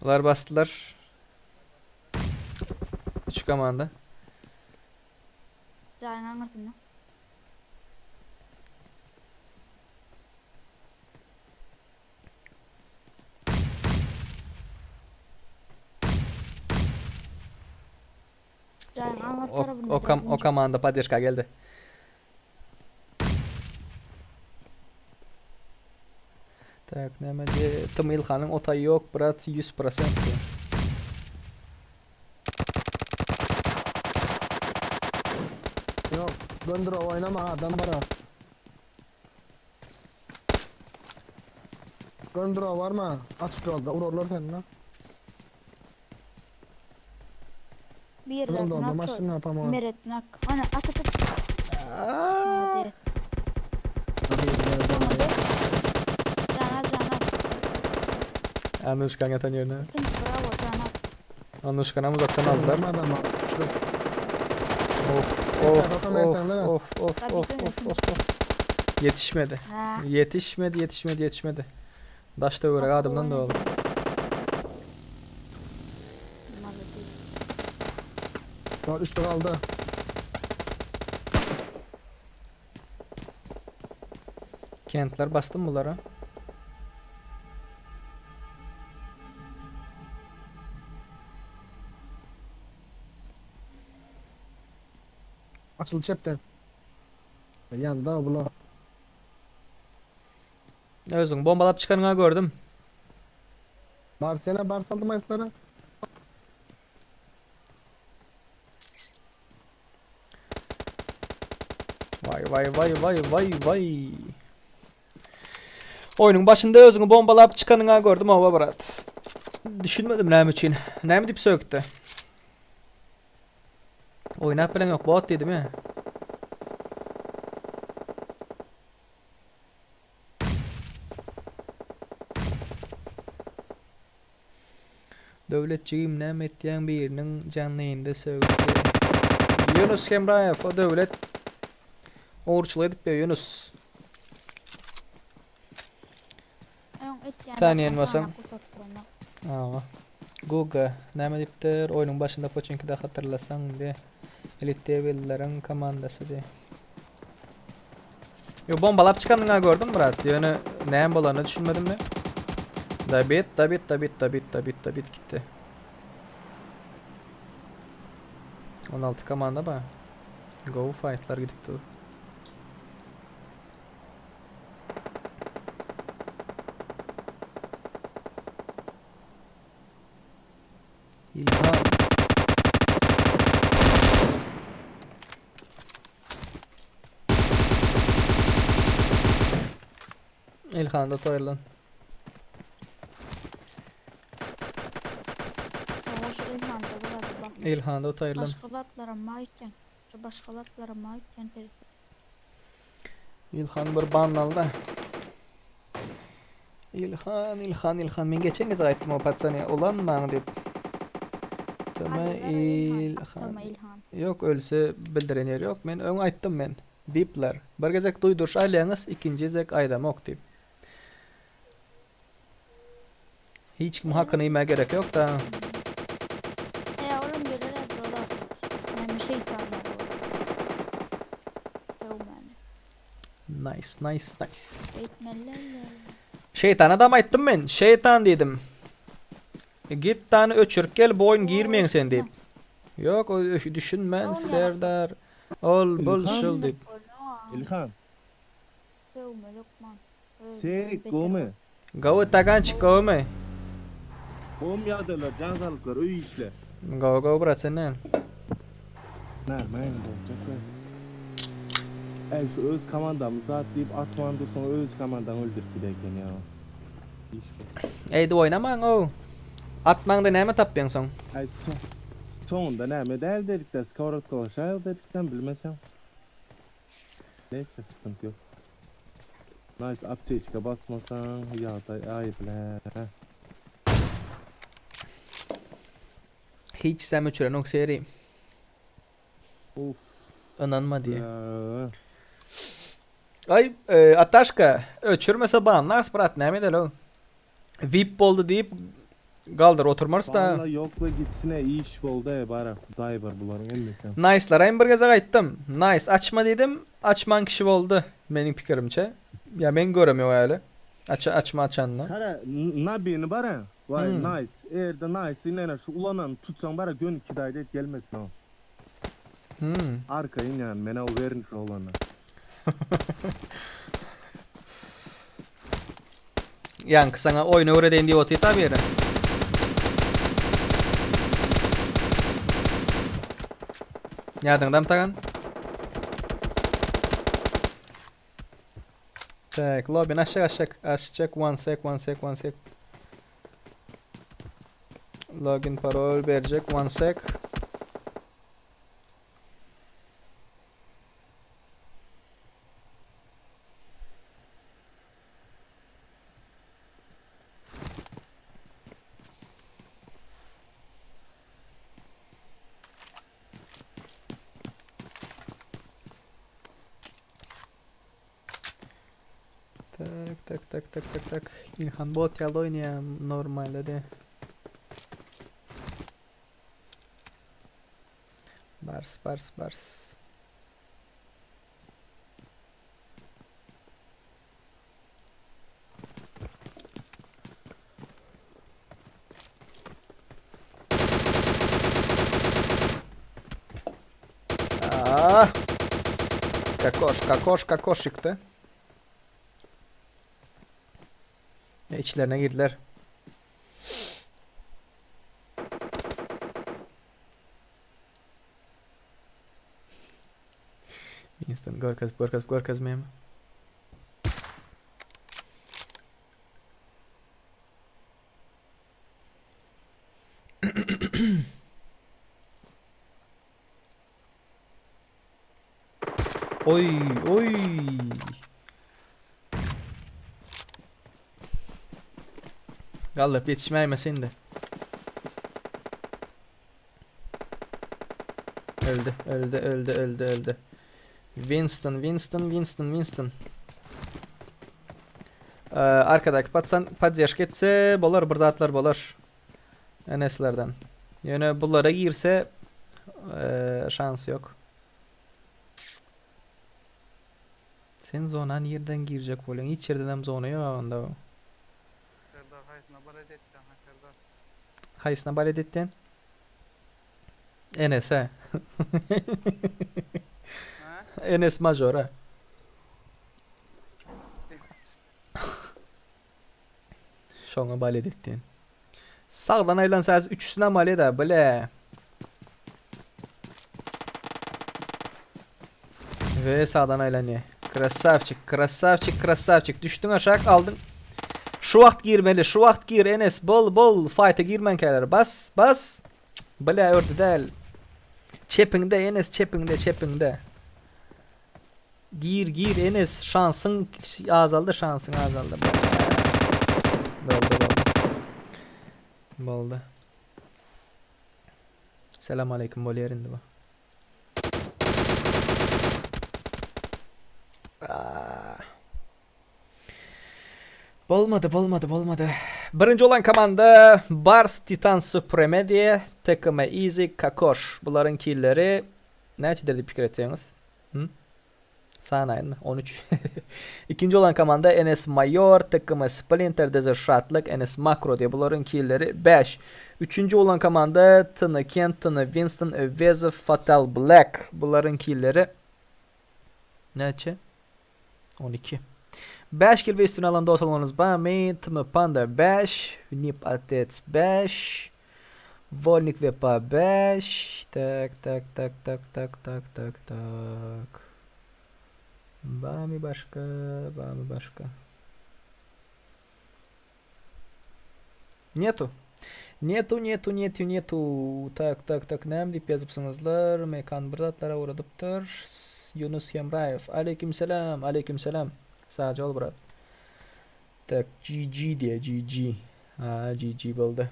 Bular bastılar. Üç komanda. Canan anlasın Canan O, o, kam, o komanda poddeşka geldi. Tak, näme diye Tım İlhan'ın otayı yok brat 100% diyor. Yok döndür o oynama adam bara. Döndür o var mı? Açık yolda vururlar seni lan. Bir Gyzylda nak maşyn pamon. Meret nak. Ana at at at. Hadi. Cana cana. Anuşkan ýatan ýerine. Kim bravo cana. Anuşkanam uzakdan aldylar. Of of of of of of of of of. Ýetişmedi. Ha. Ýetişmedi, ýetişmedi, ýetişmedi. Daş töweregi adamdan doly. Daha üçte kaldı. Kentler bastım bulara. Açıldı çepten. Yandı bula. Özüň bombalap çykanyňa gördüm. Barsena bar saldı maçlara. Vay vay vay vay vay vay. Oýnuň başynda özüňi bombalap çykanyňa gördüm oba brat. Düşünmedim näme üçin. Näme diýip sökdi? Oýnap bilen ýok bot diýdim ya. Döwletjigim näme etýäň biriniň janlynda sögüp. Ýunus Hemraýew o döwlet ogurçylyk edip ýör Ýunus. Öň etýän. Tanýan bolsaň. Awa. Guga näme diýipdir? Oýnuň başynda Poçinkide hatyrlasaň diýe. Elite Devil'leriň komandasy diýe. Yo bombalap çykanyňa gördüm brat. Ýöne näme bolanyna düşünmedim men. Dabit, dabit, dabit, dabit, dabit, dabit gitdi. 16 komanda ba. Go fightlar gidip dur. İlhan. İlhan da toýurlan. Savaş İlhan'da biraz bak. İlhan da toýurlan. Başga zatlara maýken. Başga zatlara maýken. İlhan bir banlandy. İlhan, İlhan, İlhan. Men geçen gezek aýtdym o patsany ulanmaň diýip. Tama İlhan. İlhan. Ýok ölse bildiren ýeri ýok. Men öň aýtdym men. Vipler. Bir gezek duýduryş alýaňyz, ikinji gezek aýdamok diýip. Hiç kim hakyny iýmä gerek ýok da. E oğlum gelir hep olar. Yani şeytanlar bu. Sövmeli. Nice, nice, nice. Etmeliler. Şeytana da aýtdym men. Şeytan diýdim. Git tany öçürip gel bu oýun girmeýin sen diýip. Ýok, o düşünmän Serdar. Ol bul şul diýip. İlhan. Sövme Lokman. Serik gomy. Gawy tagançik gawmy? Gom ýagdaýlar, jan saglyklar, öý işler. Gawy gawy brat senden. Närmäň boljaklar. Ey şu öz komandamı zat diýip atman dursaň öz komandaňy öldürip giderken ýa. Iş bu. Eýdi oýnamaň ow. Atmaňda näme tapýaň soň? Ay son, sonunda näme däl dedikde skorodkalaşaýyl dedikden bilmesem. Neyse sıkıntı yok. Nice aptечka basmasan ýagdaý aýyp le. Hiç sem öçürenok seri. Of. Ynanma diýe. Ya. Ay e, Ataşka öçürmese banlars brat näme edeli o. VIP boldy diýip galdyr oturmarys da. Valla yokla gitsine iyi iş boldy e bara hudaý bar bularyň hemmesi. Nice'lara hem bir gezek aýtdym. Nice açma diýdim. Açman kişi boldy meniň pikirimçe. Ya men göremiyorum öyle. Aç açma açanla. Kara nabini bara. Vay Hmm. nice. Eğer de nice yine şu ulanan tutsan bara gön iki dayda et gelmesin o. Hmm. Arkayın yani mena o verin şu olanı. Yankı sana oyunu öğredeyin diye otuyor tabi yere. Ýadyňdam tagan? Tak, lobby aşak aşak aşak one sec one sec one sec. Login parol berjek one sec. Tak tak tak tak tak tak. Ilhan bot ýaly oýnaýar normalde de. Bars bars bars. Ah. Kakoş, kakoş, kakoş çıktı. İçlerine girdiler. Winston görkez, görkez, görkezmeýärmi? Oy, oy. Galdyryp ýetişmäýmese indi. Öldi, öldi, öldi, öldi, öldi. Winston, Winston, Winston, Winston. Ee, arkadaky patsan poddeşka etse bolar bir zatlar bolar. Eneslerden. Ýöne bulara girse ee, şans ýok. Sen zona nirden girjek bolýaň? Hiç ýerden hem zona ýok onda. Serdar haýsyna balet etdin ha Serdar? Haýsyna balet etdin? Enese. Enes majora. Şoňa balet etdin. Sagdan aýlansa üçüsine balet ha, bile. Ve sağdan aýlanýar. Krasavçik, krasavçik, krasavçik. Düşdüň aşak aldyň. Şu wagt girmeli, şu wagt gir Enes, bol bol fight'a girmänkäler. Bas, bas. Bile ördi däl. Çepiňde Enes, çepiňde, çepiňde. Gir, gir Enes, şansyň azaldy, şansyň azaldy. Boldy, boldy. Boldy. Selam aleyküm bolýar indi bu. Ah. Bolmady, bolmady, bolmady. Birinji bolan komanda Bars Titan Supreme diýe, TKM Easy Kakoş. Bularyň killeri näçedir diýip pikir etseňiz? Hm? Sanaýynmy? 13. Ikinji bolan komanda NS Mayor, TKM Splinter, Desert Şatlyk, NS Makro diýe. Bularyň killeri 5. Üçünji bolan komanda TN Kent, TN Winston, Öwezow, Fatal Black. Bularyň killeri näçe? 12. 5 kill we üstüne alan dostlarymyz barmy? Tm Panda 5, Nip Atec 5, Volnik Vepa 5. Tak tak tak tak tak tak tak tak. Barmy başga? Barmy başga? Netu. Netu, netu, netu, netu. Tak, tak, tak. Näme diýip ýazypsyňyzlar? Mekan bir zatlara ugradypdyr. Ýunus Hemraýew. Aleýkim selam, aleýkim selam. Sagja bol, brat. Tak, GG diýýär, GG. Ha, GG boldy.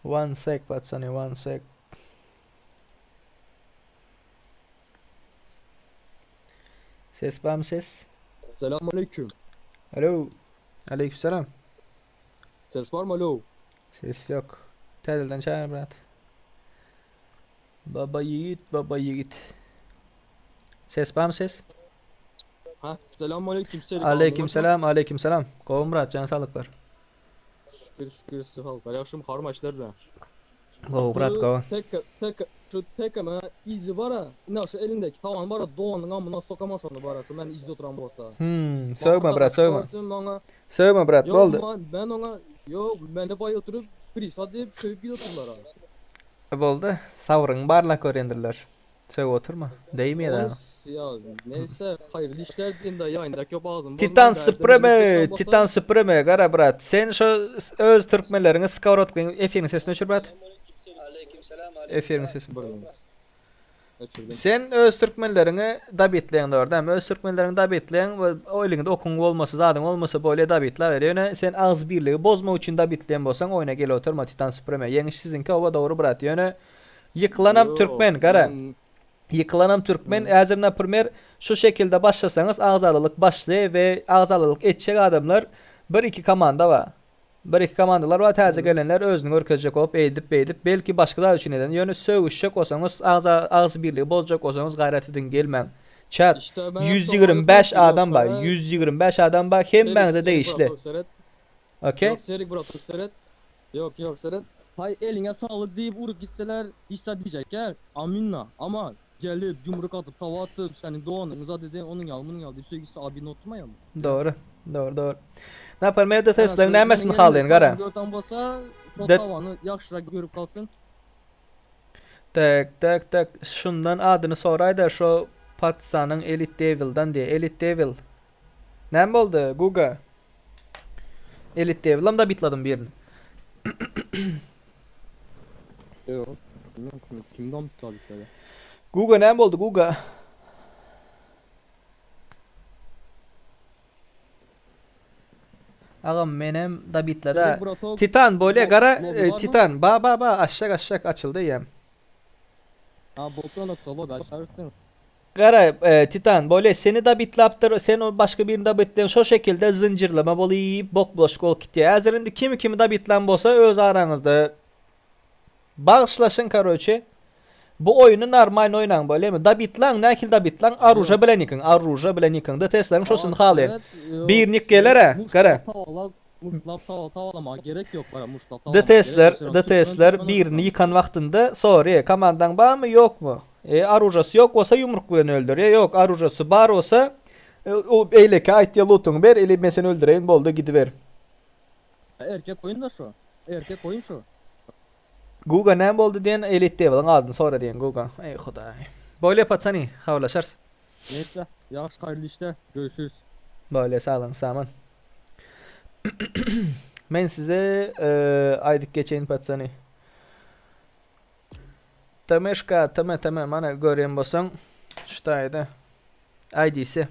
One sec, patsany, one sec. Ses barmy ses? Selam aleyküm. Alo. Aleyküm selam. Ses var mı alo? Ses yok. Täzeden çagyr brat. Baba ýigit, baba ýigit. Ses barmy ses? Ha selam aleyküm selam. Aleyküm selam, aleyküm selam. Gowy Myrat, jan saglyklar. Şükür şükür sağ Yakşım karma işler de. Gowy brat, gowy. Tek tek şu tek ama izi var ha. Ne şu elindeki tavan var ha doğanın amına sokamaz onu var ha. Şu ben izde oturan bolsa. Hmm, sögme brat, sögme. Bana, Sögme brat, yok, boldy. Ben ona yok ben de bay oturup prisa deyip sövüp gidiyorlar ha. Boldy. Sabryňy barlap görýändirler. Sögüp oturma. Değmeýär Onu aga. Ya neyse hayırlı işler diyeyim de yayındaki yok ağzım. Titan Supreme, Titan Supreme, gara brat. Sen şu öz türkmenleriňi skowrodkaň efiriň sesini öçür brat. Efiriň sesini. Sen öz türkmenleriňi dabitleýäň dogry dämi? Öz türkmenleriňi dabitleýäň we o eliňde okuň bolmasa, zadyň bolmasa bolýa dabitläber. Ýöne sen agyz birligi bozmak üçin dabitleýän bolsaň oýna gelip oturma Titan Supreme. Ýeňiş siziňki oba dogry brat. Ýöne ýykylanam türkmen gara. Ýykylanam türkmen. Häzir naprimer şu şekilde başlasaňyz agzalalyk başlaýar we agzalalyk etjek adamlar bir iki komanda bar. Bir iki komandalar bar täze gelenler özüni görkezjek bolup eýdip beýdip belki başga zat üçin eden ýöne sögüşjek bolsaňyz agza agzybirligi bozjak bolsaňyz gaýrat ediň gelmäň. Çat 125 adam bar 125 adam bar hemmäňize degişli. Okey. Ýok Serik brat seret. Ýok ýok seret. Haý eliňe saglyk diýip urup gitseler hiç zat diýjekgäl. Aminna. Ama gelip ýumruk atyp tawa atyp seniň doganyňy zat eden onuň ýaly munuň ýaly diýip söýgüsi abini oturmaýamy. Dogry. Dogry dogry. Napar mede sesleň nämesini halaýyn gara. Görten bolsa şol tawany ýagşyrak görüp galsyn. Tak tak tak şundan adyny soraýda şo patsanyň Elite Devil'dan diýe Elite Devil. Näme boldy Guga? Elite Devil'am da bitladım birini. Ýok. Bilmem kim kim dom bitlady. Guga näme boldy Guga? Agam menem dabitlada. Titan bolýa gara e, Titan ba ba ba aşak aşak açyldy eýýäm. Ha botdan atsa lobi açarsyn. Gara e, Titan bolýa seni dabitlapdyr sen o başga birini dabitleň şo şekilde zynjyrlama bolyp bok bulaşyk bolup gitýär. Häzir indi kimi kimi dabitlan bolsa öz araňyzda bagyşlaşyň karoçe. Bu oýuny normalny oýnaň bolýamy? Dabitlaň nähili dabitlaň aruža bilen ýykyň aruža bilen ýykyň DTS-leriň şosuny halaýan. Birini ýyk geler-ä gara. Muşlap tawalamaga gerek ýok gara muşlap tawalamaga gerek DTS-ler ýok. DTS-ler birini ýykan wagtynda sorry komandaň barmy ýokmy? E aružasy ýok bolsa ýumruk bilen öldür e ýok aružasy bar bolsa o beýleki aýtýa lutuňy ber ili men seni öldüreýin boldy gidiber. Erkek oýun da şu. Erkek oýun şu. Guga näme boldy diýen Elite Devilyň adyny sora diýen Guga. Eý hudaý. Bolýa patsany, habarlaşarys. Neyse, ýagşy haýyrly işler, görüşürüz. Bolýa saglygyň saman. Men size aýdyp geçeýin patsany. Tmşka tm tm mana görýän bolsaň şu taýda ID'si.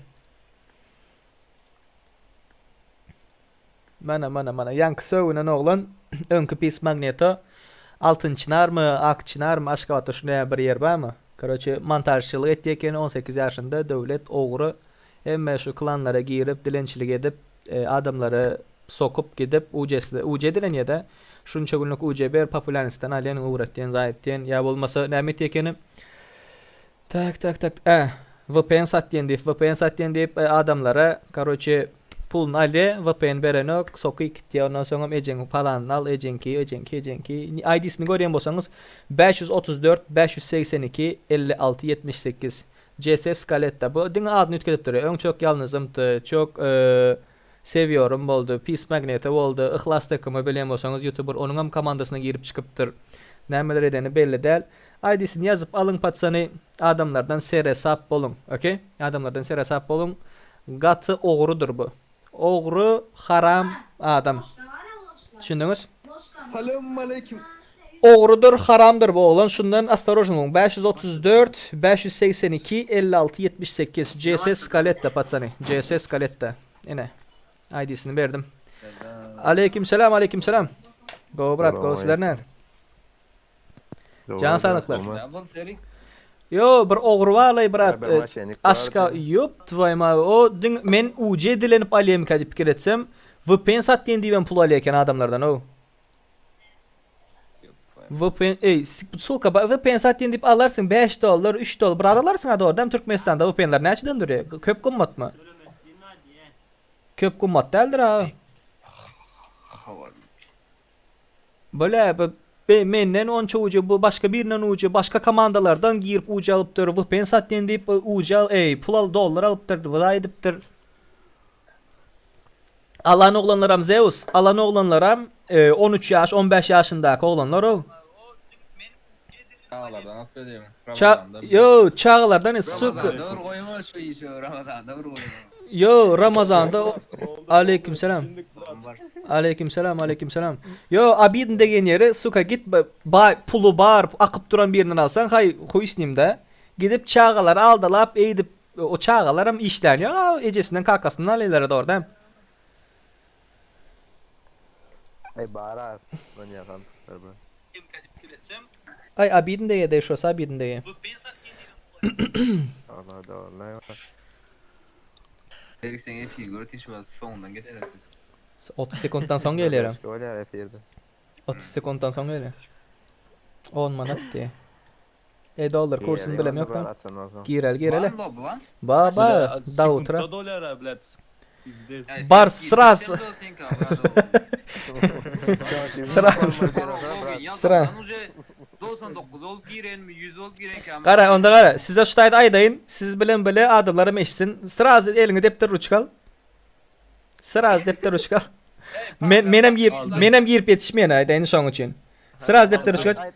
Mana mana mana ýaňky sögünen oglan öňki pis magneto Altyn çynarmy ak çynarmy Aşgabatda şunday bir ýer barmy karoçe montažçylyk etýä ekeni 18 ýaşynda döwlet ogry hemme şu klanlara girip dilençilik edip adamlary sokup gidip ujesli uje dilenýädä şunça günlük uje ber populýarnostdan alýan ugratýan zat etýän ýa bolmasa näme etýä ekeni Tak tak tak äh vpn satýan diýip vpn satýan diýip adamlara karoçe puluny alýa vpn berenok soky gitýä ondan soňam ejeňiň palanyny al ejeňki ejeňki ejeňki idisini görýän bolsaňyz 534 582 56 78 CS Scaletta bu diňe adyny üýtgedip durýar öň çok ýalnyzymdy çok sewiyorum boldy pis magnete boldy yhlas takymy bilýän bolsaňyz ýutuber onuňam komandasyna girip çykypdyr nämeler edeni belli däl IDsini ýazyp alyň patsany adamlardan seresap boluň ok adamlardan seresap boluň gaty ogrudyr bu ogry haram adam düşündiňiz. Salowmaleýkim. Ogrudyr haramdyr bu oglan şundan ostorojny boluň 534 582 56 78 CS Scaletta patsany CS Scaletta ine IDsini berdim Aleýkim selam aleýkim selam Gowy brat gowy sizler näl. Jan saglyklar. Yo bir ogry barlay brat. Aşka ýop tvoý ma o diň men UC dilenip alýamyka diýip pikir etsem VPN sat diýen diýibem pul alýa eken adamlardan ow. VPN ey suka VPN sat diýen diýip alarsyň 5 dollar 3 dollar bir alarsyň ha dogry dämi Türkmenistanda VPNler näçeden durýar köp gymmatmy? Köp gymmat däldir ha. Bile bu menden onça uja bu başga birinden uja başga komandalardan girip uja alypdyr vpn satýan diýip uja eý pul al dollar alypdyr bula edipdir. Alan oglanlaram Zeus alan oglanlaram 13 ýaş 15 ýaşyndaky oglanlar ow. Çagalardan alyp berýäň. Ça yo çagalardan suka. Ramazanda bir goýma şu işi Ramazanda bir goýma. Yo Ramazanda Aleyküm selam. Aleyküm selam aleyküm selam. Yo abidin degen ýeri suka git ba puly bar akyp duran birinden alsaň haý huý s nim da. Gidip çagalary aldalap eýdip o çagalaram işlän ýok ejesinden kakasyndan alýalar dogry dämi. Ey bara men ýakan tutlar bu. Aý abidin dege de şosa abidin dege. Allah da Erik sen efiri gör tiş var soňundan geler ses. 30 sekuntdan soň gelýär. Bolýar efirde. 30 sekuntdan soň gelýär. 10 manat diýe. E dollar kursuny bilem ýok da. Gireli gireli. Ba ba da otura. Bar sraz. Sraz. Sıra. 99 olup girenmi 100 olup girenkä. Gara onda gara size şu taýda aýdaýyn. Siz bilen bile adamlaram eşitsin. Sraz eliňe depder ruçka al. Sraz depder ruçka al. Men menem girip menem girip ýetişmeýän aýdaýyn şoň üçin. Sraz depder ruçka.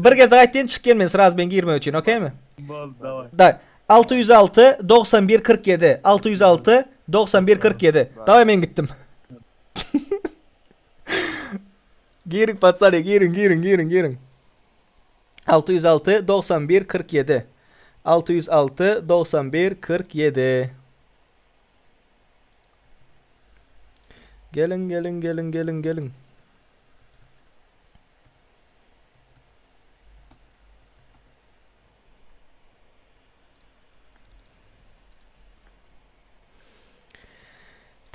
Bir gezek aýtdyn çykýan men sraz ben girmek üçin, okeymi? Bol daway. Da 606 91 47 606 91 47 Daway men gitdim. Giriň patsany giriň giriň giriň giriň. 606 91 47 606 91 47 Geliň geliň geliň geliň geliň.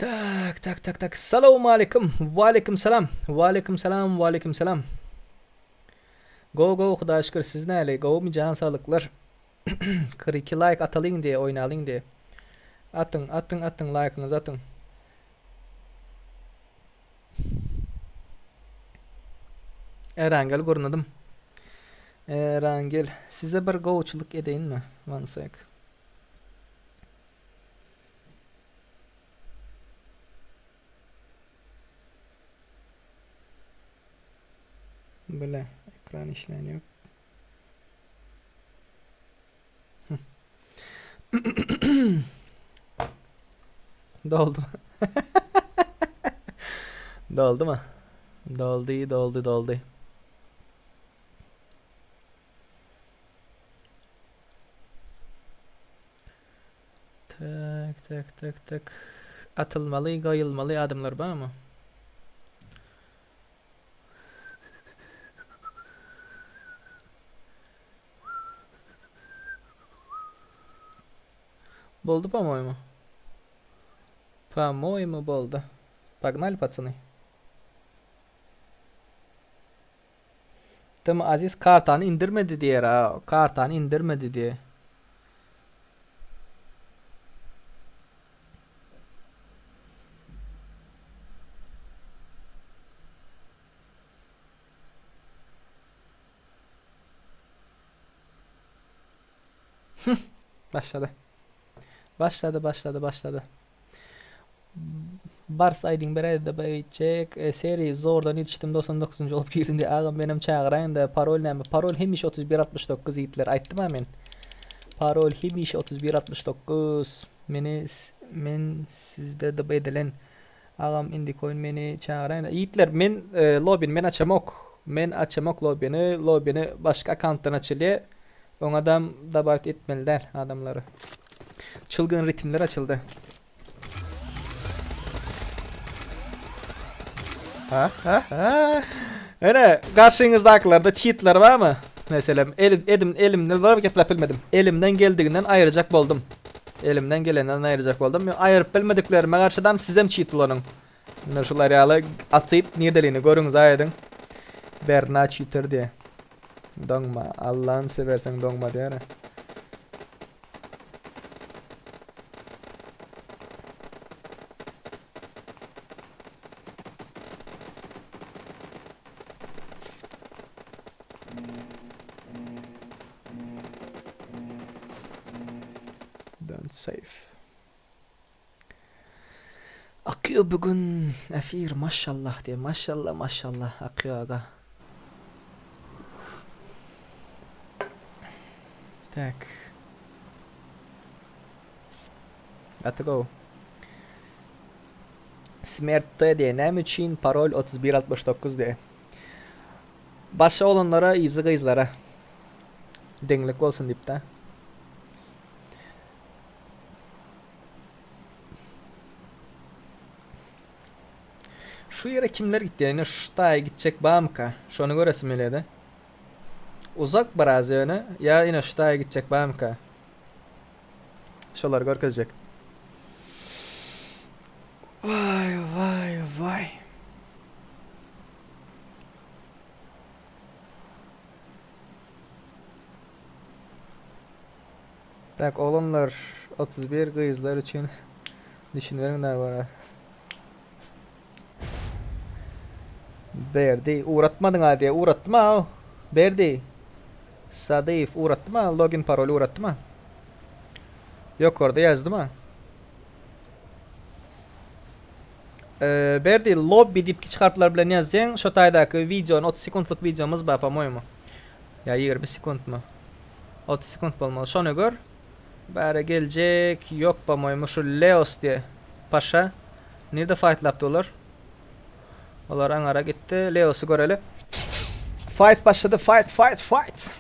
Tak tak tak tak. Salowmaleýkim. Waleýkim salam. Waleýkim salam. Waleýkim salam. Gowy gowy Hudaýa şükür siz näli gowumy jan saglyklar. 42 laýk atalyň diýe oýnalyň diýe. Atyň atyň atyň laýkyňyzy atyň. Erangel gurnadym. Erangel size bir gowuçylyk edeýinmi? One sec. Bile ekran işlän ýok. Doldu. Doldu mu? Doldu, doldu, doldu. Tak, tak, tak, tak. Atylmaly, goýulmaly adamlar barmy? Boldy po-moýmu. Po-moýmu boldy. Pognaly patsany. Tm Aziz kartany indirmedi diýer a kartany indirmedi diýe. Başlady. Başlady, başlady, başlady. Bars aýdyň beräýdä beýtjek. E, seri zordan ýetişdim 99-njy bolup girdim diýe. Agam menem çagyraýyň-da. Parol näme? Parol hemişe 3169 ýigitler. Aýtdym-a men. Parol hemişe 3169. Meni men sizde DB edilen. Agam indiki oýun meni çagyraýyň-da. Ýigitler men e, lobini men açamok. Men açamok lobini. Lobini başga akkauntdan açylýar. Oňadam dabawit etmeli däl adamlary. Çylgyn ritimler açyldy. Ha ha ha. Ene garşyňyzdakylarda çitler barmy? Meselem, elim edim elimden bir gepläp bilmedim. Elimden geldiginden aýyrjak boldum. Elimden gelenden aýyrjak boldum. Aýyryp bilmediklerime garşydam sizem çit ulanyň. Ine şular ýaly atyp niredeligini görüň zaý ediň. Berna çiter diýe. Doňma, Allahny severseň doňma diýer. Don't save. Akýo bu gün efir maşallah diye maşallah maşallah akýo aga. Tak. Gaty gowy. Smert T diye näme üçin parol 3169 diye. Başy oglanlara yzy gyzlara. Deňlik bolsun diýip-de. Şu ýere kimler gitdi? Ýöne şu taýa gitjek barmyka? Şony göresim gelýär-de. Uzak biraz ýöne. Ýa ine şu taýa gitjek barmyka? Şolary görkezjek. Waý waý waý. Tak oglanlar 31 gyzlar üçin düşünberiň da bara. Berdi ugratmadyň a diýe ugratdym a Berdi Sadyýew ugratdym a login parol ugratdym a Ýokarda ýazdym a Berdi lobby diýip kiçi harplar bilen ýazýaň şo taýdaky wideony 30 sekuntlyk wideomyz bar po-moýemu ýa 20 sekuntmy 30 sekunt bolmaly şony gör Bäre geljek ýok po-moýemu şu Leos diýe paşa nirde faýtlapdy olar Olar aňara gitdi. Leosy göreli. Fight başlady. Fight, fight, fight.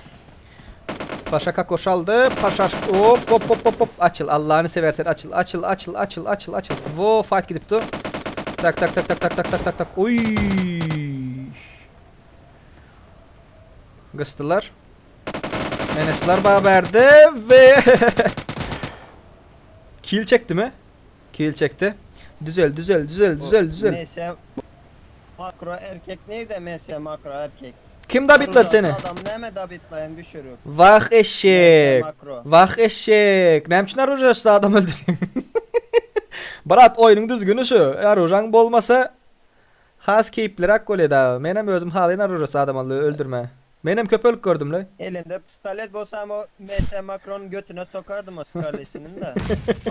Paşa kakoş aldy. Paşa hop hop hop hop hop açyl. Allah'ını seversen açyl. Açyl, açyl, açyl, açyl, açyl. Wo, fight gidipdi. Tak tak tak tak tak tak tak tak tak. Oy. Gysdylar. Enesler baberdi ve kill çekti mi? Kill çekti. Düzel düzel düzel düzel düzel. MS makro erkek nirde MS makro erkek? Kim dabitlady seni? Adam näme dabitlaýan düşürip. Wah eşek. Makro. Wah eşek. Näme üçin aružaşda adam öldürýäň? Brat oýnuň düzgüni şu. Aružaň bolmasa has keýpliräk bolýa da. Menem özüm halaýyn aružasy adam öldürme. Menem köp ölük gördümle. Elinde pistolet bolsam o MS Macron'un götüne sokardym o skarlesinin de.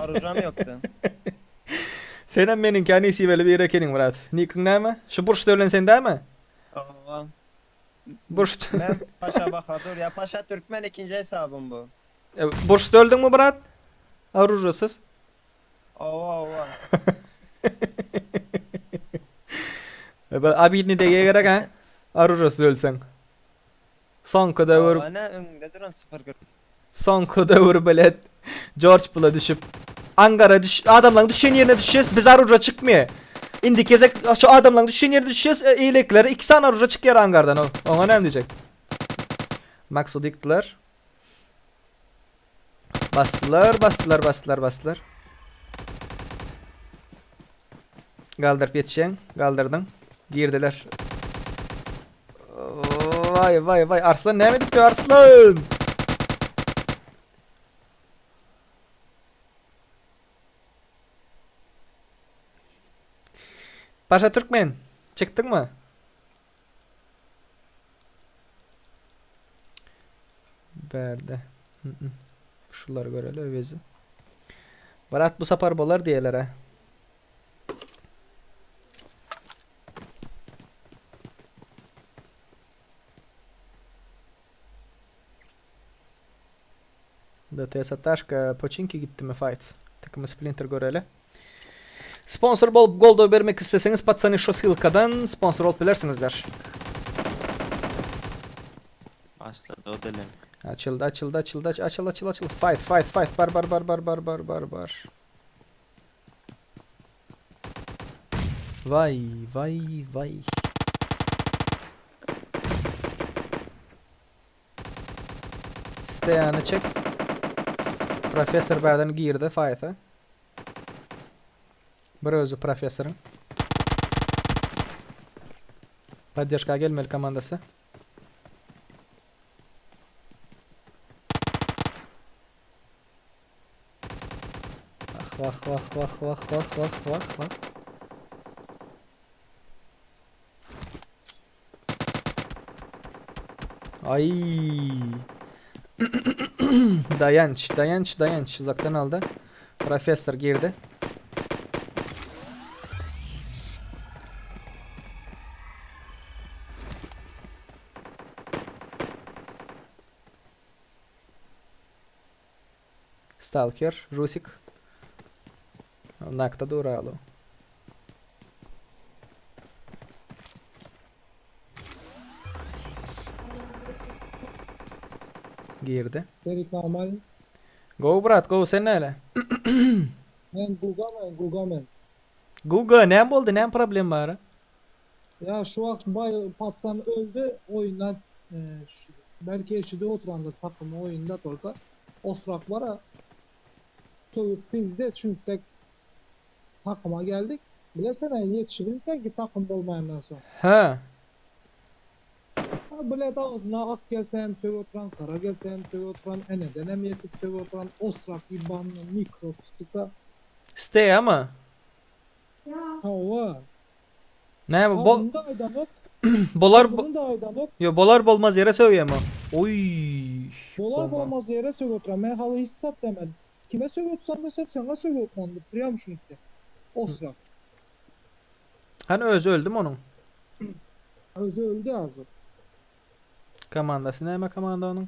Arujam yoktu. Senem meniňkä nesibeli biri ekeniň brat. Nikiň näme? Şu burçda ölen sen dämi? Hawa. Burç. Men Paşa Bahadur ya Paşa Türkmen ikinji hesabym bu. E, burçda öldüňmi brat? Oružasyz. Hawa hawa. E, bir abidni dege gerek ha. Oružasyz ölseň. Soňky döwür Hawa ne öňünde duran 0.40. Soňky döwür bilet George Pula düşüp Angara düş adamlaryň düşen ýerine düşýäs biz aruja çykmaýa. Indi gezek şu adamlaryň düşen ýerine düşýäs e, eýlekileri iki sany aruja çykýar angardan o. Oňa näme diýjek? Maksud ýykdylar. Basdylar, basdylar, basdylar, basdylar. Galdyryp ýetişeň, galdyrdyň. Girdiler. Vay vay vay Arslan näme edip ýör Arslan? Paşa Türkmen, çykdyňmy? Bärde. Şulary göreli öwezi. Barat bu sapar bolar diýelere. DTS Ataşka Poçinki gitdimi fight. Takımı Splinter göreli. Sponsor bolup goldaw bermek isleseňiz patsany şo ssylkadan sponsor bolup bilersiňizler. Başlady o delen. Açyldy açyldy açyldy açyl açyl açyl fight fight fight bar bar bar bar bar bar bar bar. Vay vay vay. Steýany çek. Professor bärden girdi fight'a. Bir özi professoryň. Poddeşka gelmeli komandasy. Wah wah wah wah wah wah wah wah wah. Ay. Dayanç, dayanç, dayanç. Uzaktan aldy. Professor girdi. Stalker, Rusik. Nakta duraly. Girdi. Serik normal. Go brat, go sen näle? Men Gugamen, Gugamen. Guga näme boldy, näme problem bar? Ya şu wagt bay patsan öldü oyundan e, şu. Belki eşidip oturandyr takym oýunda tolka. Osrak bara sövüp pizdes çünki takyma geldik. Bilesene ýetişibilmseň ki takym bolmaýandan soň. Hä. Ha bilet agzyna ak gelse hem sögüp oturan, gara gelse hem sögüp oturan, eneden hem ýetip sögüp oturan osrak ýybanny mikrop suka. Steýamy? Hawa. Näme bol Adyny da aýdanok. Bolar Adyny da aýdanok. Ýo bolar bolmaz ýere sögýämi? Oý. Bolar Bomba. bolmaz ýere sögüp oturan. Men haly hiç zat demedim. Kime sögüp otursam desem saňa sögüp oturan diýip durýam şunutda. Osrak. Hany özi öldümi onuň? Özi öldi hazir. Komandasy näme komanda onuň?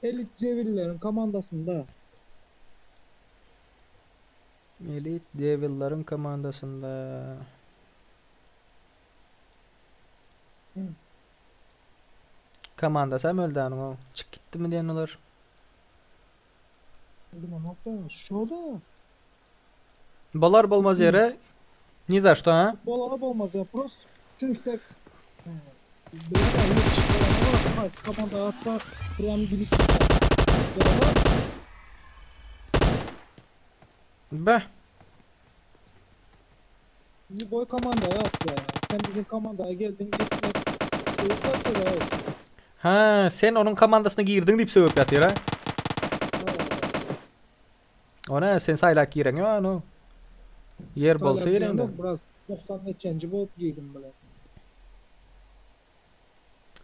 Elit Devilleriň komandasynda. Elit Devilleriň komandasynda. Komandasy hem öldi onuň o. Çyk gitdimi diýen olar. Şoda. Bolar bolmaz ýere ni za što ha? Bolar bolmaz ýere prost çünki tek komanda atsa prям gidip Be. Bizi goý komandaya at ya. Sen bizim komandaya geldin gittin. Ha, sen onuň komandasyna girdiň diýip sögüp ýatyr ha. O ne sen saýlap gireň ýok anu. Ýer bolsa ýeriňde. Biraz 90 neçenji bolup girdim bile.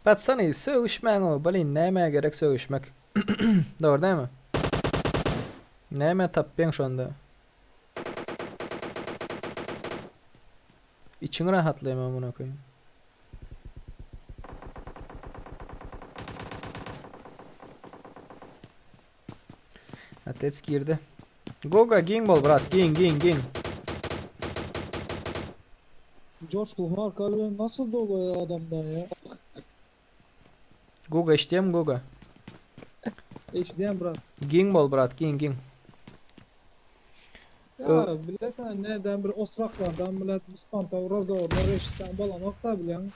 Patsany sögüşmäň o, blin nämä gerek sögüşmek. Dogry dälmi? Näme tapýaň şonda? Içiň rahatlaýmy amına koýayım. Atets girdi. Goga giň bol brat, giň giň giň. George bu harika nasıl dolu ya adamdan ya? Goga işdem Goga. Eşdeýän brat. Giň bol brat, giň giň. Ya bilesen nereden bir ostraklardan millet spontan razgovorlar eşitsen bolanok da bilen.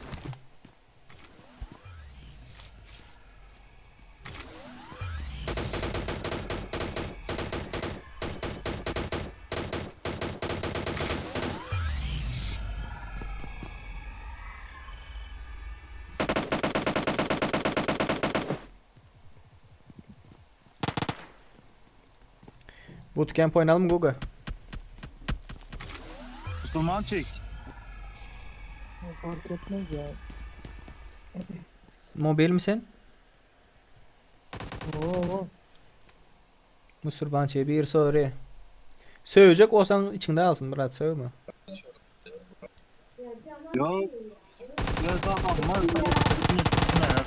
Bootcamp oynalım Goga. Musulman çek. Fark etmez ya. Mobil misin? Oo. Musurbançy bir sory. Söýjek bolsaň içiňde alsyn brat sögme. Yok. Biraz daha bakma.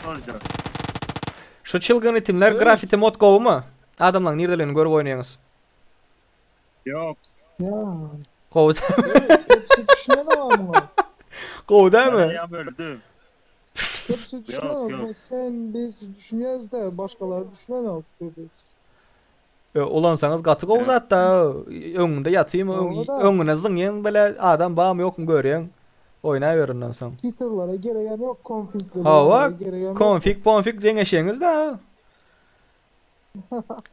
Soracak. Şu çylgyn itimler grafiti mod gowumy? Adamlaryň nirdeligini görüp oýnaýaňyz. Yok. Ya. Gowy Hepsi düşünen ama buna. Gowy dälmi? Ya öldüm. Hepsi düşünen Yok, ama. yok. Sen biz düşünüyoruz da başkaları düşünen yok. E, Ulansaňyz gaty gowy zatda. Öňüňde ýatym, Gowy da. öňüne zyňýaň bile adam barmy ýokmy görýäň. Oýnaýber ondan soň. Twitter'lara gerek yok konfigleri. Hawa, gerek yok. konfig ponfig jeňeşeňiz da.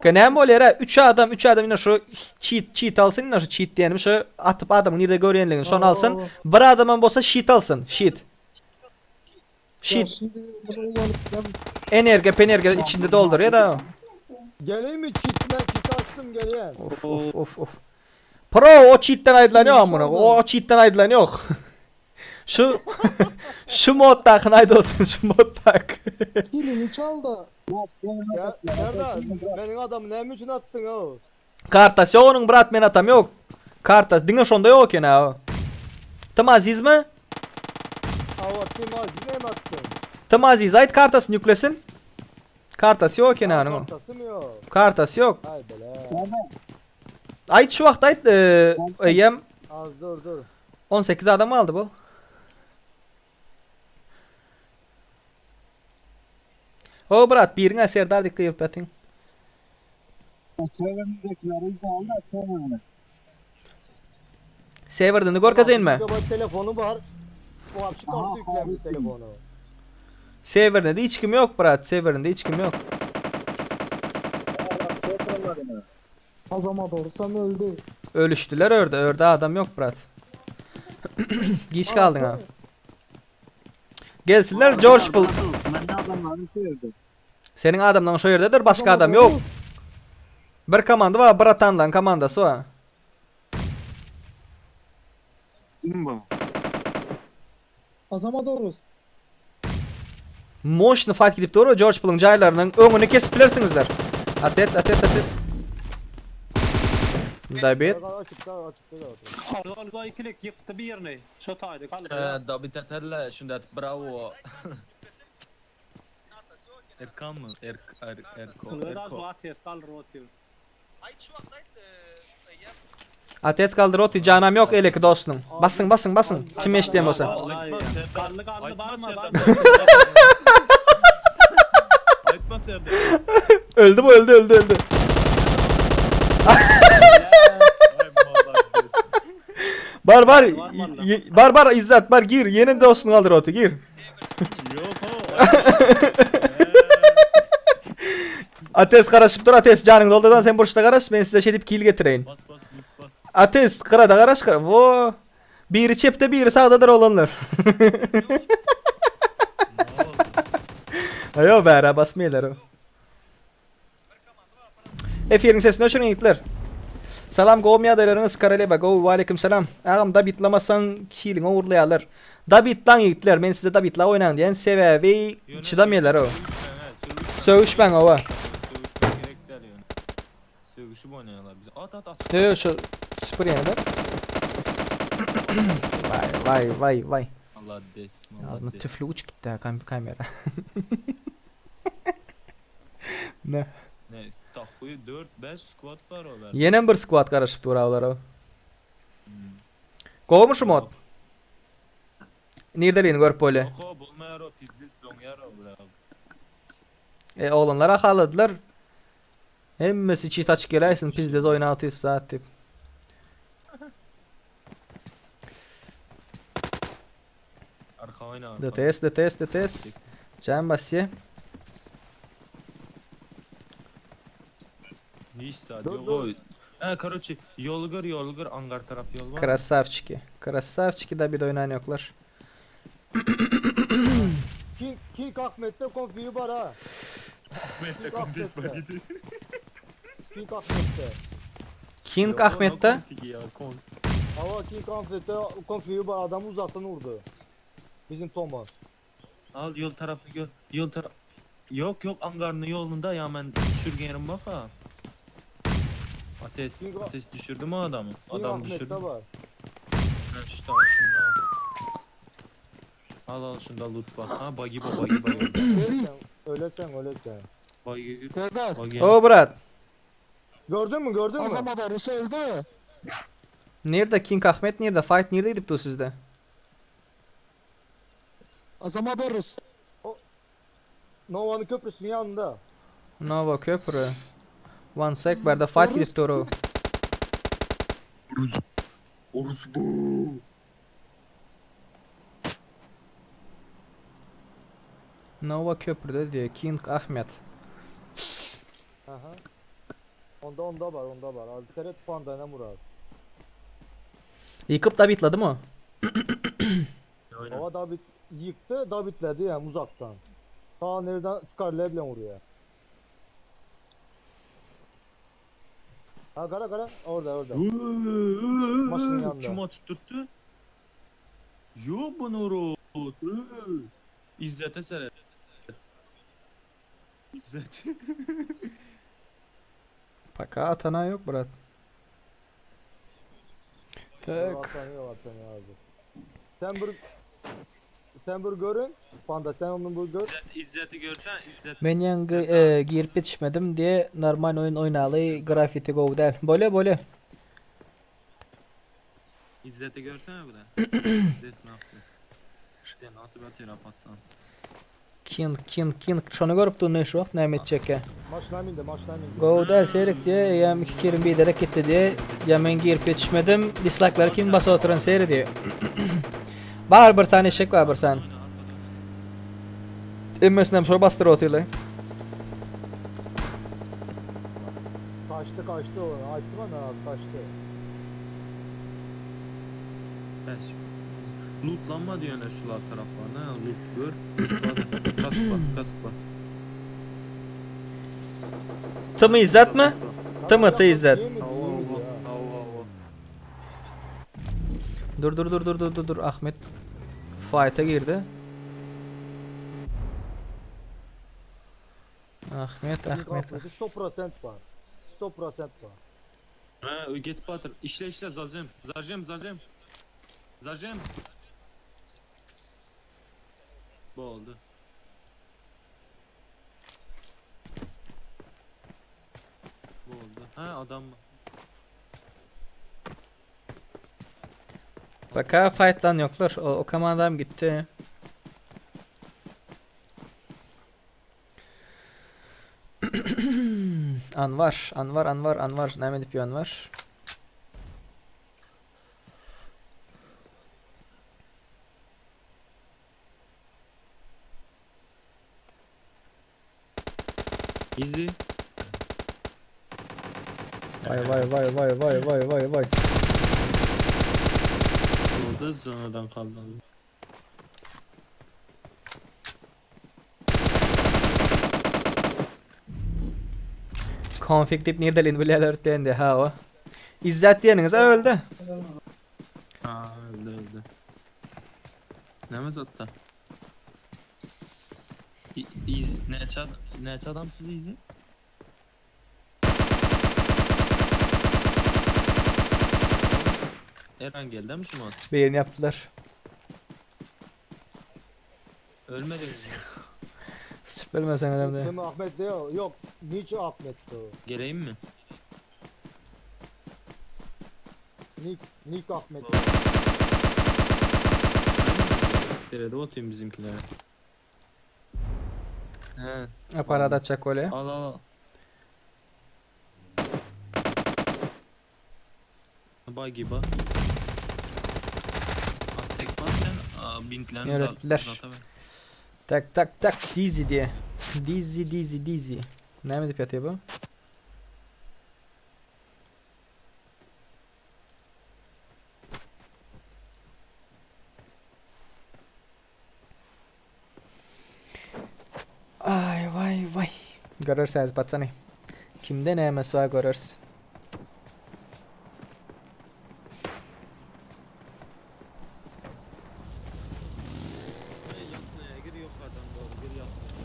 Näme bolýar? 3 adam, 3 adam ine şu cheat cheat alsyn, ine şu cheat diýenim şu atyp adamyň nirde görýänligini şony alsyn. Bir adamam bolsa sheet alsyn, sheet. Ya Sheet şimdi bunu ulanıp ben enerji, penerge içinde doldurýar da. Geleyim mi çit ben çit açtım geleyim. Of of of of. Pro o cheat'ten aýdylan ýok amına. O cheat'ten aýdylan ýok. Şu şu moddakyny aýdyp otur, şu moddak. kilini çal da. Ya Serdar benim adamı ne için attın o? Kartasy ýok onuň brat men atam ýok. Kartasy diňe şonda ýok eken ha. Tım Azizmi? Ava tim ne mi attın? Tım Aziz aýt kartasyny ýüklesin. Kartasy ýok eken ha onuň. Kartası mı yok? Kartasy ýok. Hay bele. Aýt şu wagt aýt, eýem Az dur dur. 18 adam aldy bu. O brat biriňe Serdar dik gyýyp ýatyň. Serwerden görkezeýinmi? GB telefonu var. Bu apçı kartı yüklemiş telefonu. Sewerinde hiç kim ýok brat, sewerinde hiç kim ýok. Azama doğrusam öldü. Ölüşdiler örde, örde adam ýok brat. Giç galdyň ha. Gelsinler George Pul. Seniň adamlaryň şo ýerdedir, başga adam ýok. Bir komanda bar, bratanlaryň komandasy bar. Kim bu? Azama doğrus. Moşny fight gidip dur, George Pul'un jaýlarynyň öňüni kesip bilersiňizler. Atec, atec, atec. Dabit. Alga ikilik ýykdy birini. Şo taýda galdy. Dabit atarla şunda bravo. Erkan mı? Erk er, Erko. Erko. Ates galdyr otyr. Atec galdyr oty, janam ýok eleki dostuň. Basyň, basyň, basyň. Kim eşidýän bolsa. Garly garly barma barma. Aýtma Serdar. Öldü bu, öldü, öldü, öldü. Bar bar, bar bar İzzat bar gir. Ýene dostuň galdyr oty gir. Ýok o. Ates garaşyp dur Ates janyň doldudan sen burçda garaş men size şeýdip kill getireýin. Bas bas bas bas. Ates gyrada garaş gyra. Wo. Biri çepde biri sagdadyr oglanlar. Aýo bära basmaýlar o. Efiriň sesini öçüriň ýigitler. Salam gowmy ýagdaýlaryňyz Koroleva gowy waleýkim salam. Agam dabitlamassaň kiliňi ogurlaýarlar. Dabitlaň ýigitler men size dabitla oýnaň diýen sebäbi çydamaýarlar o. Sögüşmäň owa. Sögüşmek gerek däl ýöne. Sögüşip oýnaýarlar bize. At at at. Ýö şu süpür ýene de. Waý waý waý waý. Malades Alma malades. tüfli uçup gitdi ha kamera. Ne? Ne? Tahuy 4 5 squad bar o bärde. Ýenem bir squad garaşyp dur awlara. Gowmy şu mod? Nirdeligini görüp bolýa. Ýok o bolmaýar o pizdes doňýar o bla. E oglanlar haladylar. Hemmesi çit açyk geläýsin pizdes oýna 600 saat diýip. Arka oýna arka. DTS DTS DTS. Jan basýa. Hiç saat ýok o. Ha karoçi ýoly gör ýoly gör angar tarap ýol bar. Krasavçiki. Krasavçiki da bir oýnan ýoklar. King, King Ahmet'te konfiyi var ha. Ahmet'te King konfig var Ahmet'te. gidi. King Ahmet'te. King Ahmet'te. Ama King Ahmet'te konfiyi var adamı uzaktan vurdu. Bizim Thomas. Al yol tarafı gör. Yol taraf. Yok yok angarının yolunda ya ben düşürgen yerim bak ha. Ateş, King- ateş düşürdü mü adamı? King Adam Ahmet'te düşürdü. var. Ha şu da şunu al. Al al şunda loot bak. Ha buggy bu buggy buggy. Ölesen, ölesen, ölesen. Buggy. Serdar. Buggy. O brat. Gördün mü, gördün mü? Azama doğrusu öldü. Nirde King Ahmet nirde? Fight nirde gidip dur sizde? Azama doğrusu. Nova'nın köprüsünün yanında. Nova köprü. One sec bärde fight gidip dur o. Orospu. Nova köprüde diýe King Ahmet. Aha. Onda onda var, onda var. Abi seret pandana Murat. Ýykyp da bitlady mı? Nova David yıktı, David'ledi yani uzaktan. Ta nereden Scarlet'le vuruyor. Ha kara kara orada orada. Maşının yanında. Kim atıp tuttu? Yo bunu rot. İzzet'e seyret. İzzet. Paka atana ýok brat. Tak. Atanıyor atanıyor abi. Sen bir sen bir görün. Panda sen onu bir gör. İzzet, İzzet'i görsen İzzet. Men ýaňy e, girip ýetişmedim diýe normal oýun oýnaly grafiti gowy däl. Bole bole. İzzet'i görsene bir de. İzzet ne yaptı? İşte ne atıp atıyor atsan. King King King şony görüp dur ne şu wagt näme etjekkä. Maşına bindi maşına bindi. Gowy däl seýrek diýe eýýäm iki kerim biderek gitdi diýe. Ýa men girip ýetişmedim. Dislike'lary kim basyp oturan seýre diýe. Bar bir sany eşek bar bir sany. Emmesinem şo basdyryp otyrlar. Kaçtı kaçtı o. Aýtdym ana kaçtı. Bäş. Lootlanma diýene şular taraflaryna loot gör. Kask bar, kask bar. Tmy İzzet mi? Tmy T İzzet. Hawa hawa hawa hawa. Dur dur dur dur dur dur dur Ahmet fight'a girdi. Ahmet Ahmet. 100% var. 100% var. Ha, git batır. İşle işle zazem. Zajem zajem. Zajem. Bu oldu. Bu oldu. Ha adam mı? Baka fight'lan yoklar. O, o komandam gitti. Anvar, Anvar, Anvar, Anvar. Näme edip ýör Anvar? Easy. Vay vay vay vay vay vay vay vay. Oldu zonadan kaldı. Konfig diýip nirdelini bilýärler diýende ha o. İzzet diýeniňiz öldü. Ha öldü öldü. Ne zatta? İz, ne ne adam sizi izi? Eren geldi mi şu an? Birini yaptılar. Ölmedi mi? Sıçıp ölmesen önemli. Tüm Ahmet diyor. Yok. Niç Ahmet'ti o. Geleyim mi? Nick, Nick Ahmet. Seyredip atayım bizimkilere. He. Aparat atjak bolýar. Al al. Buggy bak. At tek bas sen. Aa, bintlerini Öğrettiler. Tak tak tak dizi diye. Dizi dizi dizi. Näme diýip ýatyr bu? Ay vay vay. Görersiňiz patsany. Kimde nämesi bar göreris. Ýasnaýa gir ýokardan dogry gir ýasnaýa.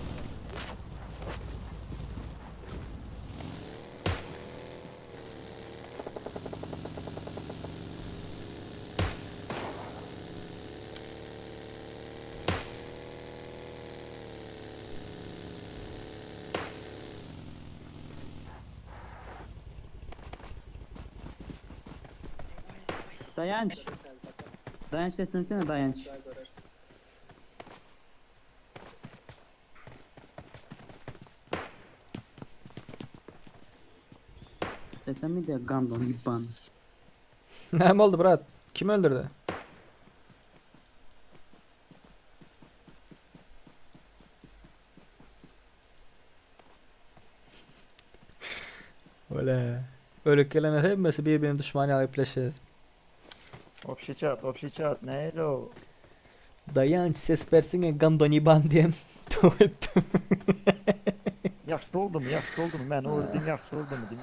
Dayanç. Dayanç seslensene Dayanç. Seslenmedi ya Gandon İbban. Näme boldy brat? Kim öldürdi? Öyle. Ölük gelenler hemmesi birbirini düşman ýaly gepleşýär. Общий чат, общий чат, nähili o? Daýanç ses bersene Gandoniban diýen tow etdim. Ýagşy boldumy, ýagşy boldumy? Men ördüm ýagşy boldumy diýip.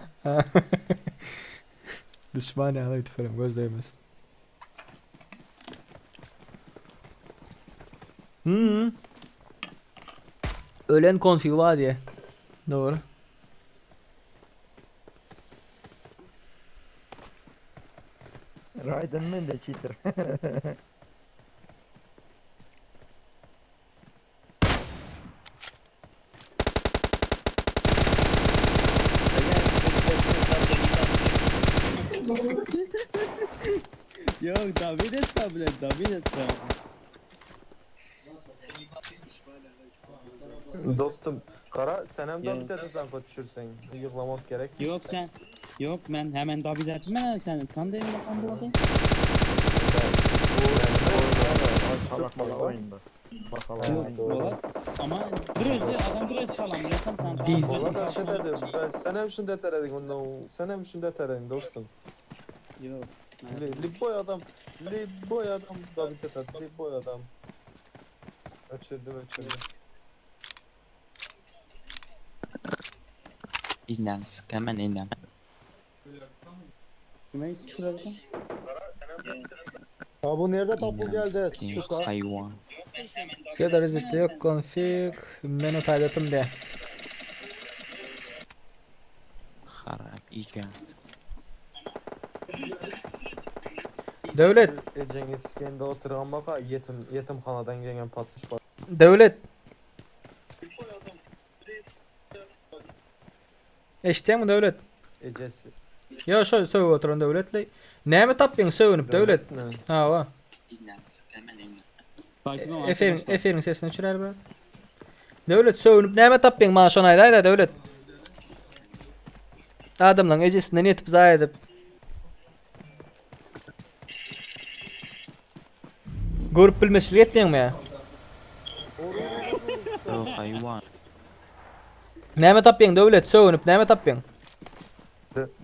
Düşman ýaly tüferim göz değmesin. Hmm. Ölen konfig var diye. Doğru. Raiden men de cheater. Yok David etme bile David etme. Dostum kara senem Ya. David edersen düşürsen. Yığlamak gerek. Yok sen. Yok ben hemen David etme sen. Kan değil mi bakan bu adı? Salak malak oyunda. Bolat ama bir özü adam bir özü salam sen Diz. Bolat aşa dedim. Ben sen hem şunda teredin ondan. Sen hem şunda teredin dostum. Yok. Li, li boy adam. Li boy adam. David eter. Li boy adam. Öçürdüm öçürdüm. İnan hemen inan. Kime çıkaralım? Ha bu nerede topu geldi? Şuka. Hayvan. Serdar Reset'te yok config menü paylaşım de. Harap ikan. Döwlet. Eceňiz kendi oturan baka yetim yetimhanadan gelen patış var. Döwlet. Eşitýäňmi Döwlet? Ecesi. Ýa şo sögüp oturan Döwletli. Näme tapdyň sögünip Döwlet? Mi? Hawa. İnan hemen inan. Sakin ol Eferiň arkadaşlar. eferiň sesini öçüräli biraz. Döwlet sögünip näme tapdyň maňa şony aýdaýda Döwlet. Adamlaryň ejesinden ýetip zaýa edip. Görüp bilmeçlik etdiňmi ýa? Oh hayvan. Näme tapdyň Döwlet sögünip näme tapdyň?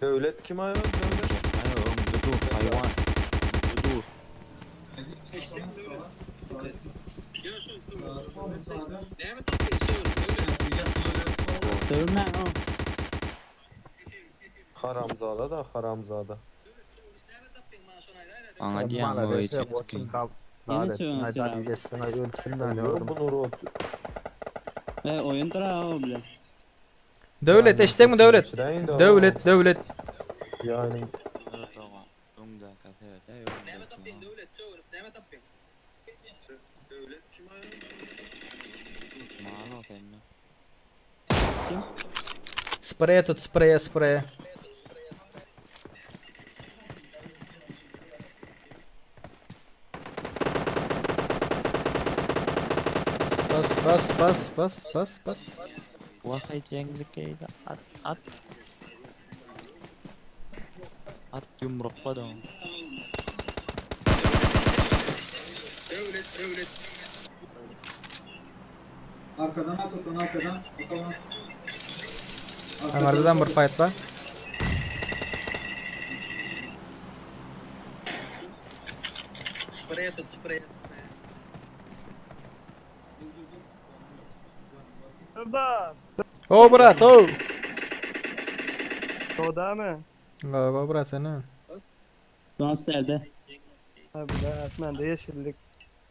Devlet kim ayol? Devlet. Ay öňde dur hayvan. Öňde dur. Dövme o. Haramzada da haramzada. Bana diyen o ecek. Yine söğün abi. Yok bunu rot. E oyun tıra o bile. Döwlet eşitdiňmi Döwlet? Döwlet, Döwlet. Yani Öňde kaseret. Näme tapdyň döwlet Mal o senin. Spreye tut, spreye, spreye. Bas, bas, bas, bas, bas, bas. Vahay cengiz at at. At yumrukladı. Arkadan at otan arkadan. Otan. Amardadan bir fight var. Serdar. O brat, o. Oda mı? Galiba brat sen Dans nerede? Abi ben de yeşillik.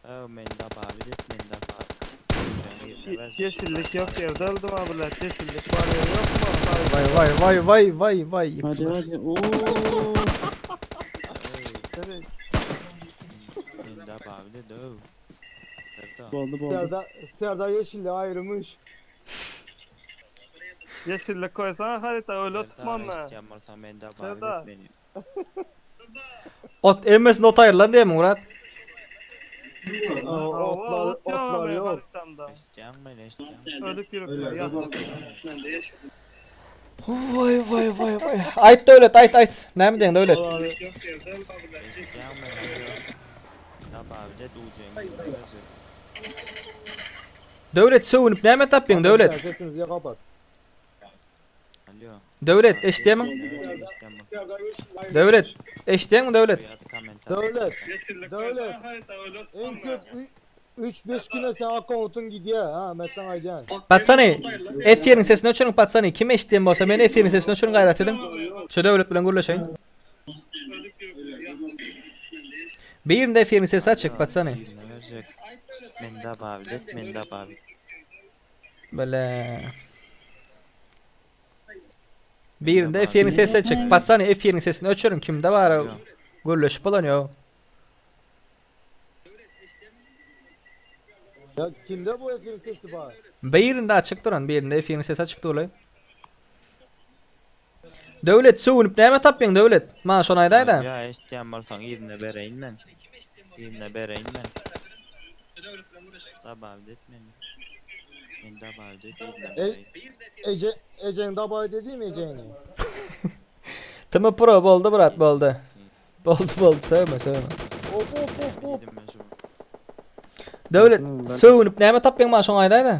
Oh men de abi det men de abi. Yeşillik yok evde öldüm abiler. Yeşillik var ya yok mu? Vay vay vay vay vay vay. Hadi Yıktılar. hadi. Oo. Evet. Men de abi det oh. Serdar. Boldu boldu. Serdar, Serdar Yeşil'le ayrılmış. Yeşillik koysana harita öyle tutmam ben. Serdar men de abi Serdar. det beni. Ot emmesin ot ayır lan diye mi Murat? Otlar, otlar yok. Haritamda. Eşten men eşten. Ölüp yürüp ya. Vay vay vay vay. Ayt Döwlet, ayt ayt. Näme diýen Döwlet? Eşten men. Da abi det ucun. Döwlet sögünip näme tapdyň Döwlet? Sesinizi kapat. Alo. Döwlet eşitýämiň? Döwlet eşitýäňmi Döwlet? Devlet. Devlet. En köp 3-5 güne sen account'un gidiyor ha. Mesela aydan. Patsany, F1'in sesini öçürüň Patsany. Kim eşitýän bolsa men F1'in sesini öçürüň gaýrat ediň. Şu Döwlet bilen gürleşeýin. Birinde F1'in sesi açyk Patsany. Men de abi det men de abi. Böyle. Birinde F1'in sesi açık. Patsany F1'in sesini öçürüň kimde var? Gürleşip bolan ýok. Ya kimde bu efendim sesi var? Birinde açyk duran, birinde F1'in sesi açyk durlay. Döwlet sögünip näme tapdyň Döwlet? Maňa şony aýdaý-da. Ya eşten bolsan ýerine bereýin men. Ýerine bereýin men. Da abi det men. Men de abi det ýerine E, bereýin. Ece, Ece'nin dabay dediğim Ece'nin. Tımı pro boldy brat boldy. Boldy boldy sögme sögme. Hop hop hop hop. Dedim ben şu. Döwlet sögünip näme tapýaň maňa şoňa aýdaýda.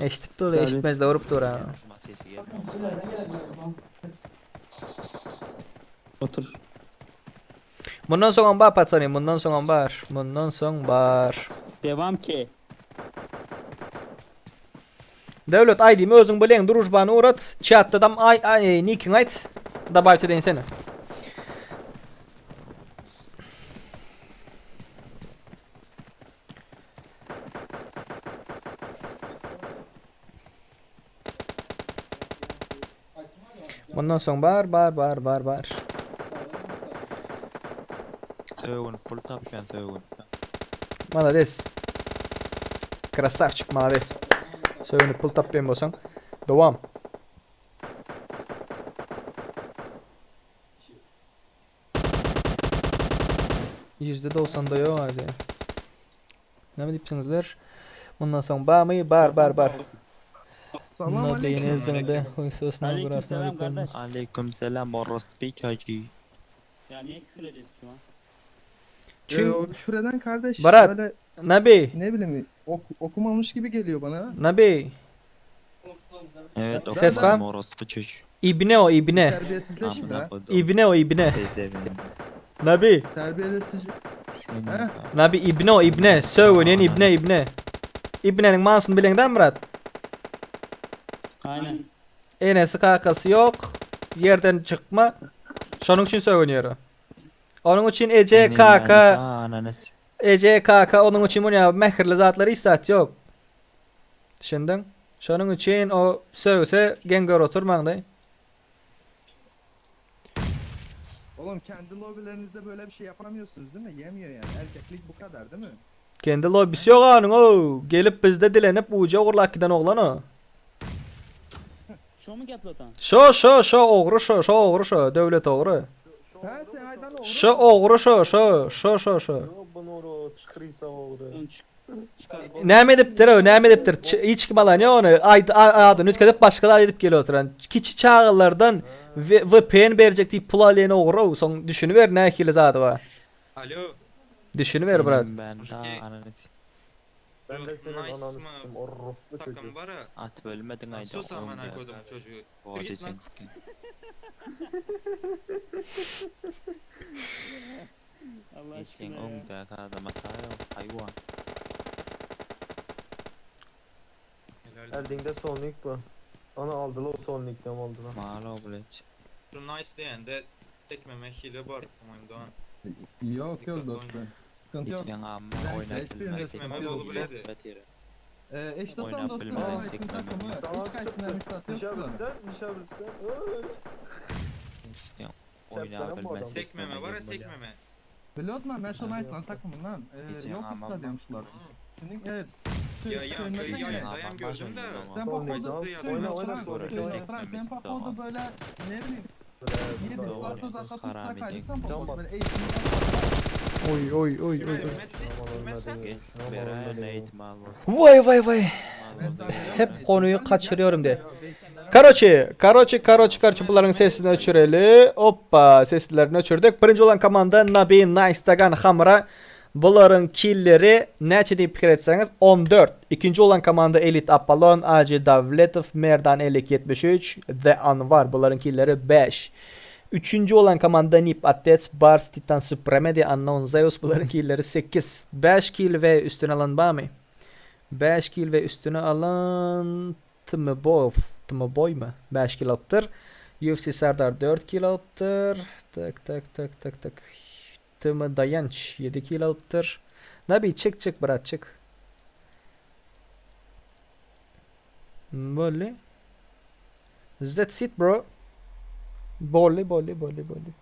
Eşitip dur, eşitmezde urup dur ha. Otur. Mundan soňam bar patsany, mundan soňam bar. Mundan soň bar. Devam ki. Döwlet aýdymy özüň bileň družbany ugrat. Çatdadam aý aý nikiňi aýt. Dabawit edeýin seni. Mundan soň bar bar bar bar bar. Sögünip pul tapýan sögünip. Malades. Krasavçik malades. Sögünip pul tapýan bolsaň. Dowam. %90-da ýok aýdy. Näme diýipsiňizler? Mundan soň barmy? Bar, bar, bar. Salam aleyküm. Aleyküm selam kardeş. Aleyküm selam orospi çocuğu. Ya niye küfür ediyorsun şu an? Çünkü Ee, o küfür eden kardeş Barat, böyle Nabi, ne bileyim ok- okumamış gibi geliyor bana. Nabi. Evet Ses okumadım var. orospu çocuğu. İbne o ibne. Terbiyesizleşme. Amına ha. kodum. İbne o ibne. Pezevenk. Nabi. Terbiyesiz. Senin He? Nabi ibne o ibne. Sögünýän ibne ibne. Ibneniň manysyny bileňdämi Murat? Aynen. Enesi kakasy ýok. Ýerden çykma. Şonuň üçin sögünýär o. Onuň üçin eje, Senin kaka, ben ananı s- eje, kaka onuň üçin muny mähirli zatlar hiç zat ýok. Düşündiň? Şonuň üçin o sögse geň gör oturmaň daý. Oğlum kendi lobilerinizde böyle bir şey yapamıyorsunuz değil mi? Yemiyor yani. Erkeklik bu kadar değil mi? Kendi lobisi ýok onuň o. Gelip bizde dilenip uja ogurlap giden oglan o. Şu mu gaplotan? Şo şo şo ogry şo şo ogry şo döwlet ogry. Ha sen aydan oğlum. Şo ogry şo şo şo şo şo. Näme edipdir o näme edipdir? Ç- Hiç kim alan ýok ony. Aýdy adyny üýtgedip başga zat edip gelip oturan. Kiçi çagalardan V- VPN berjek diýip pul alýan ogry o. Soň düşüniber nähili zady bar. Alo. Düşüniber brat. Senin ben daha ananı s- Ben de senin ananı s**tim orospu çocuğu. At ölmedin ayda. Sus amına kodum çocuğu. Git lan. Allah Sen aşkına ya. öňde adam hata yok hayvan. Eldingde sonluk bu. Onu aldılar o sonluktan aldılar. Malo bilet. Şu nice diyen tekmeme hile var. Aman Yok yok dostum. Sıkıntı yok. Gitmeyen amma Ben oynat hiçbir bilmez. sıkıntı Tekmeme yok. bolu biledi. Ee, eş dostum Oynat dostum. bilmez, Nice'ın tekmeme. takımı. Hiç karşısında müsaade yok suların. Oyna bilmez. Tekmeme var ya sekmeme. Bilotma ben şu Nice'ın takımından. Ee, Hiç yok amma müsaade şular. Şimdi evet. Ya ya Söylemesen ya gerek. dayan gördüm de. Sen pohodu Oyna, oyna oyna, oyna Sen pohodu böyle ne bileyim yine disparsa zakat tutsak ayrılsan pohodu böyle eğitim Oy oy oy oy. oy. Beren eğitim al. Vay vay vay. Hep konuyu kaçırıyorum de. Karoçi, karoçi, karoçi, karoçi bunların sesini öçüreli. Hoppa, seslerini öçürdük. Birinci olan komanda Nabi Nice Dagan Hamra. Bunların killleri näçe diýip pikir etseňiz 14. İkinci olan komanda Elite Apollon, AC Davletov, Merdan 5273 ve Anvar. Bunların killleri 5. Üçüncü olan komanda Nip Atets, Bars, Titan Supreme, The Unknown Zeus. Bunların killleri 8. 5 kill ve üstüne alan var mı? 5 kill ve üstüne alan Tımobov. Tımoboy mu? 5 kill alıptır. UFC Serdar 4 kill alıptır. Tak tak tak tak tak. Tımı Dayanç 7 kill alıptır. Nabi çık çık brat çık. Böyle. That's it bro. Bolli bolli bolli bolli.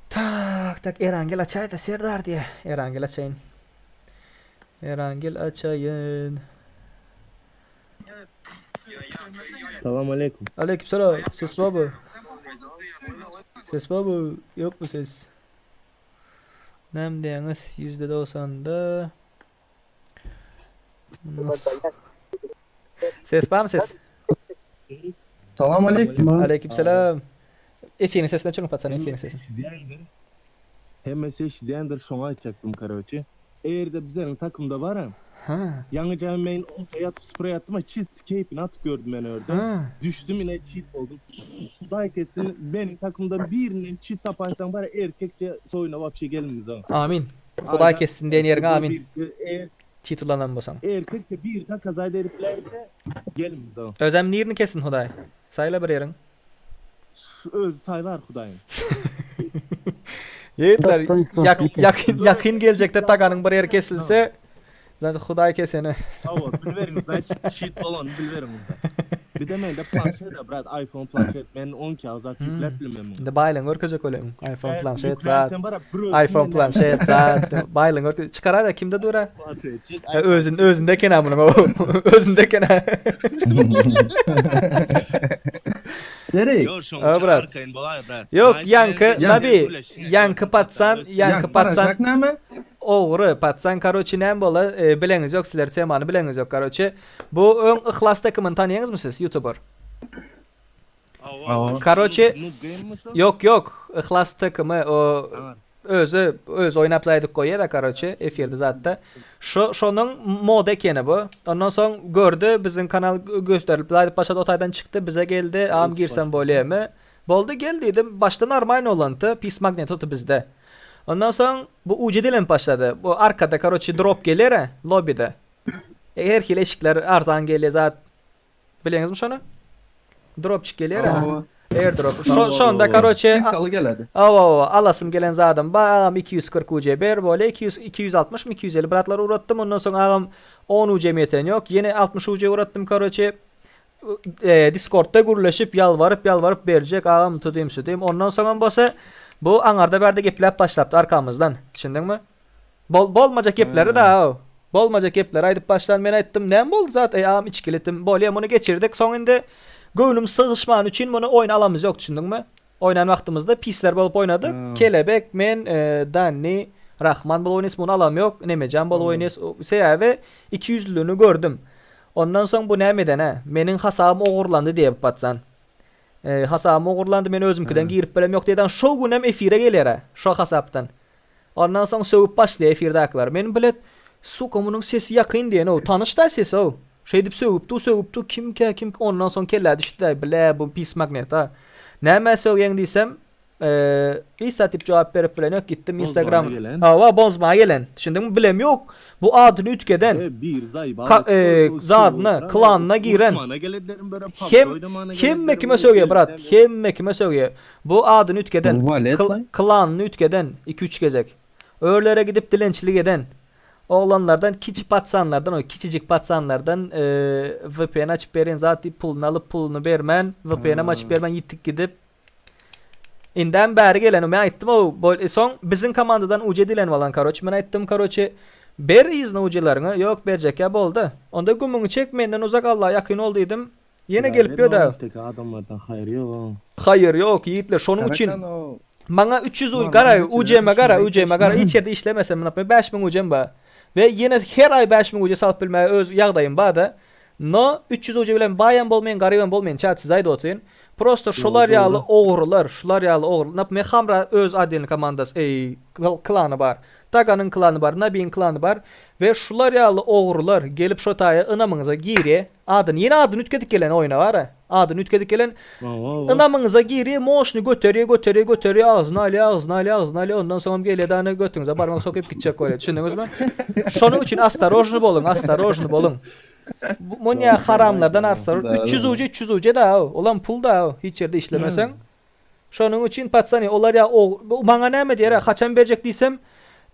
Tak tak Erangel açay da Serdar diye. Erangel açayın. Erangel açayın. Salam aleyküm. Aleykümselam. Ses baba. Ses baba. Yok mu ses? Nem diyorsunuz? %90'da. Nasıl? Ses var mı ses? Salam aleyküm. Aleykümselam. Efiriň sesini öçüriň patsany efiriň sesini. Eşidýändir. Hemmesi eşidýändir şoňa aýtjakdym karoçe. Eger-de bizleriň takymda baram. Ha. Ýaňyja men orta ýatyp spreý atdym-a çist keýpini atyp gördüm men orda. Ha. Düşdüm ine çit boldum. Hudaý kessin meniň takymdan birinden çit tapaýsaň bar erkekçe soýuna wapşe gelinmiz-a. Amin. Hudaý kessin diýen ýeriňe amin. Çit ulanan bolsaň. Erkekçe biri takazaý edip biläýse gelinmiz-a. Özem nirini kessin Hudaý? Saýla bir ýeriň. Özi saýlar Hudaýyň. Ýigitler, ýakyn ýakyn geljekde Taganyň bir ýeri kesilse, значит Hudaý keseni. Hawa, biliberiň, значит şit bolany biliberiň onda. Bir-de mende planşet brat, iPhone planşet, men 12 zat ýükläp bilmem muny. Indi baýlygyňy görkezjek bolýaň. iPhone planşet zat. iPhone planşet zat. Baýlygyňy görke çykaraýda kimde dura? Özün özünde eken ha munuň. Özünde eken ha. Derek. Ha brat. Ýok, ýaňky Nabi, ýaňky patsan, ýaňky patsan. Ogry, patsan karoçi näme bola, bileňiz ýok sizler temany bileňiz ýok karoçi. Bu öň Yhlas takymyny tanýaňyzmy siz, ýutuber? Karoçi, ýok ýok, Yhlas takymy o özi özi oýnap zaýdyp goýýa-da karoçi efirde zatda. Şo şonuň moda ekeni bu. Ondan soň gördi biziň kanal gösterilip zaýdyp başlady o taýdan çykdy bize geldi. Agam girsem bolýamy? Boldy gel diýdim. Başda normalny bolandy. Pis magnet oty bizde. Ondan soň bu uji dilenip başlady. Bu arkada karoçi drop gelýär-ä lobide. Her hili eşikler arzan gelýär zat. Bileňizmi şony? Dropçik gelýär ha. Airdrop. Şo şonda karoçe Kaly geledi. Awa awa alasym gelen zadym ba agam 240 UC ber bolýa 200 260 mi 250 bratlar ugratdym ondan soň agam 10 UC ýeten ýok ýene 60 UC ugratdym karoçe e, Discordda gürleşip ýalbaryp ýalbaryp berjek agam tudym südüm ondan soňam bolsa bu aňarda bärde gepläp başlapdy arkamyzdan düşündiňmi Bol bolmajak gepleri da Bolmajak gepleri aýdyp başlan men aýtdym näme boldy zat eý agam içgilitim bolýa muny geçirdik soň indi göwnüm sygyşmany üçin muny oýna alamyz ýok düşündiňmi oýnan wagtymyzda pisler bolup oýnadyk kelebek men Danni Rahman bolup oýnaýas muny alam ýok Nemejan bolup oýnaýas sebäbi ikiýüzlüligini gördüm ondan soň bu näme eden hä meniň hasabym ogurlandy diýip patsan hasabym ogurlandy men özümkiden girip bilem ýok diýdi şo günem efire gelýär şo hasapdan Ondan soň sögüp başlaýar efirdäkiler. Men bilet suka munuň sesi ýakyn diýen-ow. Tanyş-da sesi-ow. Şeýdip sögüp dur, sögüp dur, kimkä, kim, ondan soň kellä düşdi-dä, blä, bu pis magnet-a. Nämä sögýäň diýsem, hiç zat diýip jogap berip bilenok, gitdim Instagram. Hawa, bozmaga gelen. Düşündiňmi? Bilem ýok. Bu adyny üýtgeden. Zadyna, klanyna giren. Hem, hemme kime sögýär, brat, hemme kime sögýär. Bu adyny üýtgeden, klanyny üýtgeden iki-üç gezek. Örlere gidip dilençilik eden oglanlardan kiçi patsanlardan o kiçijik patsanlardan vpn açyp berin zat diýip puluny alyp puluny bermän vpn-em açyp bermän ýitip gidip indem bäri gelen men aýtdym o soň biziň komandadan uje dilenip alan karoçi men aýtdym karoçi ber yzyna ujeleriňi ýok berjekýä boldy onda gümüňi çek menden uzak Alla ýakyn ol diýdim Ýene gelip ýödä. Ýa adamlardan haýyr ýok. Haýyr ýok ýigitler şonuň üçin maňa 300 uý gara UJM gara UJM gara hiç ýerde işlemesem napme 5000 UJM bar. We ýene her aý 5000 UJ salyp bilmäge öz ýagdaýym barda. No 300 UJ bilen baýam bolmaýyn garybam bolmaýyn çat siz aýdyp otyryn. Prosto şular ýaly ogrular şular ýaly ogru napme Hamra öz adelny komandasy eý klany bar. Taganyň klany bar Nabiň klany bar we şular ýaly ogrular gelip şo taýa ynamyňyza girýä Adyny ýene adyny üýtgedip gelen oýna bara. Adyny üýtgedip gelen ynamyňyza girýär, moşny göterýär, göterýär, göterýär, agzyna alýar, agzyna alýar, agzyna alýar, ondan soňam gelýär dana götüňize barmak sokup gitjek bolýar. Düşündiňizmi? Şonuň üçin ostorojny boluň, ostorojny boluň. Munýa haramlardan arsar. 300 uje, 300 uje da, olam pul da, hiç ýerde işlemeseň. Şonuň üçin patsany olar ýa o maňa näme diýer haçan berjek diýsem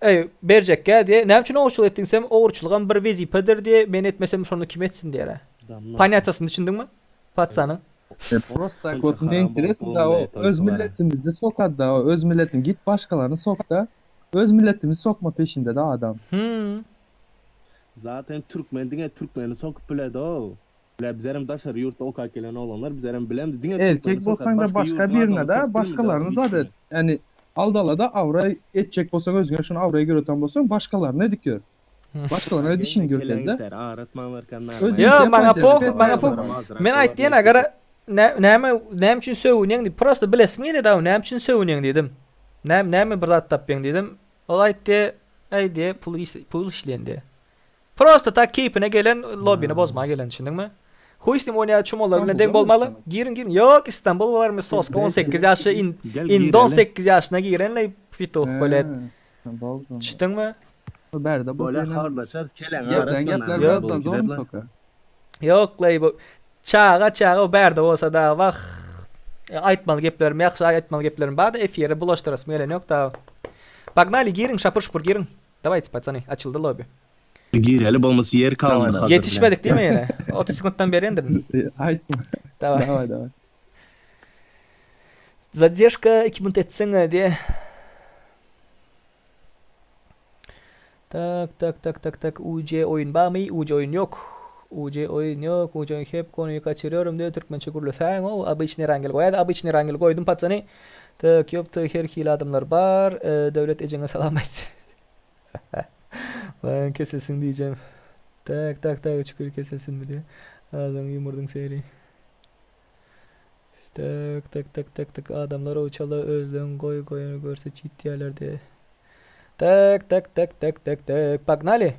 eý berjekgä diýe näme üçin ogurçylyk etdiň diýsem ogurçylygam bir wezipedir diýe men etmesem şony kim etsin diýer. Ponýatiýasyny düşündiňmi patsanyň. Prosta tak вот мне интересно da o öz milletimizi sokad da o öz milletim git başgalaryny sok da öz milletimizi sokma peşinde da adam. Hum. Zaten türkmen diňe türkmeni sokup biledow. Bile bizerem daşary ýurtda okap gelen oglanlar bizerem bilemdi diňe Erkek türkmeni sokar bolsaňda başga başga ýurduň birine adamyny da sok bilmedi başgalaryny hiç zat kime. et. Ýani aldalada awraý etjek bolsaň özüňe şuny awraý göreten bolsaň başgalaryna dik ýör. Başgalaryna dişiňi Gelme görkezde. keleňser agratmaňlarka Öz Ýo ýeke maňa podderžka poh maňa etmezler. poh men aýtýan agara. Nä, näme, näme üçin sögünýäň diýip, prosta bilesim gelýär dagy, näme üçin sögünýäň diýdim. Näme, näme bir zat tapýaň diýdim. Ol aýtdy, äý diýe, pul iş, pul işleýän diýe. Prosta tak keýpine gelen, lobbyny bozmaga gelen, düşündiňmi? Huý s nim oýnaýar çumallar bilen deň bolmaly. Giriň, giriň. Ýok, Istanbul bolarmy, soska 18 ýaşy, in, indi 18 ýaşyna giren-leý pituh bolet. Düşdüňmi? Bärde bu Bolýa seniň habarlaşarys keleň gepleýän gepler Ýok. birazdan zormy toka. Ýok leý bu çaga çaga bärde bolsa da wah aýtmaly geplerim ýagşy aýtmaly geplerim barda efire bulaşdyrasym gelen ýok da. Pagnali giriň şapur şupur giriň. Dawayte patsany açyldy lobby. Gireli bolmasa ýer kalmady hazır bilen. Ýetişmedik diýme ýene. 30 sekuntdan beri endirin. Aýtma. Daway. Daway daway. Zadержка 2 minut etseňe diýe. Tak tak tak tak tak UC oyun barmy? UC oyun yok. UC oyun yok. UC oyun hep konuyu kaçırıyorum diyor. Türkmençe gürlesäň o obычный rangel goýaýda. Obычный rangel goýdum patsany. Tak ýok tak her hili adamlar bar. E, Döwlet ejeňe salam aýt. Lan kesilsin diýeceğim. Tak tak tak çükür kesilsin mi diye. Ağzını yumurdun seri. Tak tak tak tak tak adamlar o çala özleň goý goýany görse çit diýerler diye. Tak tak tak tak tak tak Погнали.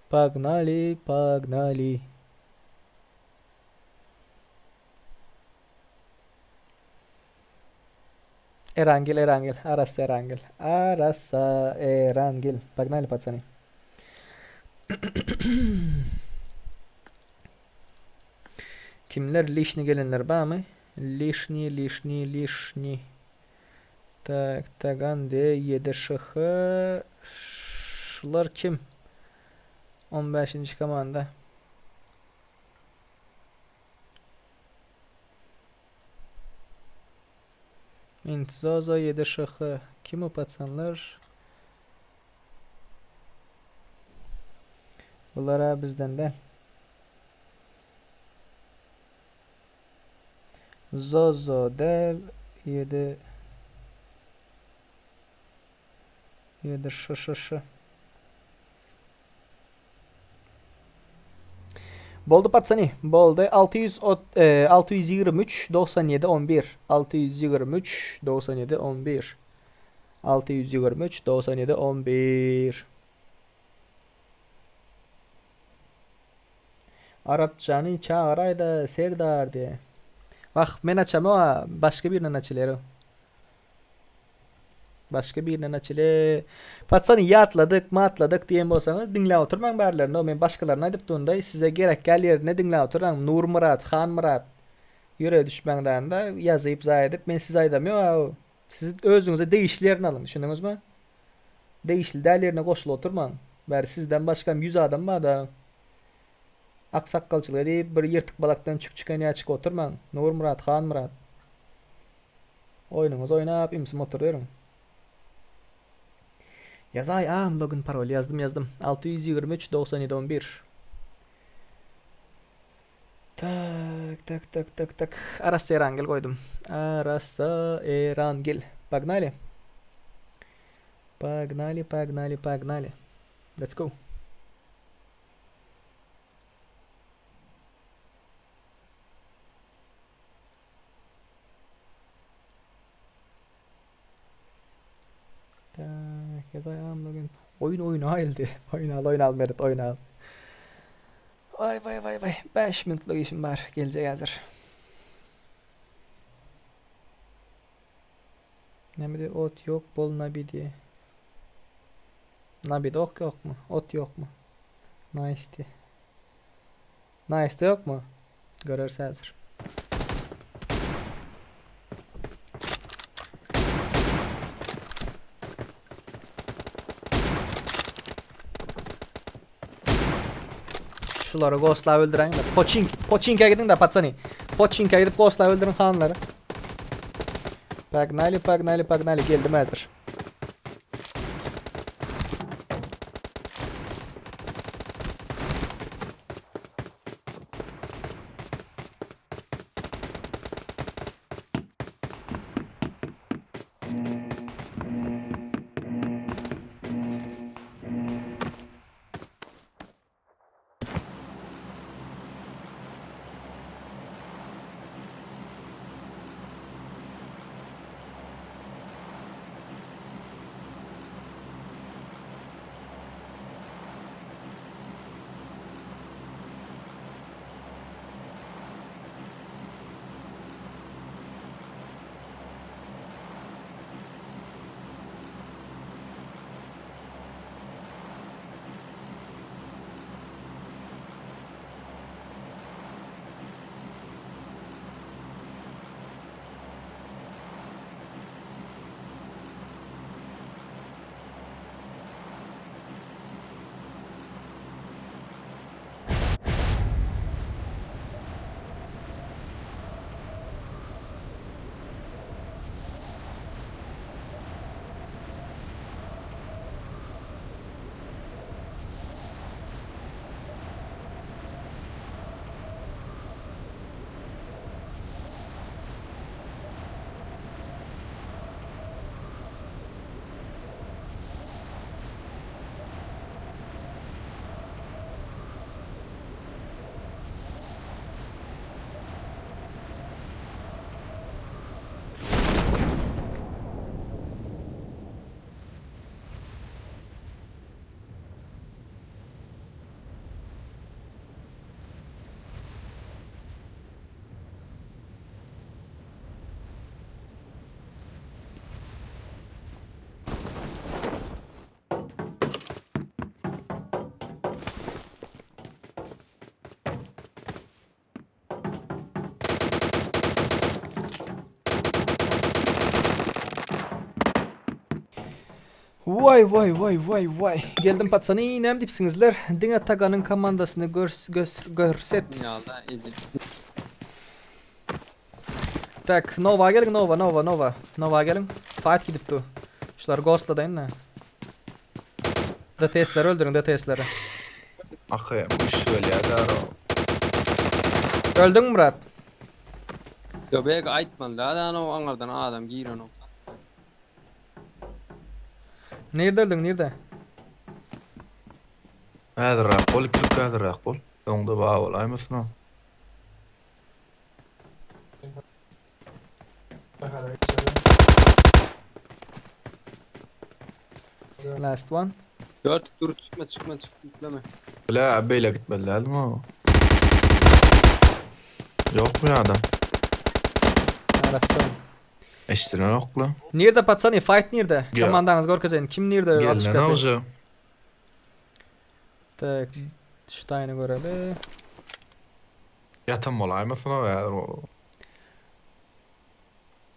Погнали, погнали. Erangel, Erangel, Arassa Erangel. Arassa Erangel. Погнали, пацаны. Kimler lişni gelenler barmy? Lişni, lişni, lişni. Tak, Tagan D, 7 ŞH. Şular kim? 15. komanda. Intzozo 7 ŞH. Kim o patsanlar? Bulara bizden de. Zozo Dev 7 7 Ş Ş Ş. Boldy patsany, boldy. 600 623 97 11 623 97 11 623 97 11 Arapçany çagyraýda Serdar diýe. Wah, men açamok-a, başga birinden açylar o. Başga birinden açyly. Patsany ýatladyk, matladyk diýen bolsaňyz diňläp oturmaň bärlerini. Men başgalaryny aýdyp durunda size gerek gel ýerinde diňläp oturan Nurmyrat, Hanmyrat ýüre düşmäň danda ýazyp zaý edip men size aýdam ýok. Siz özüňize degişli ýerini alyň, düşündiňizmi? Degişli däl ýerine goşulyp oturmaň. Bäri sizden başgam 100 adam bar-da. Aksakgalçylyk edip bir ýyrtyk balakdan çük-çüken ýa çykyp oturmaň. Nurmyrat, Hanmyrat. Oýnuňyzy oýnap ümsüm oturyberiň. Ýazaý agam login parol ýazdym ýazdym 623 97 11 Tak tak tak tak tak Arassa Erangel goýdum Arassa Erangel Погнали Погнали погнали погнали Let's go Tak, ýazaýam bugün. Oýun oýun aýyldy. Oýun al, oýun al Meret, oýun al. Waý, waý, waý, waý. 5 minutlyk işim bar. Geljek häzir. Näme diýip ot ýok bol nabi diýe. Nabide ok ýokmy? Ot ýokmy? Nice diýe. Nice ýokmy? Göreris häzir. Şulary ghostlap öldüräýiň-de. Poçink, poçinkä gidiň-de patsany. Poçinkä gidip ghostlap öldüriň hanlary. Погнали, погнали, погнали. Geldim häzir. Waý waý waý waý waý. Geldim patsany näme diýipsiňizler? Diňe Taganyň komandasyny görs gös görset. Tak, Nova geliň Nova Nova Nova. Nova geliň. Fight gidip dur. Şulary ghostladaýyn da. DTS-leri öldüriň DTS-leri. Aky, üç gelýär daro. Öldüňmi Murat? Göbek aýtmaly da o aňardan adam girenok. Nirde öldüň nirde? Häzirräk bol, ikilik häzirräk bol. Öňde bar bolaýmasyn o. Last one. Dört dur çıkma çıkma çıkma yükleme. Bile beýle gitmeli dälmi o? Ýokmy adam? Arasam. Eşdilenok la. Nirde patsany fight nirde? Ýa. Komandaňyzy görkezeýin. Kim nirde atyşyp Gelnen ýatyr? uje. Tak, Steini göreli. Ýatan bolaýmasyn o häzir o.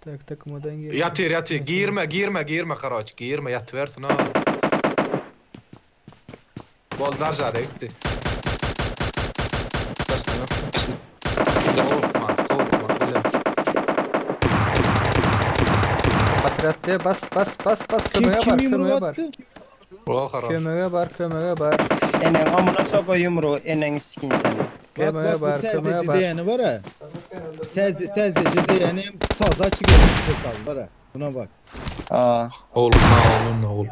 Tak, takymdan gel. Ýatyr, ýatyr. Girme, girme, girme karoç. Girme, ýatybersin o. Bol darjada gitdi. Daşdan yok. Korkma, korkma. Güzel. Patriot diye bas bas bas bas Kim kömege kim bar yumruğu kömege bar. attı? Bol karoç. Kömege bar kömege bar. Enen amına soka yumruğu enen sikin seni. Bak Kömege bak bu bar kömege tezeci bar. diyeni var ha. Teze, tezeci diyeni taza çıkıyor hesabı var ha. Buna bak. Aa. Oğlum, oğlum, oğlum.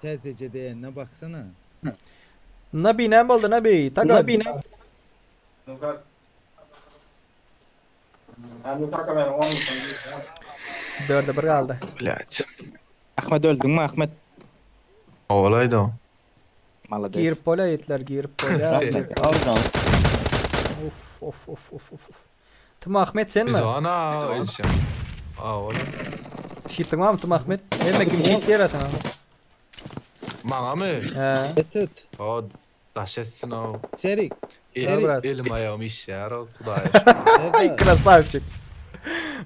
Tezeci diyenine baksana. Nabi näme boldy Nabi? Tagan. Nabi Dörde bir galdy. Блять. Ahmet öldün mü Ahmet? Olaydı o. Malades. Girip polya gittiler girip polya. girip- Aldan. Of of of of of. of. Tüm Ahmet sen Biz mi? o ana ezişen. Aa oğlum. Cheat'in var mı Tüm Ahmet? Hemme kim cheat diýer sen. Maňa mı? He. Et et. O daş etsin o. Serik. El, Ha, brat. elim ayağım işler o. Kudaya. Ay Serdar. красавчик.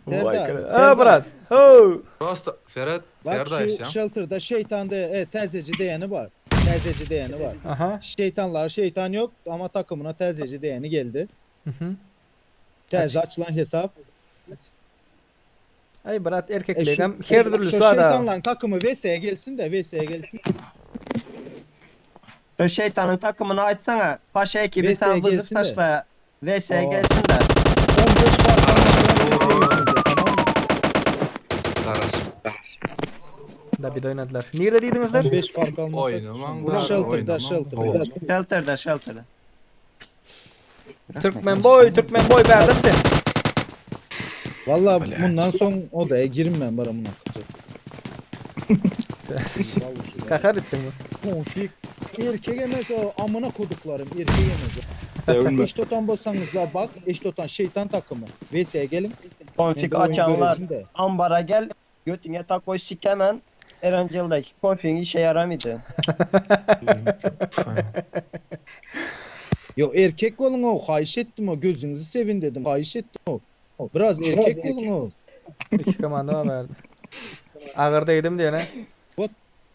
Vay Serdar, kra- Ha Serdar. brat. Ho. Prosto Ferhat, Bak Ferda şu işem. shelter'da şeytan de, e, tezeci diyeni var. Tezeci diyeni var. Aha. Şeytanlar şeytan yok ama takımına tezeci diyeni geldi. Mhm. Teze açılan hesap. Ay brat E şu, erkeklerem her şu türlüsü adam. şeytanların takımı VS'ye gelsin de VS'ye gelsin. Şu şeytanın takımını açsana. Paşa ekibi VS'ye sen vızıp gelsin de. taşla. VS'ye Aa. gelsin de. 15 fark almışlar VS'ye gelince, tamam mı? Karaş. Da bir de oynadılar. Nerede diýdiňizler? 15 fark almasak. Oynamam Bu da, shelter'da oynamam. shelter'da. Shelter'da shelter'da. Türkmen boy, Türkmen boy berdim sen. Vallahi Öyle. bundan son odaya girmem ben amına koyayım. Kakar ettin mi? Konflik. Erkek emez o amına koduklarım erkek emez o. Eş tutan bozsanızlar bak eş tutan şeytan takımı. VS'ye gelin. Konfig Ben de oyun açanlar göreyim de. ambara gel. Götüne takoy sikemen. Erangel'daki konfigin işe yaramıydı. Yo erkek olun o hayiş ettim o gözünüzü sevin dedim. Hayiş ettim o. Biraz erkek olun o. İki komanda verdi. Ağır değdim diye ne?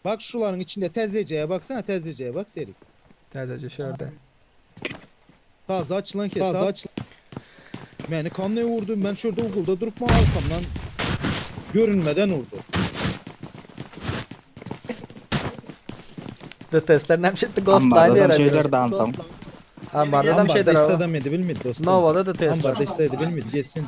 Bak şuların içinde tezeceye baksana tezeceye bak seri. Tezece şurada. Taze açılan hesap. Taze açılan. Beni kanlaya vurdu. Ben şurada okulda durup mu arkamdan görünmeden vurdu. DTS'ler nem şetdi Ghost Line şeyler de antam. Ambarda da şeyler Ambarda o. adam edi bilmedi dostum. Nova'da DTS'ler. Ambarda istedi bilmedi geçsin.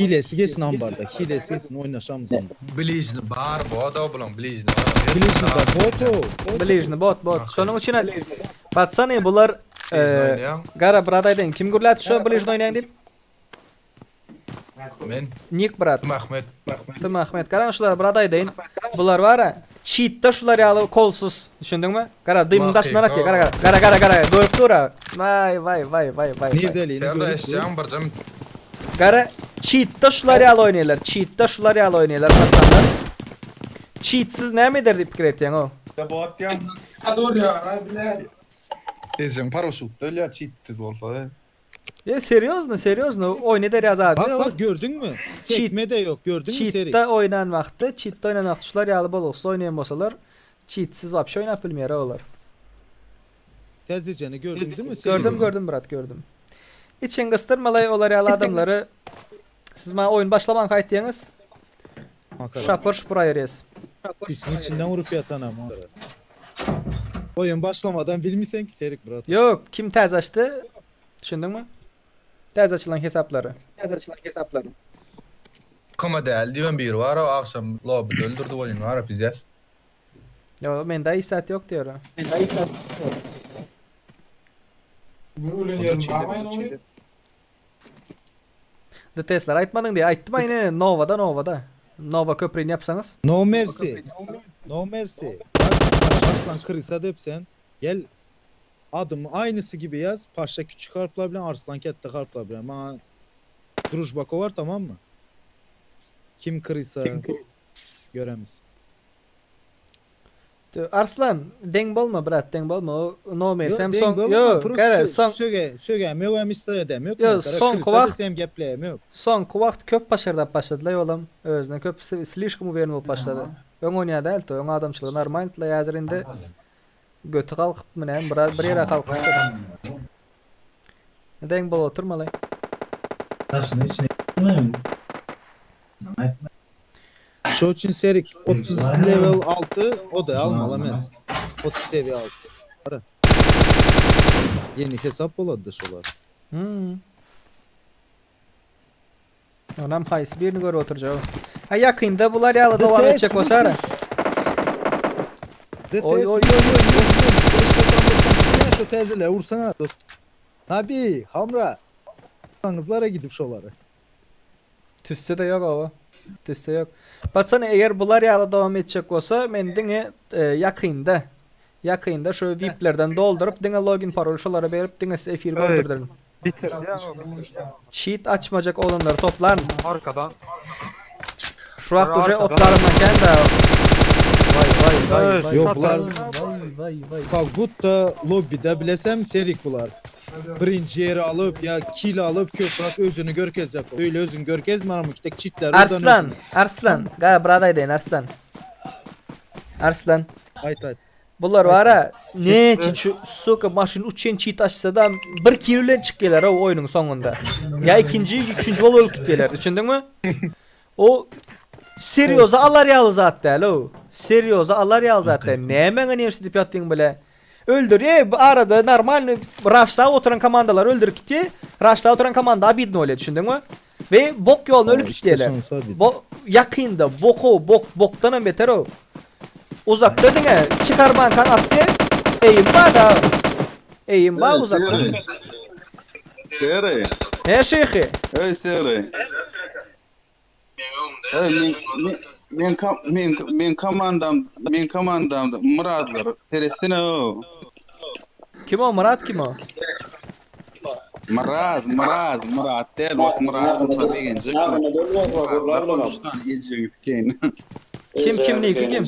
Hilesi geçsin ambarda. Hilesi geçsin oynaşamız ambarda. Ближний bar bu da bulan ближний. Bilirsin de bot o. Ближний bot bot. Şonuň üçin Patsany bular Ближний e, oýnaýan. Gara brat aýdyn kim gürlädi şu ближний oýnaýan diýip? Men Nik brat. Ahmet. Tüm Ahmet. Gara şular brat aýdyn. Bular var ha. Cheat'te şular ýaly kolsuz. Düşündüňmi? Gara dymyň daşyndan atýar. Gara gara. Gara gara gara. Görüp dur ha. Vay vay vay vay vay. vay. Nirdeliğini Ferda görüp dur. işleyen barjam Gara cheat'te şular ýaly oýnaýarlar. Cheat'te şular ýaly oýnaýarlar patsanlar. Cheatsiz näme eder diýip pikir etýän o. Ezen paraşut öyle cheat bolsa. E serýozno, serýozno oýun eder ýa zady Bak ýok. bak gördüňmi? Sekme de ýok gördüňmi Serik? Çitde oýnan wagty, çitde oýnan wagty şular ýaly bolgusyz oýnaýan bolsalar, çitsiz wapşe oýnap bilmeýär olar. Täzejeni gördüň dimi Serik? Gördüm gördüm brat gördüm. Içiň gysdyrmalay olar ýaly adamlary. Siz maňa oýun başlamanka aýtýaňyz. Şapur şupur aýyrýas. Dişini içinden urup ýatan ama. Oýun başlamadan bilmisen ki Serik brat. Ýok, kim täze açdy? Düşündiňmi? Täze açylan hesaplary. Täze açylan hesaplary. Koma däl diýen biri bar o agşam lobbyda öldürdi welin bar pizdes. Ýok, mende hiç zat ýok diýer. Mende hiç zat ýok. The Tesla aýtmadyň diýe, aýtdym aýne Novada Novada. Nova köprüni ýapsaňyz. No mercy. No mercy. Bak Paşa Arslan krysa döpsen. Gel adymy aynysy gibi ýaz. Paşa küçük harplar bilen Arslan ketde harplar bilen. Maňa drujba kowar tamam mı? Kim krysa göremiz. Arslan deň bolma brat deň bolma o nomer Ýok sem deň soň bolma ýok prosto gara soň söge sögäm ýok hem hiç zat edem ýok ýok men gara soňky krysa wagt desem gepleýem ýok. soňky wagt köp paşyrdap başladylaý olam özüne köp slişkom uwerny bolup başlady öň onýa däldi öň adamçylygy normaldylaý häzir indi göti galkypmy näme bir bir ýere galkypdyr deň bolup oturmaly. Daşyny içine Şo üçin Serik 30 level 6 o da almaly emes. 30 seviye 6. Ara. Yeni hesap bolady şolar. Hmm. Onam haýsy birini görüp oturjak. Ha ýakynda bular ýaly dowam etjek bolsa ara. Oy Oy oy oy oy. Şu tezele vursana dost. Abi, hamra. Kızlara gidip şoları. Tüsse-de ýok oba. Tüsse ýok. Patsany eger bular ýaly dowam etjek bolsa, men diňe e, ýakynda ýakynda şu VIP-lerden dolduryp, diňe login parol şolara berip, diňe size efir gördürdirin. Bitir ya o bitir. Cheat açmajak oglanlary toplan. Arkadan. Şu wagt uje otlaryndan kän da. Vay vay vay vay. Yok bular Vay vay vay. Kagutta lobbyde bilesem serik bular. Birinci yeri alıp ya kill alıp köprak özünü görkezecek. Öyle özün görkezme ama tek çitler Arslan, Arslan. Ga brada aýdaýyn Arslan. Arslan. Ayt ayt. Bular bara ne için şu suka maşyn uçan çit açsa da bir kilo bilen çykýarlar o oýnuň soňunda. Ya ikinji, üçünji bolup ölüp gitýärler. Düşündiňmi? O serioza alar ýaly zat däl o. Serioza alar ýaly zat däl. Näme nirsi diýip ýatdyň bile. Öldür, e, bu arada normalny raşlap oturan komandalar öldürip gitdi. Raşlap oturan komanda abidno bolýar, düşündiňmi? We bok ýoluna ölüp işte gitdiler. şonsa abidno. Bo ýakynda boko bok bokdan hem beter o. Uzakda diňe çykarmankan atdy. Eýim bar da. Eýim bar uzakda. Seri. He şeýhi. Ey Seri. Ey men men men men komandam men komandamda Muradlar. Seretsene o. Kim o Murat kim o? Murat, Murat, Murat del bak Murat bolsa begenjek. Muradlar konuştan ejek keyin. Kim kim niki kim?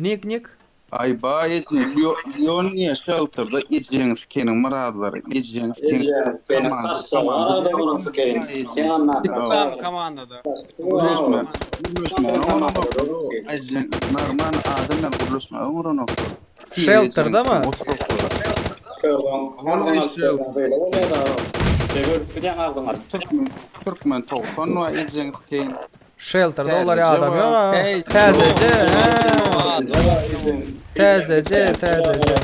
Nik nik. Ay ba ejek yo yo niye shelter'da ejek kenin Muradlar ejek kenin. Tamam komandada. Gürleşme. Gürleşme. Ona bak. Ejek normal adamla gürleşme. Ona bak. Shelter'da mı? Türkmen 90 wa ejek keyin. Shelter'da olar ya adam yok. ha. Täzece. he. Täzece, täzece.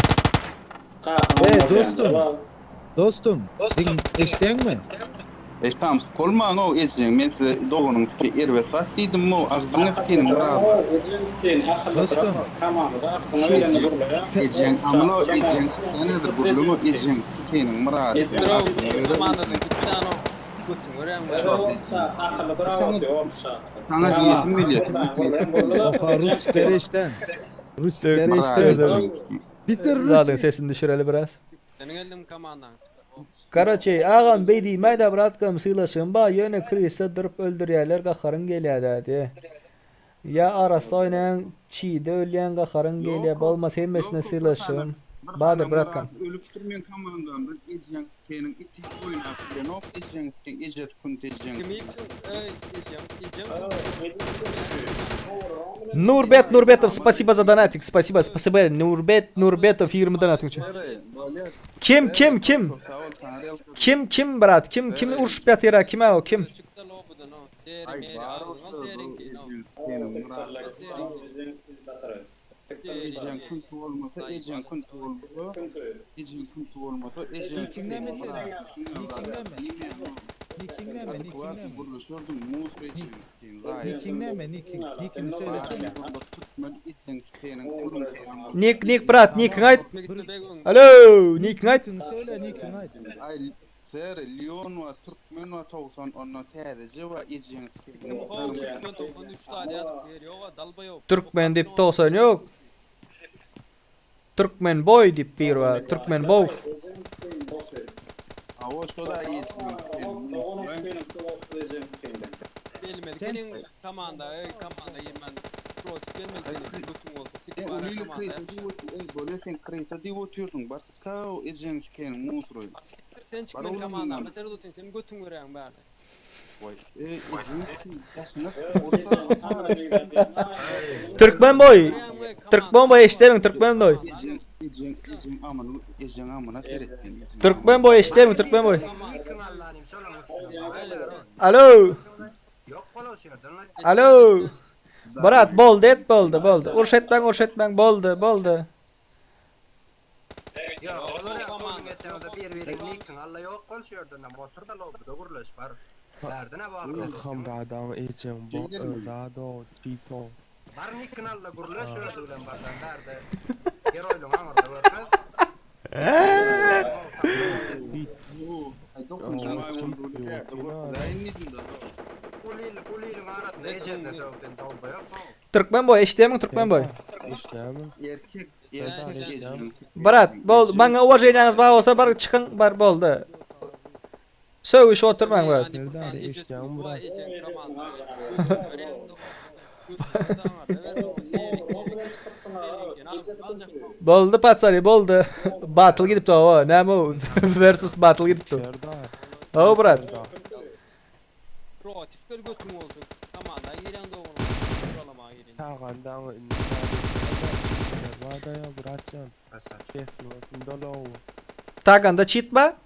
Hey dostum. Dostum. Din eşden mi? E tam kolma o ejek men size dogunyň ki erbet zat diýdim mo agzyňa sikenim Muradlar. Dostum. Ejek amlo ejek nedir gürlüňi ejek sikenim Murat. Sana diýesim bilýär. Oha Rus gereçten. Rus gereçten. Bitir Rus. Zaten sesini düşüreli biraz. Senin eldim komandan. Karaçey, agam bey diýmäý da bratkam sylaşym ba, ýöne krisa durup öldürýärler gaharyň gelýär diýdi. Ýa arassa oýnaýan çiýde ölýän gaharyň gelýär, bolmasa hemmesine sylaşym. Badyr bratkam. Ölüpdir men komandamda ejeň sikeniň iti oýnap bilenok ejeň siken ejesi künt ejeň. Nurbet Nurbetow spasibo za donatik. Spasibo, spasibo Nurbet Nurbetow 20 donatik üçin. Kim kim kim? Kim kim brat? Kim kim urşup ýatyr kim o kim? Ay bar olsa bu ejeň sikeniň Murat. Ejeň künti bolmasa ejeň künti bolsa ejeň künti bolmasa ejeň Nikiň näme senin? Nikiň näme? Nikiň näme? Nikiň näme? Gürleşerdim musur ejeň Nikiň näme? Nikiň. Nikiňi söylesene. Nik nik brat nikiň aýt. Alo nikiň aýt. Nikiňi söyle, nikiňi aýt. Ay ser Leon wa Türkmen wa 90 onda täzeje wa ejeň Türkmen diýip 90 ýok. Türkmen boý diýip bir bar. Türkmen bow. Awo şo da ejeň Gelmedi. Senin komanda, ey komanda girmen. Protiv gelmedi senin götün olsa. E ulili krisa diýip ey bolýa sen krisa diýip otyrsyň. Başka ejeň sikeniň musur. Sen çıkma komanda, mesela tutun senin götün görýän bärde. Vay. E ejeň başyna Türkmen boý. Türkmen boý eşderin Türkmen boý. Ejeň ejeň ejeň amyny ejeň amyna seretsin. Türkmen boý eşderin Türkmen boý. Alo. Alo. Brat boldy et boldy boldy. Uruş etmäň uruş etmäň boldy boldy. Hamradan ejeň bo özado Tito. Türkmen boý eşdemin Türkmen boý. Eşdämi? Erkek erkek ejeň. Brat bol maňa uwaženiýaňyz bar bolsa bar çykyň bar boldy. Sögüşip oturmaň brat. Serdar eşdämi brat? Boldy patsany boldy. Battle gidipdi o. Näme o? Versus battle gidipdi. Serdar. O brat. Protiv gel götün olsun. Komanda giren doğru. Kuralama giren. Tagandan Vada ya bratjan. Kesin olsun dolu. Taganda cheat ba?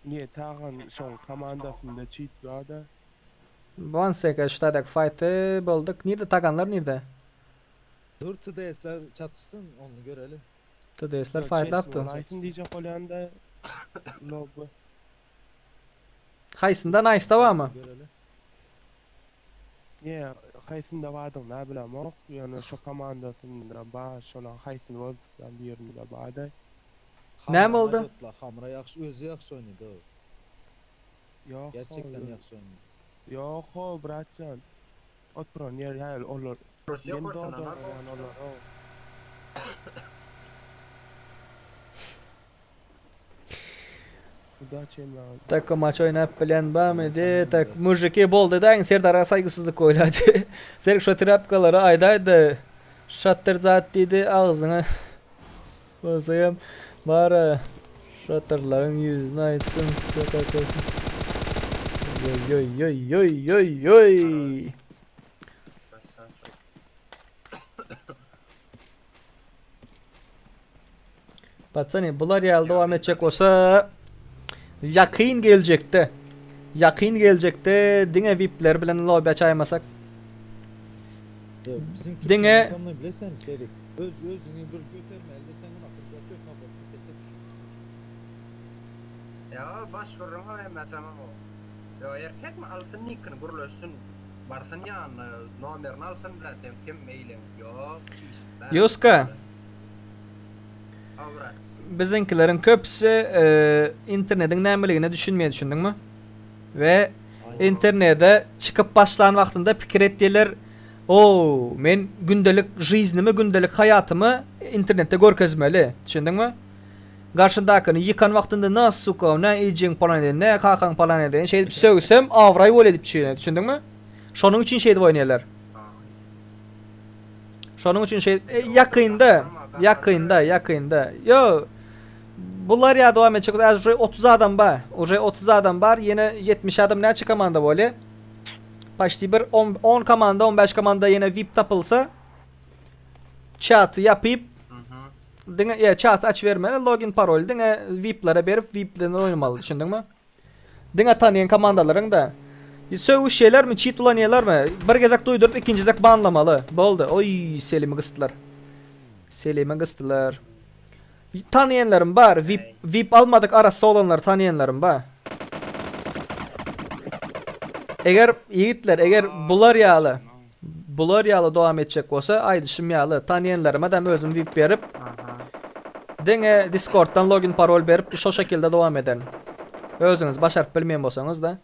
Niye Tagan şoň komandasynda cheat barda? One second şu fight'ı bulduk. Nerede taganlar nerede? Dur TDS'ler çatışsın onu görelim. TDS'ler fight yaptı. Olaytın diyecek olanda lobby. Haysında nice da var mı? Görelim. Niye haýsynda bardyň ne bilem ok ýöne şu komandasynda bar şolan haýsyny bolsa bir ýerinde bardy. Näme Hamra oldu? Yotla, Hamra yaxşı özü yaxşı oynadı o. Yok. Gerçekten yaxşı oynadı. Yok o bratjan. Oturan yer hayal olur. Men doğdum yani olur. o. Tak maç oynap bilen bamydy. Tak mujiki boldy da Serdara saygısızlyk goýlady. Ser şu trapkalary aýdaydy. Şattır zat diýdi agzyňa. Bolsayam bara şatırlaryň ýüzüne aýtsyn sokak. Yoy yoy yoy yoy yoy yoy. Patsani bular ýaly dowam etjek bolsa ýakyn geljekde ýakyn geljekde diňe VIP'ler bilen lobby açaýmasak Ya Bizim Diňe- Türkmen adamını bilesen Şerik. Öz özünü bir götürmeli sen ona fırsat yok ha bak kese Ya baş vururum ha hemen tamam o. Ya erkek mi alsın nikini gurlaşsın. Barsın yanına nomerini alsın zaten kim mailim yok. Yuska Avra. biziňkileriň köpüsi e, internetiň nämeligine düşünmeye düşündüňmi? Ve internete çykyp başlan wagtynda pikir etdiler. O, men gündelik żyznimi, gündelik haýatymy internette görkezmeli. Düşündüňmi? Garşyndakyny ýykan wagtynda na suka, na ejeň palan eden, ne kakaň palan eden, şeýdip sögsem awraý bol edip düşünýär, düşündüňmi? Şonuň üçin şeýdip oýnaýarlar. Şonuň üçin şey e, ýakynda. Ýakynda, ýakynda. Ýo. Bular ýa dowam etjek bolsa, uje 30 adam bar. Uje 30 adam bar. Ýene 70 adam näçe komanda bolýar? Почти bir 10 10 komanda, 15 komanda ýene VIP tapylsa, çaty ýapyp, diňe ýa çaty açyp bermeli, login parol diňe VIP-lere berip, VIP-den oýnamaly, düşündiňmi? Diňe tanaýan komandalaryň da. Sögüşýärlermi, çit ulanýarlarmy? Bir gezek duýduryp, ikinji gezek banlamaly. Boldy. Oý, Selimi gysdylar. Selimi gysdylar. Tanaýanlarym bar. VIP, VIP almadyk arassa olanlary tanaýanlarym bar. Eger ýigitler, eger bular ýaly, bular ýaly dowam etjek bolsa, aýdyşym ýaly, tanaýanlaryma da özüm VIP berip, diňe Discorddan login parol berip, şo şekilde dowam ederin. Özüňiz başaryp bilmeýän bolsaňyz-da.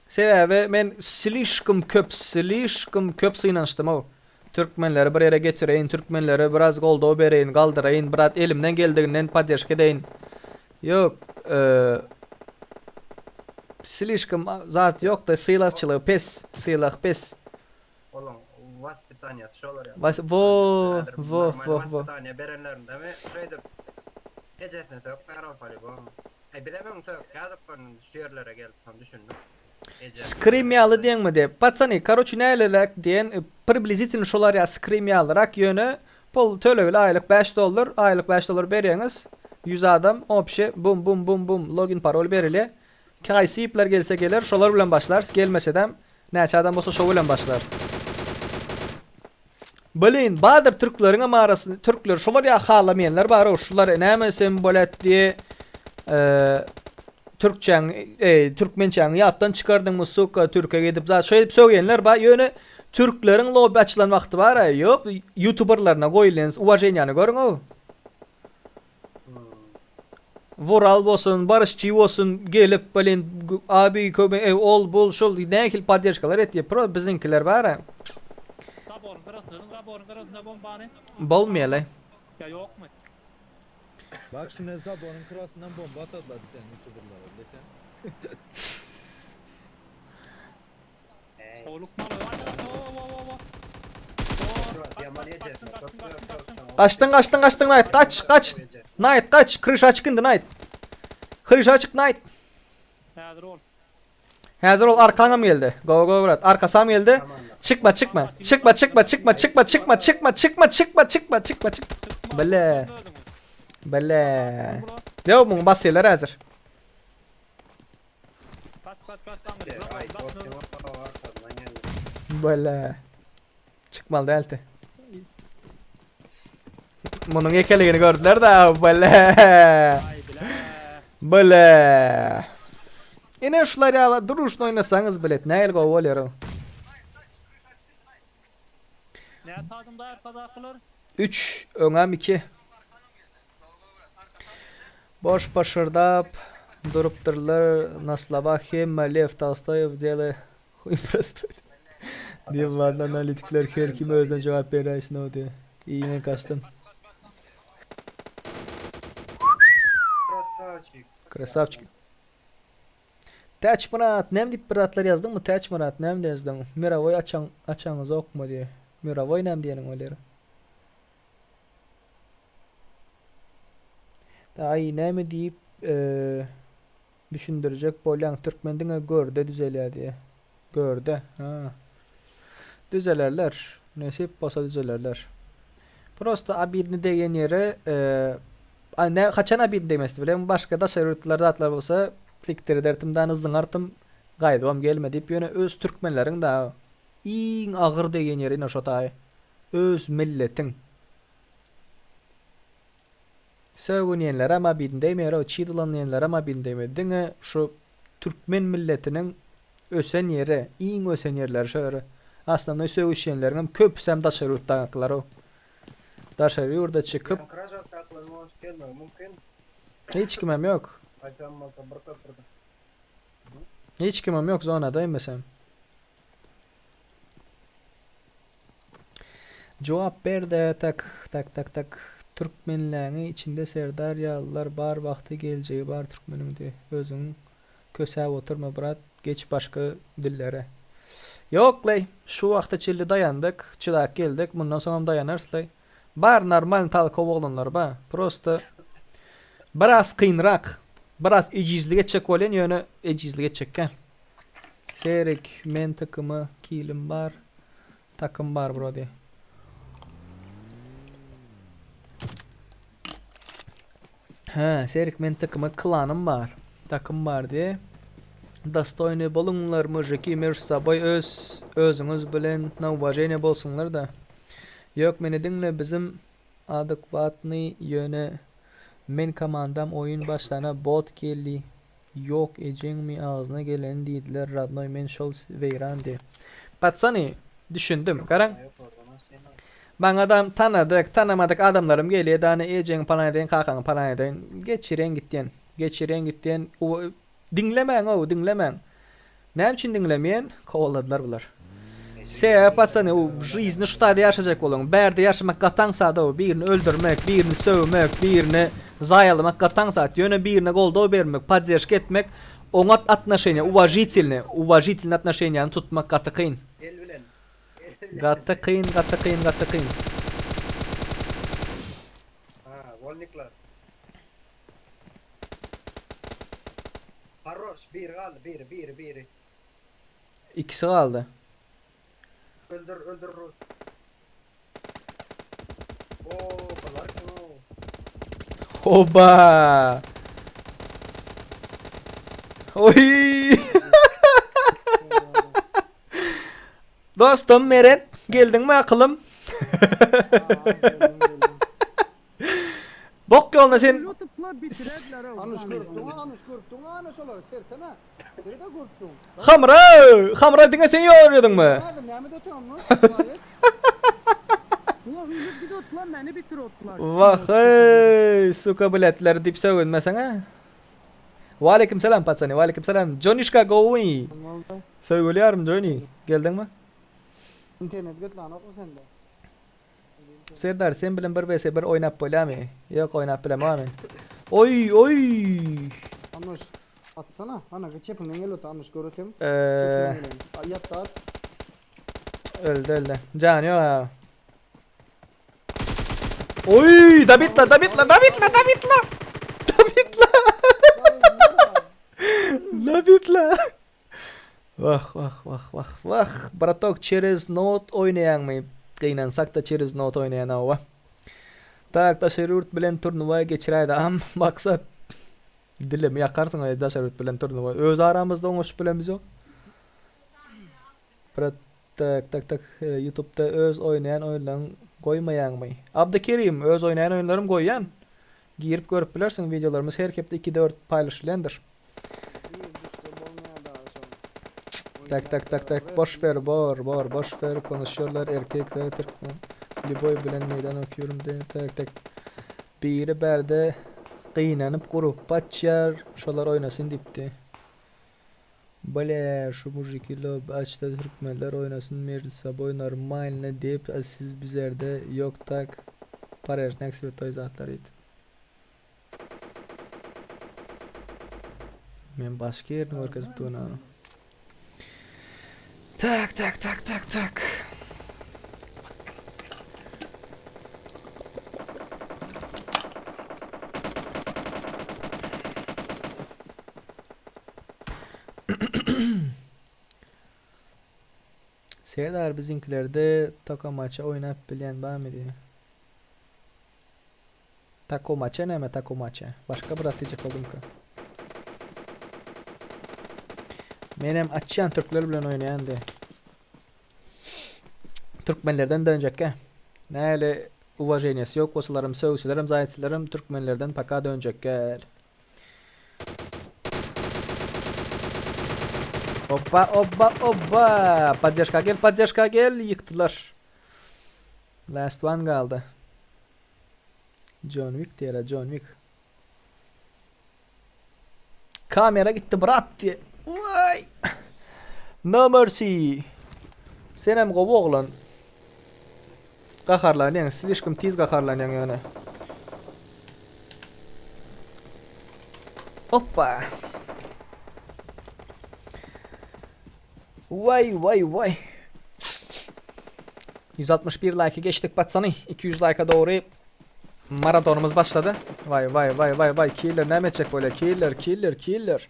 Sebäbi men slişkom köp, slişkom köp synanyşdym-ow. Türkmenleri bir ýere getireýin, türkmenlere biraz goldaw bereýin, galdyraýyn, brat elimden geldiginden podderžka edeýin. Ýok, slişkom zat ýok-da, sylagçylygy pes, sylag pes. Olaň waspitaniýasy şolar ýaly. Was, wo, wo, wo, wo. Waspitaniýa berenlerindemi şeýdip ejesine sökýär ol polibom. Aý bizem öň sökýärdik ony şu ýerlere gelip soň düşündik. Scream ýaly diýeňmi diýip. Patsany, karoçi näleräk diýen, priblizitilno şolar ýaly scream ýalyrak, ýöne pul tölegli aýlyk 5 dollar, aýlyk 5 dollar berýäňiz, 100 adam, obşe, bum bum bum bum, login parol berilýär. Haýsy ipler gelse geler, şolar bilen başlarys, gelmesedem näçe adam bolsa şo bilen başlarys. Blin, bardyr türkleriňem arasynda, türkler şolar ýa halamaýanlar bar-ow, şular näme sen bolet diýe, türkçäň, eý, türkmençäňi ýatdan çykardyňmy, suka, türke gidip zat, şeýdip sögýänler bar, ýöne türkleriň lobby açylan wagty bar-a, ýok, ýutuberlerine goýulýan uwaženiýany görüň-ow. Vural bolsun, Barışçy bolsun gelip blin abi kömek e, ol bul şul nähili podderžkalar etýär. Pro biziňkiler bar. Zaborun gyrasynda, zaborun gyrasynda bombany. Bolmaýaly. Ýa ýokmy? Bak şuna zaborun kırasından bomba atadylar sen youtuberlara desen. Kaçtın kaçtın kaçtın Knight kaç kaç. Knight kaç. Kırış açık indi Knight. Kırış açık Knight. Häzir ol. Häzir ol arkaňam geldi. Go go brat. Arkasam geldi. Çıkma çıkma. Çıkma çıkma çıkma çıkma çıkma çıkma çıkma çıkma çıkma çıkma çık. Bile. Bile. Yok bunu basıyorlar hazır. Bile. Çykmaly däldi. Munuň ekeligini gördüler da bile. Bile. Ine şular ýaly duruşny oýnasaňyz bilet nähili gowy bolýar o. Näçe adamda arkadakylar? 3, öňem 2. Boş paşyrdap durupdyrlar na slovah hemme Lew Tolstoýew dela huý prostoý. Diýip analitikler her kim özüne jogap beräýsin o diýe. Iý men kaçdym. Krasavçik. Krasavçik. Täçmyrat näme diýip bir zatlar ýazdyňmy Täçmyrat näme ýazdyň? Mirowoý açaň açaňyzokmy diýe. Mirowoý näme diýeniň bolýar? Aý näme diýip düşündirjek bolýaň türkmen diňe görde düzelýär diýe. Görde ha. Düzelerler. Nesip bolsa düzelerler. Prosta obidny degen ýere a ne haçan obidny degmesdi bileň başga daşary ýurtlylar zatlar bolsa sikdir ederdim dany zyňartym gaýdybam gelme diýip ýöne öz türkmenleriň da iň agyr degen ýeri ine şo taýy. Öz milletiň. Sögünýänlerem obidny degmeýär, çiý dolanýanlarem obidny degmeýär. Diňe şu türkmen milletiniň ösen ýeri, iň ösen ýerleri şo ýeri. Aslynda sögüşýänleriňem köpüsem daşary ýurtdakylar-ow. Daşary ýurda çykyp. Hiç kimem ýok. Hiç kimem ýok zonada emmesem. Jogap berde tak tak tak tak Türkmenleňi içinde serdar ýalylar bar wagty geljegi bar türkmeniň diý özüň kösäp oturma brat geç başga dillere. Ýokleý şu wagta çenli daýandyk çydap geldik mundan soňam daýanarysleý. Bar normal talkow oglanlar ba. Prosta biraz kynrak. Biraz ejizlik etjek bolýan ýöne ejizlik etjekkä. Serik men tykymy kilim bar. Takym bar bro diý. Hä, Serik men tykymy klanym bar. Takym bar diý. Dostoýny boluňlar mujiki между собой öz özüňiz bilen na uwaženiýe bolsunlar da. Ýok meni diňle bizim adekwatnyý ýöne men komandam oýun başlana bot geldi ýok ejeňmi agzyna geleni diýdiler radnoý men şol weýran diý. Patsany düşündim garaň maňadam tanadyk tanamadyk adamlarym gelýä dany ejeňi palan edeýin kakaňy palan edeýin geçirýän gitýän geçirýän gitýän diňlemäň ow diňlemäň Näme üçin diňlemeýän? Kowaladylar bular. Sebäbi patsany u жизni şu taýda ýaşajak boluň. Bärde ýaşamak gaty aňsat o. Birini öldürmek, birini sögmek, birini zaýalamak gaty aňsat. Ýöne birine goldaw bermek, podderşka etmek, oňat atnoşeniýa, uwažitelnyý, uwažitelnyý atnoşeniýany tutmak gaty kyn. El bilen. Gaty kyn, gaty kyn, gaty kyn. Ha, wolniklar. Haroş biri galdy biri biri biri. Ikisi galdy. Öldür öldür Rus. Oo bular kim o? Oba! Oy! Dostum Meret, geldiňmi akylym? Bok ýoluna sen Anuş görüpdiň anuş görüpdiň ana şolary sersene. Nerede görüpdiň? Hamra! Hamra diňe sen ýorýadyňmy? Näme näme öteňmi? Ulan hüýlüp gidip otlar meni bitir otlar. Wah eý, suka bletler diýip sögünmeseň-ä. Waleýkim salam patsany, waleýkim salam. Jonişka gowymy? Söýgüli ýarym Joni, geldiňmi? Internet götlanokmy sende? Serdar sen bilen 1 vs 1 oýnap bolýamy? Ýok oýnap bilemok men. Oý oý. Anuş atsana. Ana çepiňden gel öte Anuş gör ötem. Eee. Ýat at. Öldü öldü. Jany ýok ha. Oý, Dabitla, Dabitla, Dabitla, Dabitla. Dabitla. Dabitla. Wah wah wah wah wah bratok çerez not oýnaýaňmy gynansakda çerez not oýnaýan hawa tak daşary ýurt bilen turnuwa geçiräýdi am maksat dilimi ýakarsyň aý daşary ýurt bilen turnuwa öz aramyzda oňuşyp bilemizok brat tak tak tak ýutubda öz oýnaýan oýunlaryň goýmaýaňmy Abdykerim öz oýnaýan oýunlarym goýýan girip görüp bilersiň wideolarymyz her hepde 2 4 paýlaşylýandyr. Tak tak tak tak boş ver bor bor boş ver konuşuyorlar erkekler Türkmen Liboy bilen meydan okuyorum de tak tak biri bärde gynanyp gruppa açýar şolar oýnasyn diýipdi. Bale şu mujiki lob açda türkmenler oýnasyn merdi saboý normalny diýip siz bizerde ýok tak parejnak swetoý zatlar diýdi. Men başga ýerini görkezip durun. Tak tak tak tak tak. Serdar biziňkilerde tokamaça oýnap bilýän barmy diýýär. Takomaça näme takomaça? Başga bir zat diýjek boldumka. Menem açýan türkler bilen oýnaýan de. Türkmenlerden dönjekkä. Näle uwaženiýesi ýok bolsalaram, sögselerem, zaýatsalarem türkmenlerden paka dönjekkä. Hoppa, hoppa, hoppa. Poddeşka gel, poddeşka gel. Ýykdylar. Last one galdy. John Wick diýer, John Wick. Kamera gitti brat diye. Vay. No mercy. Senem gowy oglan. Gaharlanýaň, slişkom tiz gaharlanýaň ýöne. Hoppa. Vay vay vay. 161 like geçdik patsany. 200 like'a dogry maratonumuz başlady. Vay vay vay vay vay killer näme etjek bolýar? Killer killer killer.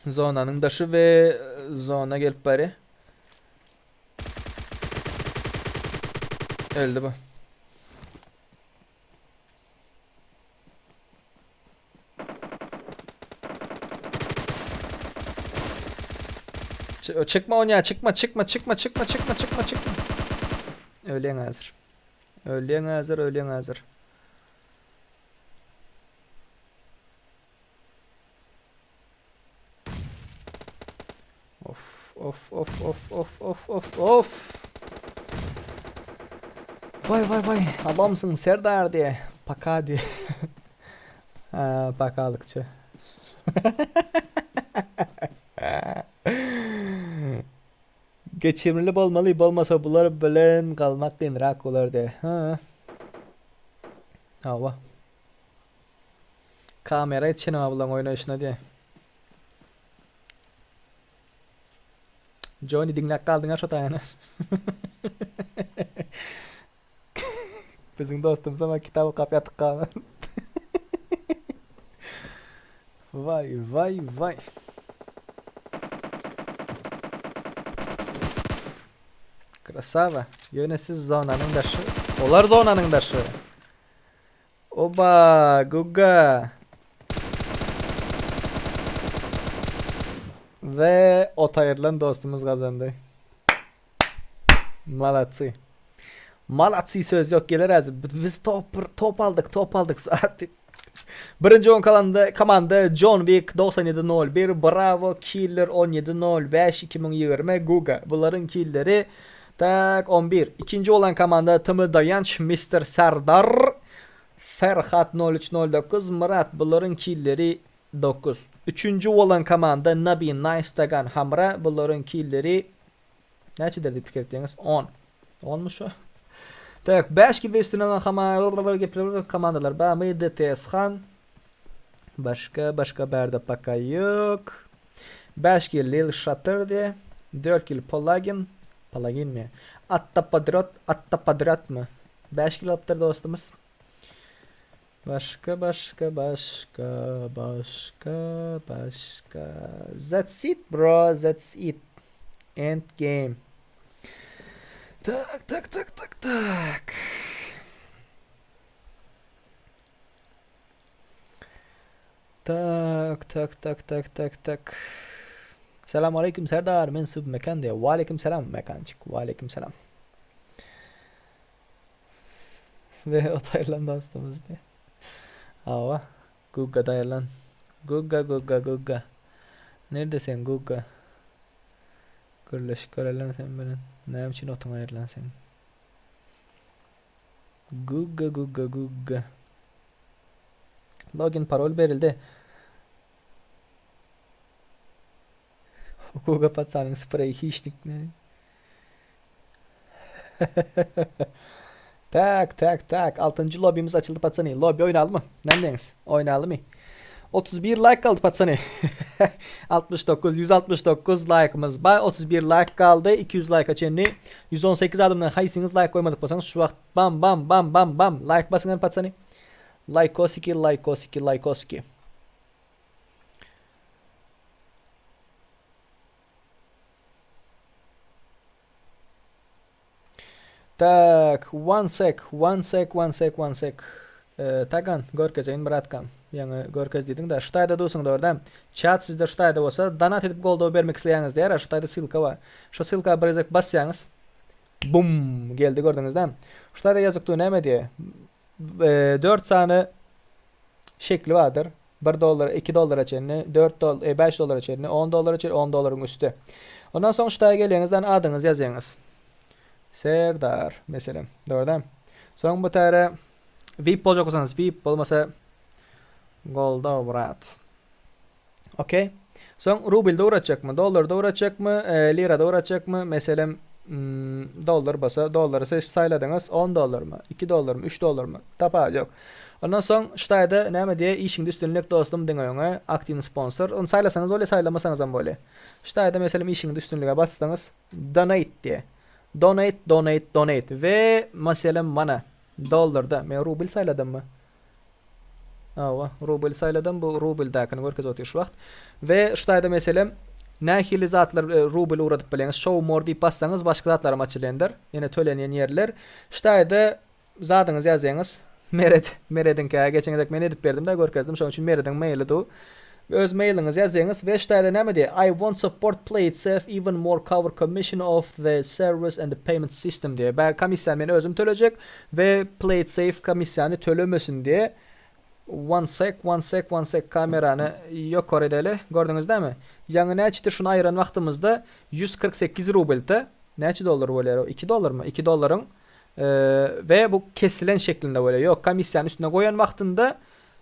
Zonanyň daşy we zona gelip bari. Öldü bu. Ç çıkma onya çıkma çıkma çıkma çıkma çıkma çıkma çıkma. Ölýäň häzir. Ölýäň häzir, ölýäň häzir. Of of of of of of of of. Vay vay vay adamsın Serdar diye. Paka diye. ha, pakalıkçı. Geçimli bolmaly bolmasa bular bilen galmak kynrak bolar diye. Ha. Hawa. Kamera etişenem ablaň oýnaýşyna diye. Johnny diňläp galdyňa şo taýyny. Biziň dostumyz ama kitap okap ýatyp galan. Vay vay vay. Krasava. Ýöne siz zonanyň daşy. Olar zonanyň daşy. Oba, Guga. We ot aýrylan dostumyz gazandy. Malatsy. Malatsy söz yok geler azı. Biz top top aldyk, top aldyk saat. Birinji on kalanda komanda John Wick 97.01, Bravo Killer 17.05 2020 Guga. Bularyň killeri Tak 11. Ikinji bolan komanda TM Daýanç Mister Serdar Ferhat 0309 Myrat bularyň killeri 9. Üçünji bolan komanda Nabi Nice Tagan Hamra bularyň killeri näçedir diýip pikir etýäňiz? 10. 10 mu şu? Tak 5 kill üstüne alan komandalar Bamy DTS Han Başka başka bärde paka ýok. 5 kill Lil Shatter diýe. 4 kill Polagin. Polagin mi? Atta Padrot, Atta Padrot mı? 5 kill alypdyr dostumyz. Başka başka başka başka başka. That's it bro, that's it. End game. Tak tak tak tak tak. Tak tak tak tak tak tak. Selam aleyküm Serdar men sub mekan diýýär. Waleýkim selam mekançyk. Waleýkim selam. We otaýlan dostumyz diýýär. Hawa. Gugga daýyrlan. Gugga gugga gugga. Nirde sen gugga? Gürleşip görelen sen bilen. Näme üçin otuň aýrylan sen? Gugga gugga gugga. Login parol berildi. Hukuka patsanyň spreýi hiçlik ne? Tak tak tak. Altynjy lobbymiz açyldy patsany. Lobby oýnalymy? Näme diýeňiz? Oýnalymy? 31 like galdy patsany. 69 169 like'ymyz bar. 31 like galdy. 200 like-a çenli. 118 adamdan haýsyňyz like goýmadyk bolsaňyz şu wagt bam bam bam bam bam like basyň patsany. Likeosiki likeosiki likeosiki. Tak, one sec, one sec, one sec, one sec. Ee, Tagan, görkezeýin bratkam. Ýaňy görkez diýdiň-de, şu taýda dursuň dogry Chat sizde şu taýda bolsa, donat edip goldaw bermek isleýäňiz diýär, şu taýda ssylka bar. Şu ssylka bir gezek basýaňyz. Bum, geldi gördüňiz-dä. Şu taýda ýazykdy näme diýär? 4 sany şekli bardyr. 1 dollar, 2 dollara çenli, 4 doll, 5 dollara çenli, 10 dollara çenli, 10 dollaryň üsti. Ondan soň şu taýa gelýäňizden adyňyzy ýazýaňyz. Serdar meselem. Dogry däl. Soň bu täre VIP boljak bolsaňyz VIP bolmasa goldaw brat. Okey. Soň rublde uğratjakmy, dollarda uğratjakmy, e, lirada uğratjakmy? Meselem hmm, dollar bolsa dollary siz saýladyňyz 10 dollarmy, 2 dollarmy, 3 dollarmy? Tapawut ýok. Ondan soň şu taýda näme diýýär, işiňde üstünlik dostum diňe öňe, aktiwny sponsor. Ony saýlasaňyz bolýar, saýlamasaňyzam bolýar. Şu taýda meselem işiňde üstünlige bassaňyz donate diýýär. Donate, donate, donate we meselem mana dollarda men rubl saýladymmy? Hawa, rubl saýladym. Bu rubldäkini görkezip otyr şu wagt. We şu taýda meselem nähili zatlar e, rubl ugradyp bileňiz. Show more diýip bassaňyz başga zatlaram açylýandyr. Ýene tölenýän ýerler. Şu taýda zadyňyzy ýazýaňyz. Meret, Merediňkä geçen gezek men edip berdim-de görkezdim. Şonuň üçin Merediň maili du. Öz mailiňizi ýazýaňyz we şu taýda näme diýýär? I want support play it safe even more cover commission of the service and the payment system diýýär. Bäri komissiýany men özüm tölejek we play it safe komissiýany tölemesin diýýär. One sec, one sec, one sec kamerany ýokary edeli. Gördüňiz dämi? Ýaňy näçedir şuny aýyran wagtymyzda 148 rubl-da. Näçe dollar bolýar o? 2 dollarmy? 2 dollaryň we bu kesilen şeklinde bolýar. Ýok, komissiýany üstüne goýan wagtynda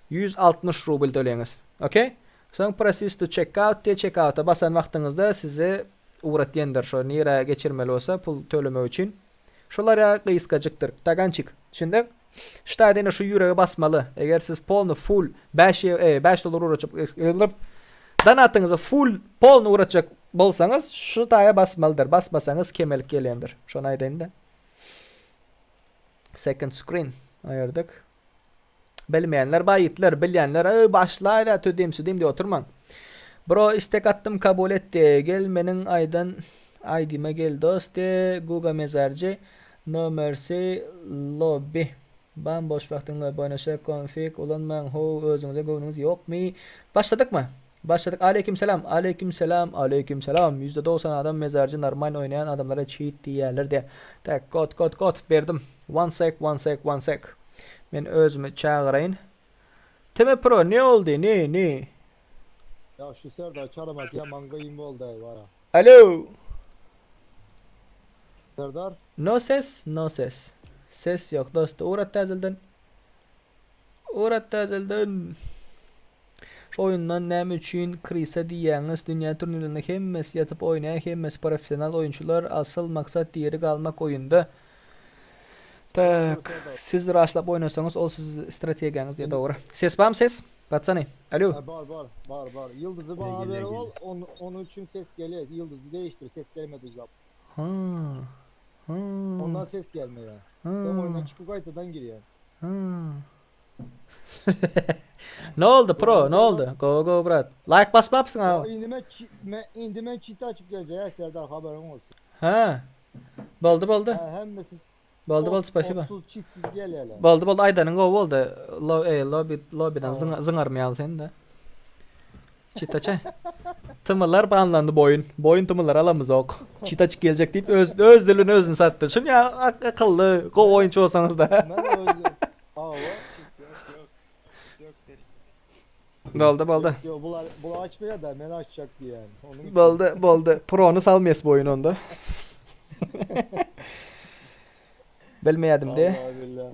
160 rubl töleýäňiz. Okey? Soň proceed to checkout diýe checkout-a basan wagtyňyzda sizi ugratýandyr şo nirä geçirmeli bolsa pul tölemek üçin. Şolar ýa gysgajykdyr. Tagançik. Düşündiň? Şu taýda ine şu ýürege basmaly. Eger siz polny full 5 5 dollar ugratjak donatyňyzy full polny ugratjak bolsaňyz şu taýa basmalydyr. Basmasaňyz kemelip gelýändir. Şony aýdaýyn-da. Second screen aýyrdyk. Bilmeýänler bar ýigitler, bilýänler öý başlaýda tüdim südim diýip oturmaň. Bro istek atdym kabul etdi. Gel meniň aýdan aýdyma gel dost de Guga mezarjy no mercy lobby. Bam boş wagtyň lobby oýnaşa konfig ulanmaň how özüňize göwnüňiz ýokmy? Başladykmy? Başladyk Aleýkim selam Aleýkim selam Aleýkim selam 90% adam mezarjy normalny oýnaýan adamlara çit diýýärler diýä. Tak kod kod kod berdim. One sec one sec one sec. Men özümi çagyraýyn. Tm pro ne oldy ne ne? Ya şu Serdar çaramak yaman gıyım oldu ey var. Alo. Serdar. No ses no ses. Ses yok dost. Uğrat täzelden. Uğrat täzelden. Şu oýundan näme üçin krysa diýýäňiz dünýä turnirlerinde hemmesi ýatyp oýnaýa hemmesi professional oýunçylar asyl maksat diri galmak oýunda Tak siz raşlap oýnasaňyz ol siz strategiýaňyz diýe dogry ses barmy ses patsany alo. Ha, bar bar bar bar ýyldyzy bana berip ol on, onun üçin ses gelýär ýyldyzy değiştir ses gelmedi uzap. Ha. Ha. Ondan ses gelmeýär. Sen oýundan çykyp gaýtadan girýär. Ha. Ne oldu pro? Ne oldu? Go go brat. Like basmapsyň Ya ha. indi men men indi men çit açıp geleceğim Serdar haberin olsun. Ha. Boldy boldy. Ha, hemmesi Boldy boldy spasiba. 30 çitsiz gel hele. Boldy boldy aýdanyň gowy boldy. Lo ey lobby lobbydan zyň zyňarmaýaly seni de. Çit açay. Tymylar banlandy boýun. Boýun tymylar alamyzok. Çit açyk geljek diýip öz öz dilini özüni satdy. Şun ya ak akylly gowy oýunçy bolsaňyz da. Men özüm. Awa. Boldy boldy. Yo bular bular açmıyor da men açacak diye yani. Onun için. Boldy boldy. Prony salmaýas boýun onda. Bilmeýärdim de.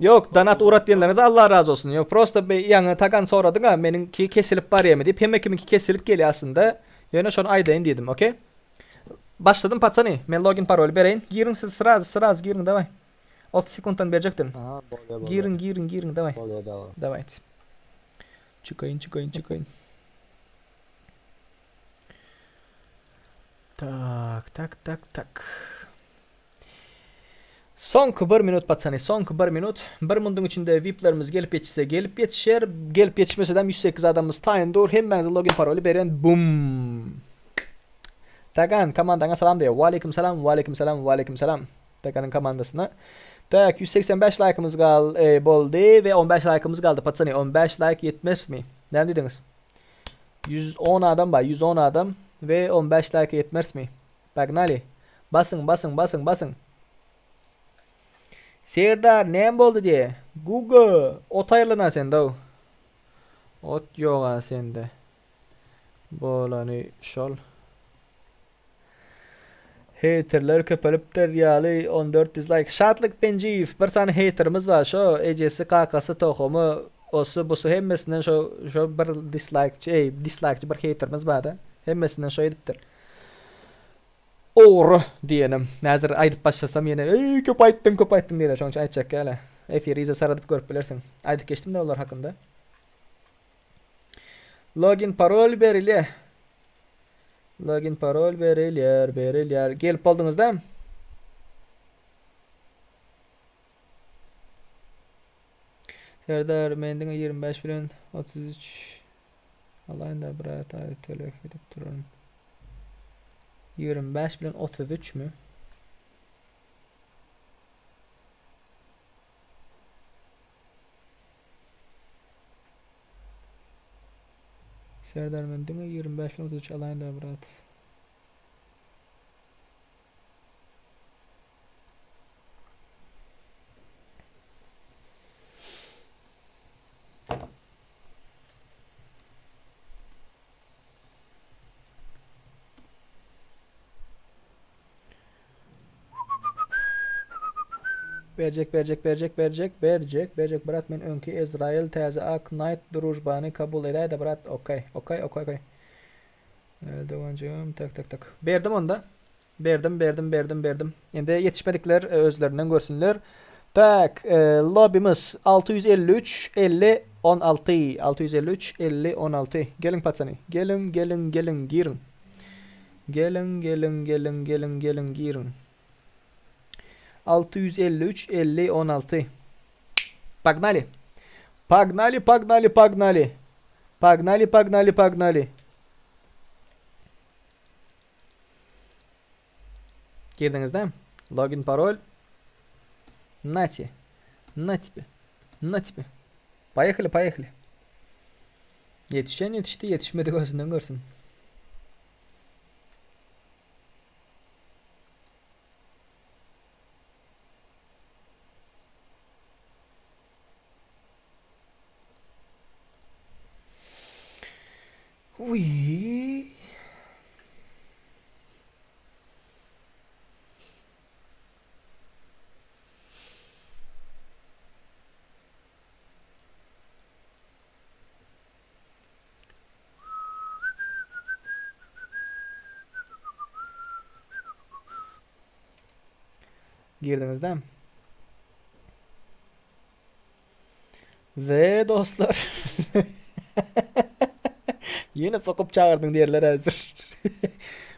Ýok, donat ugrat diýenleriňize Allah razy bolsun. Ýok, prosta bir ýaňy tagan soradyň-a, meniňki kesilip barýamy diýip, hemme kimiňki kesilip gelýär aslynda. Ýöne şony aýdaýyn diýdim, okey? Başladym patsany, men login paroly bereýin. Giriň siz srazu, srazu giriň daway. 30 sekuntdan berjekdim. Aha, bolýar, bolýar. Giriň, giriň, giriň daway. Bolýar, daway. Dawayt. Çykaýyn, çykaýyn, çykaýyn. Tak, tak, tak, tak. Soňky bir minut patsany, soňky bir minut. Bir munduň içinde VIP'lerimiz gelip ýetişse gelip ýetişer, gelip ýetişmesedem 108 adamymyz taýyn dur. Hemmäňize login paroly beren bum. Tagan komandaňa salam diýýär. Waleýkim salam, waleýkim salam, waleýkim salam. Taganyň komandasyna. Tak 185 laýkymyz gal e, boldy we 15 laýkymyz galdy patsany. 15 laýk ýetmezmi? Näme diýdiňiz? 110 adam bar, 110 adam we 15 laýka ýetmersmi? Pagnali. Basyň, basyň, basyň, basyň. Serdar, näme boldy diýe? Google, ot aýrylan sende. Ot ýok sende. Bolany şol. Heýterler köpelipdir ýaly 14 dislike. Şatlyk Penjiýew bir sany heýterimiz bar şo ejesi kakasy tohumy osy busy hemmesinden şo şo bir dislaýkçy eý dislaýkçy bir heýterimiz barda hemmesinden şo edipdir. Ogry diýenim. Häzir aýdyp başlasam ýene eý köp aýtdyň köp aýtdyň diýerler şoň üçin aýtjak däl. Efiri yza saradyp görüp bilersiň. Aýdyp geçdim-de olar hakynda. Login parol berilýär. Login parol berilýär, berilýär. Gelip bolduňyzda? Serdar, men diňe 25 bilen 33 alaýyn-da, brat, aý töleg edip duraryn. 25 bilen 33 mi? Serdar men diňe 25 bilen 33 alaýyn-da, brat. Berjek berjek berjek berjek berjek berjek brat men öňki Ezrail täze ak Knight družbany kabul edäýdä brat okey okey okey okey Doganjygym tak tak tak berdim onda berdim berdim berdim berdim indi ýetişmedikler özlerinden görsünler tak lobimiz 653 50 16 653 50 16 geliň patsany geliň geliň geliň giriň Geliň geliň geliň geliň geliň giriň. 653 50 16 Pagnali. Pagnali pagnali pagnali. Pagnali pagnali pagnali. Girdiňizde? Login parol. Nati. Na тебе. Na тебе. Поехали, поехали. Ýetişen ýetişdi, ýetişmedik özünden görsün. Uy. Girdiňiz dämi? We dostlar. Ýene sokup çagyrdyň diýerler häzir.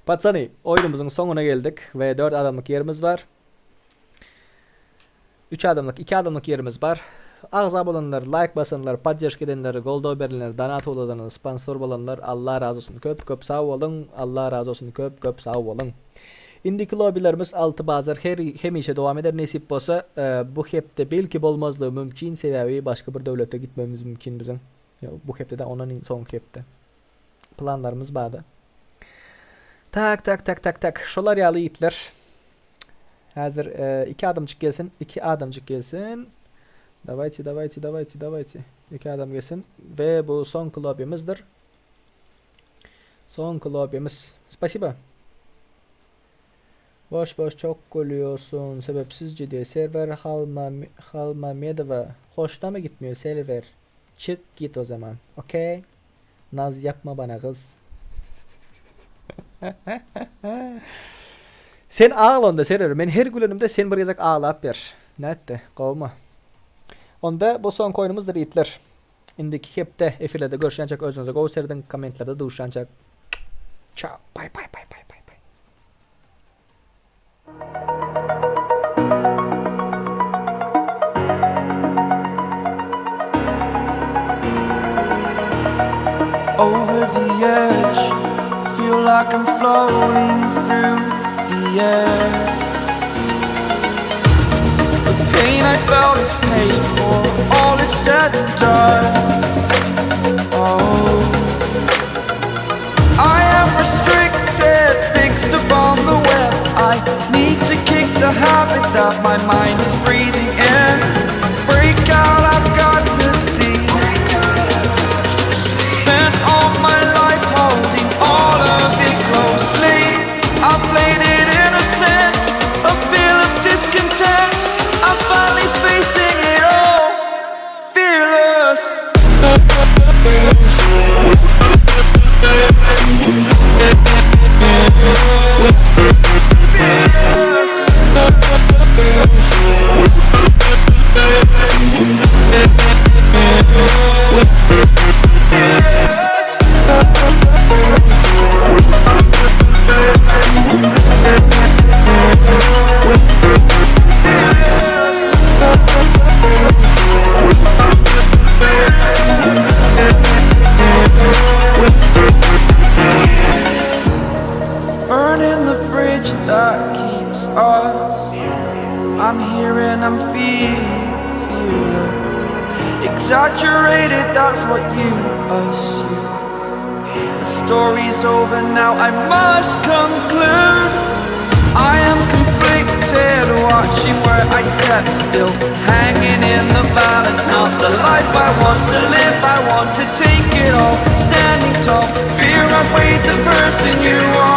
Patsany, oýnumyzyň soňuna geldik we 4 adamlyk ýerimiz bar. 3 adamlyk, 2 adamlyk ýerimiz bar. Agza bolanlar, laýk basanlar, podderžka edenler, goldaw berenler, donat ulladanlar, sponsor bolanlar Allah razy bolsun. Köp köp sag boluň. Allah razy bolsun. Köp köp sag boluň. Indiki lobilerimiz Alty bazar her hemişe dowam eder nesip bolsa. Bu hepde belki bolmazlygy mümkin sebäbi başga bir döwlete gitmegimiz mümkin biziň. Bu hepde däl ondan soňky hepde. Planlarymyz barda. Tak tak tak tak tak. Şolar ýaly ýigitler. Häzir iki adamjyk gelsin. Iki adamjyk gelsin. Dawayte, dawayte, dawayte, dawayte. Iki adam gelsin. Ve bu soňky lobimizdir. Soňky lobimiz. Spasiba. Boş boş çok gülüyorsun sebepsizce diye. Server Halma Halmamedova. Hoşuna mı gitmiyor Server? Çık git o zaman. Okey? Naz yapma bana gyz. Sen agla onda Server. Men her gülenimde sen bir gezek aglap ber. Nätdi? Gowmy? Onda bu soňky oýnumyzdyr ýigitler. Indiki hepde efirlerde görüşýänçäk özüňize gowy serediň, kommentlerde duşýançak. Çao. Bay bay bay bay bay bay. Over the edge, feel like I'm floating through the air. The pain I felt is paid for, all is said and done. Oh, I am restricted, fixed upon the web. I need to kick the habit that my mind is breathing in. Break out, I've got to see. Spent all my life holding all of it closely. I played it innocent, a feel of discontent. I'm finally facing it all, fearless. Fearless. us. I'm here and I'm feeling fearless. Exaggerated, that's what you assume. The story's over now, I must conclude. I am conflicted, watching where I step still, hanging in the balance. Not the life I want to live, I want to take it all. Standing tall, fear I weighed the person you are.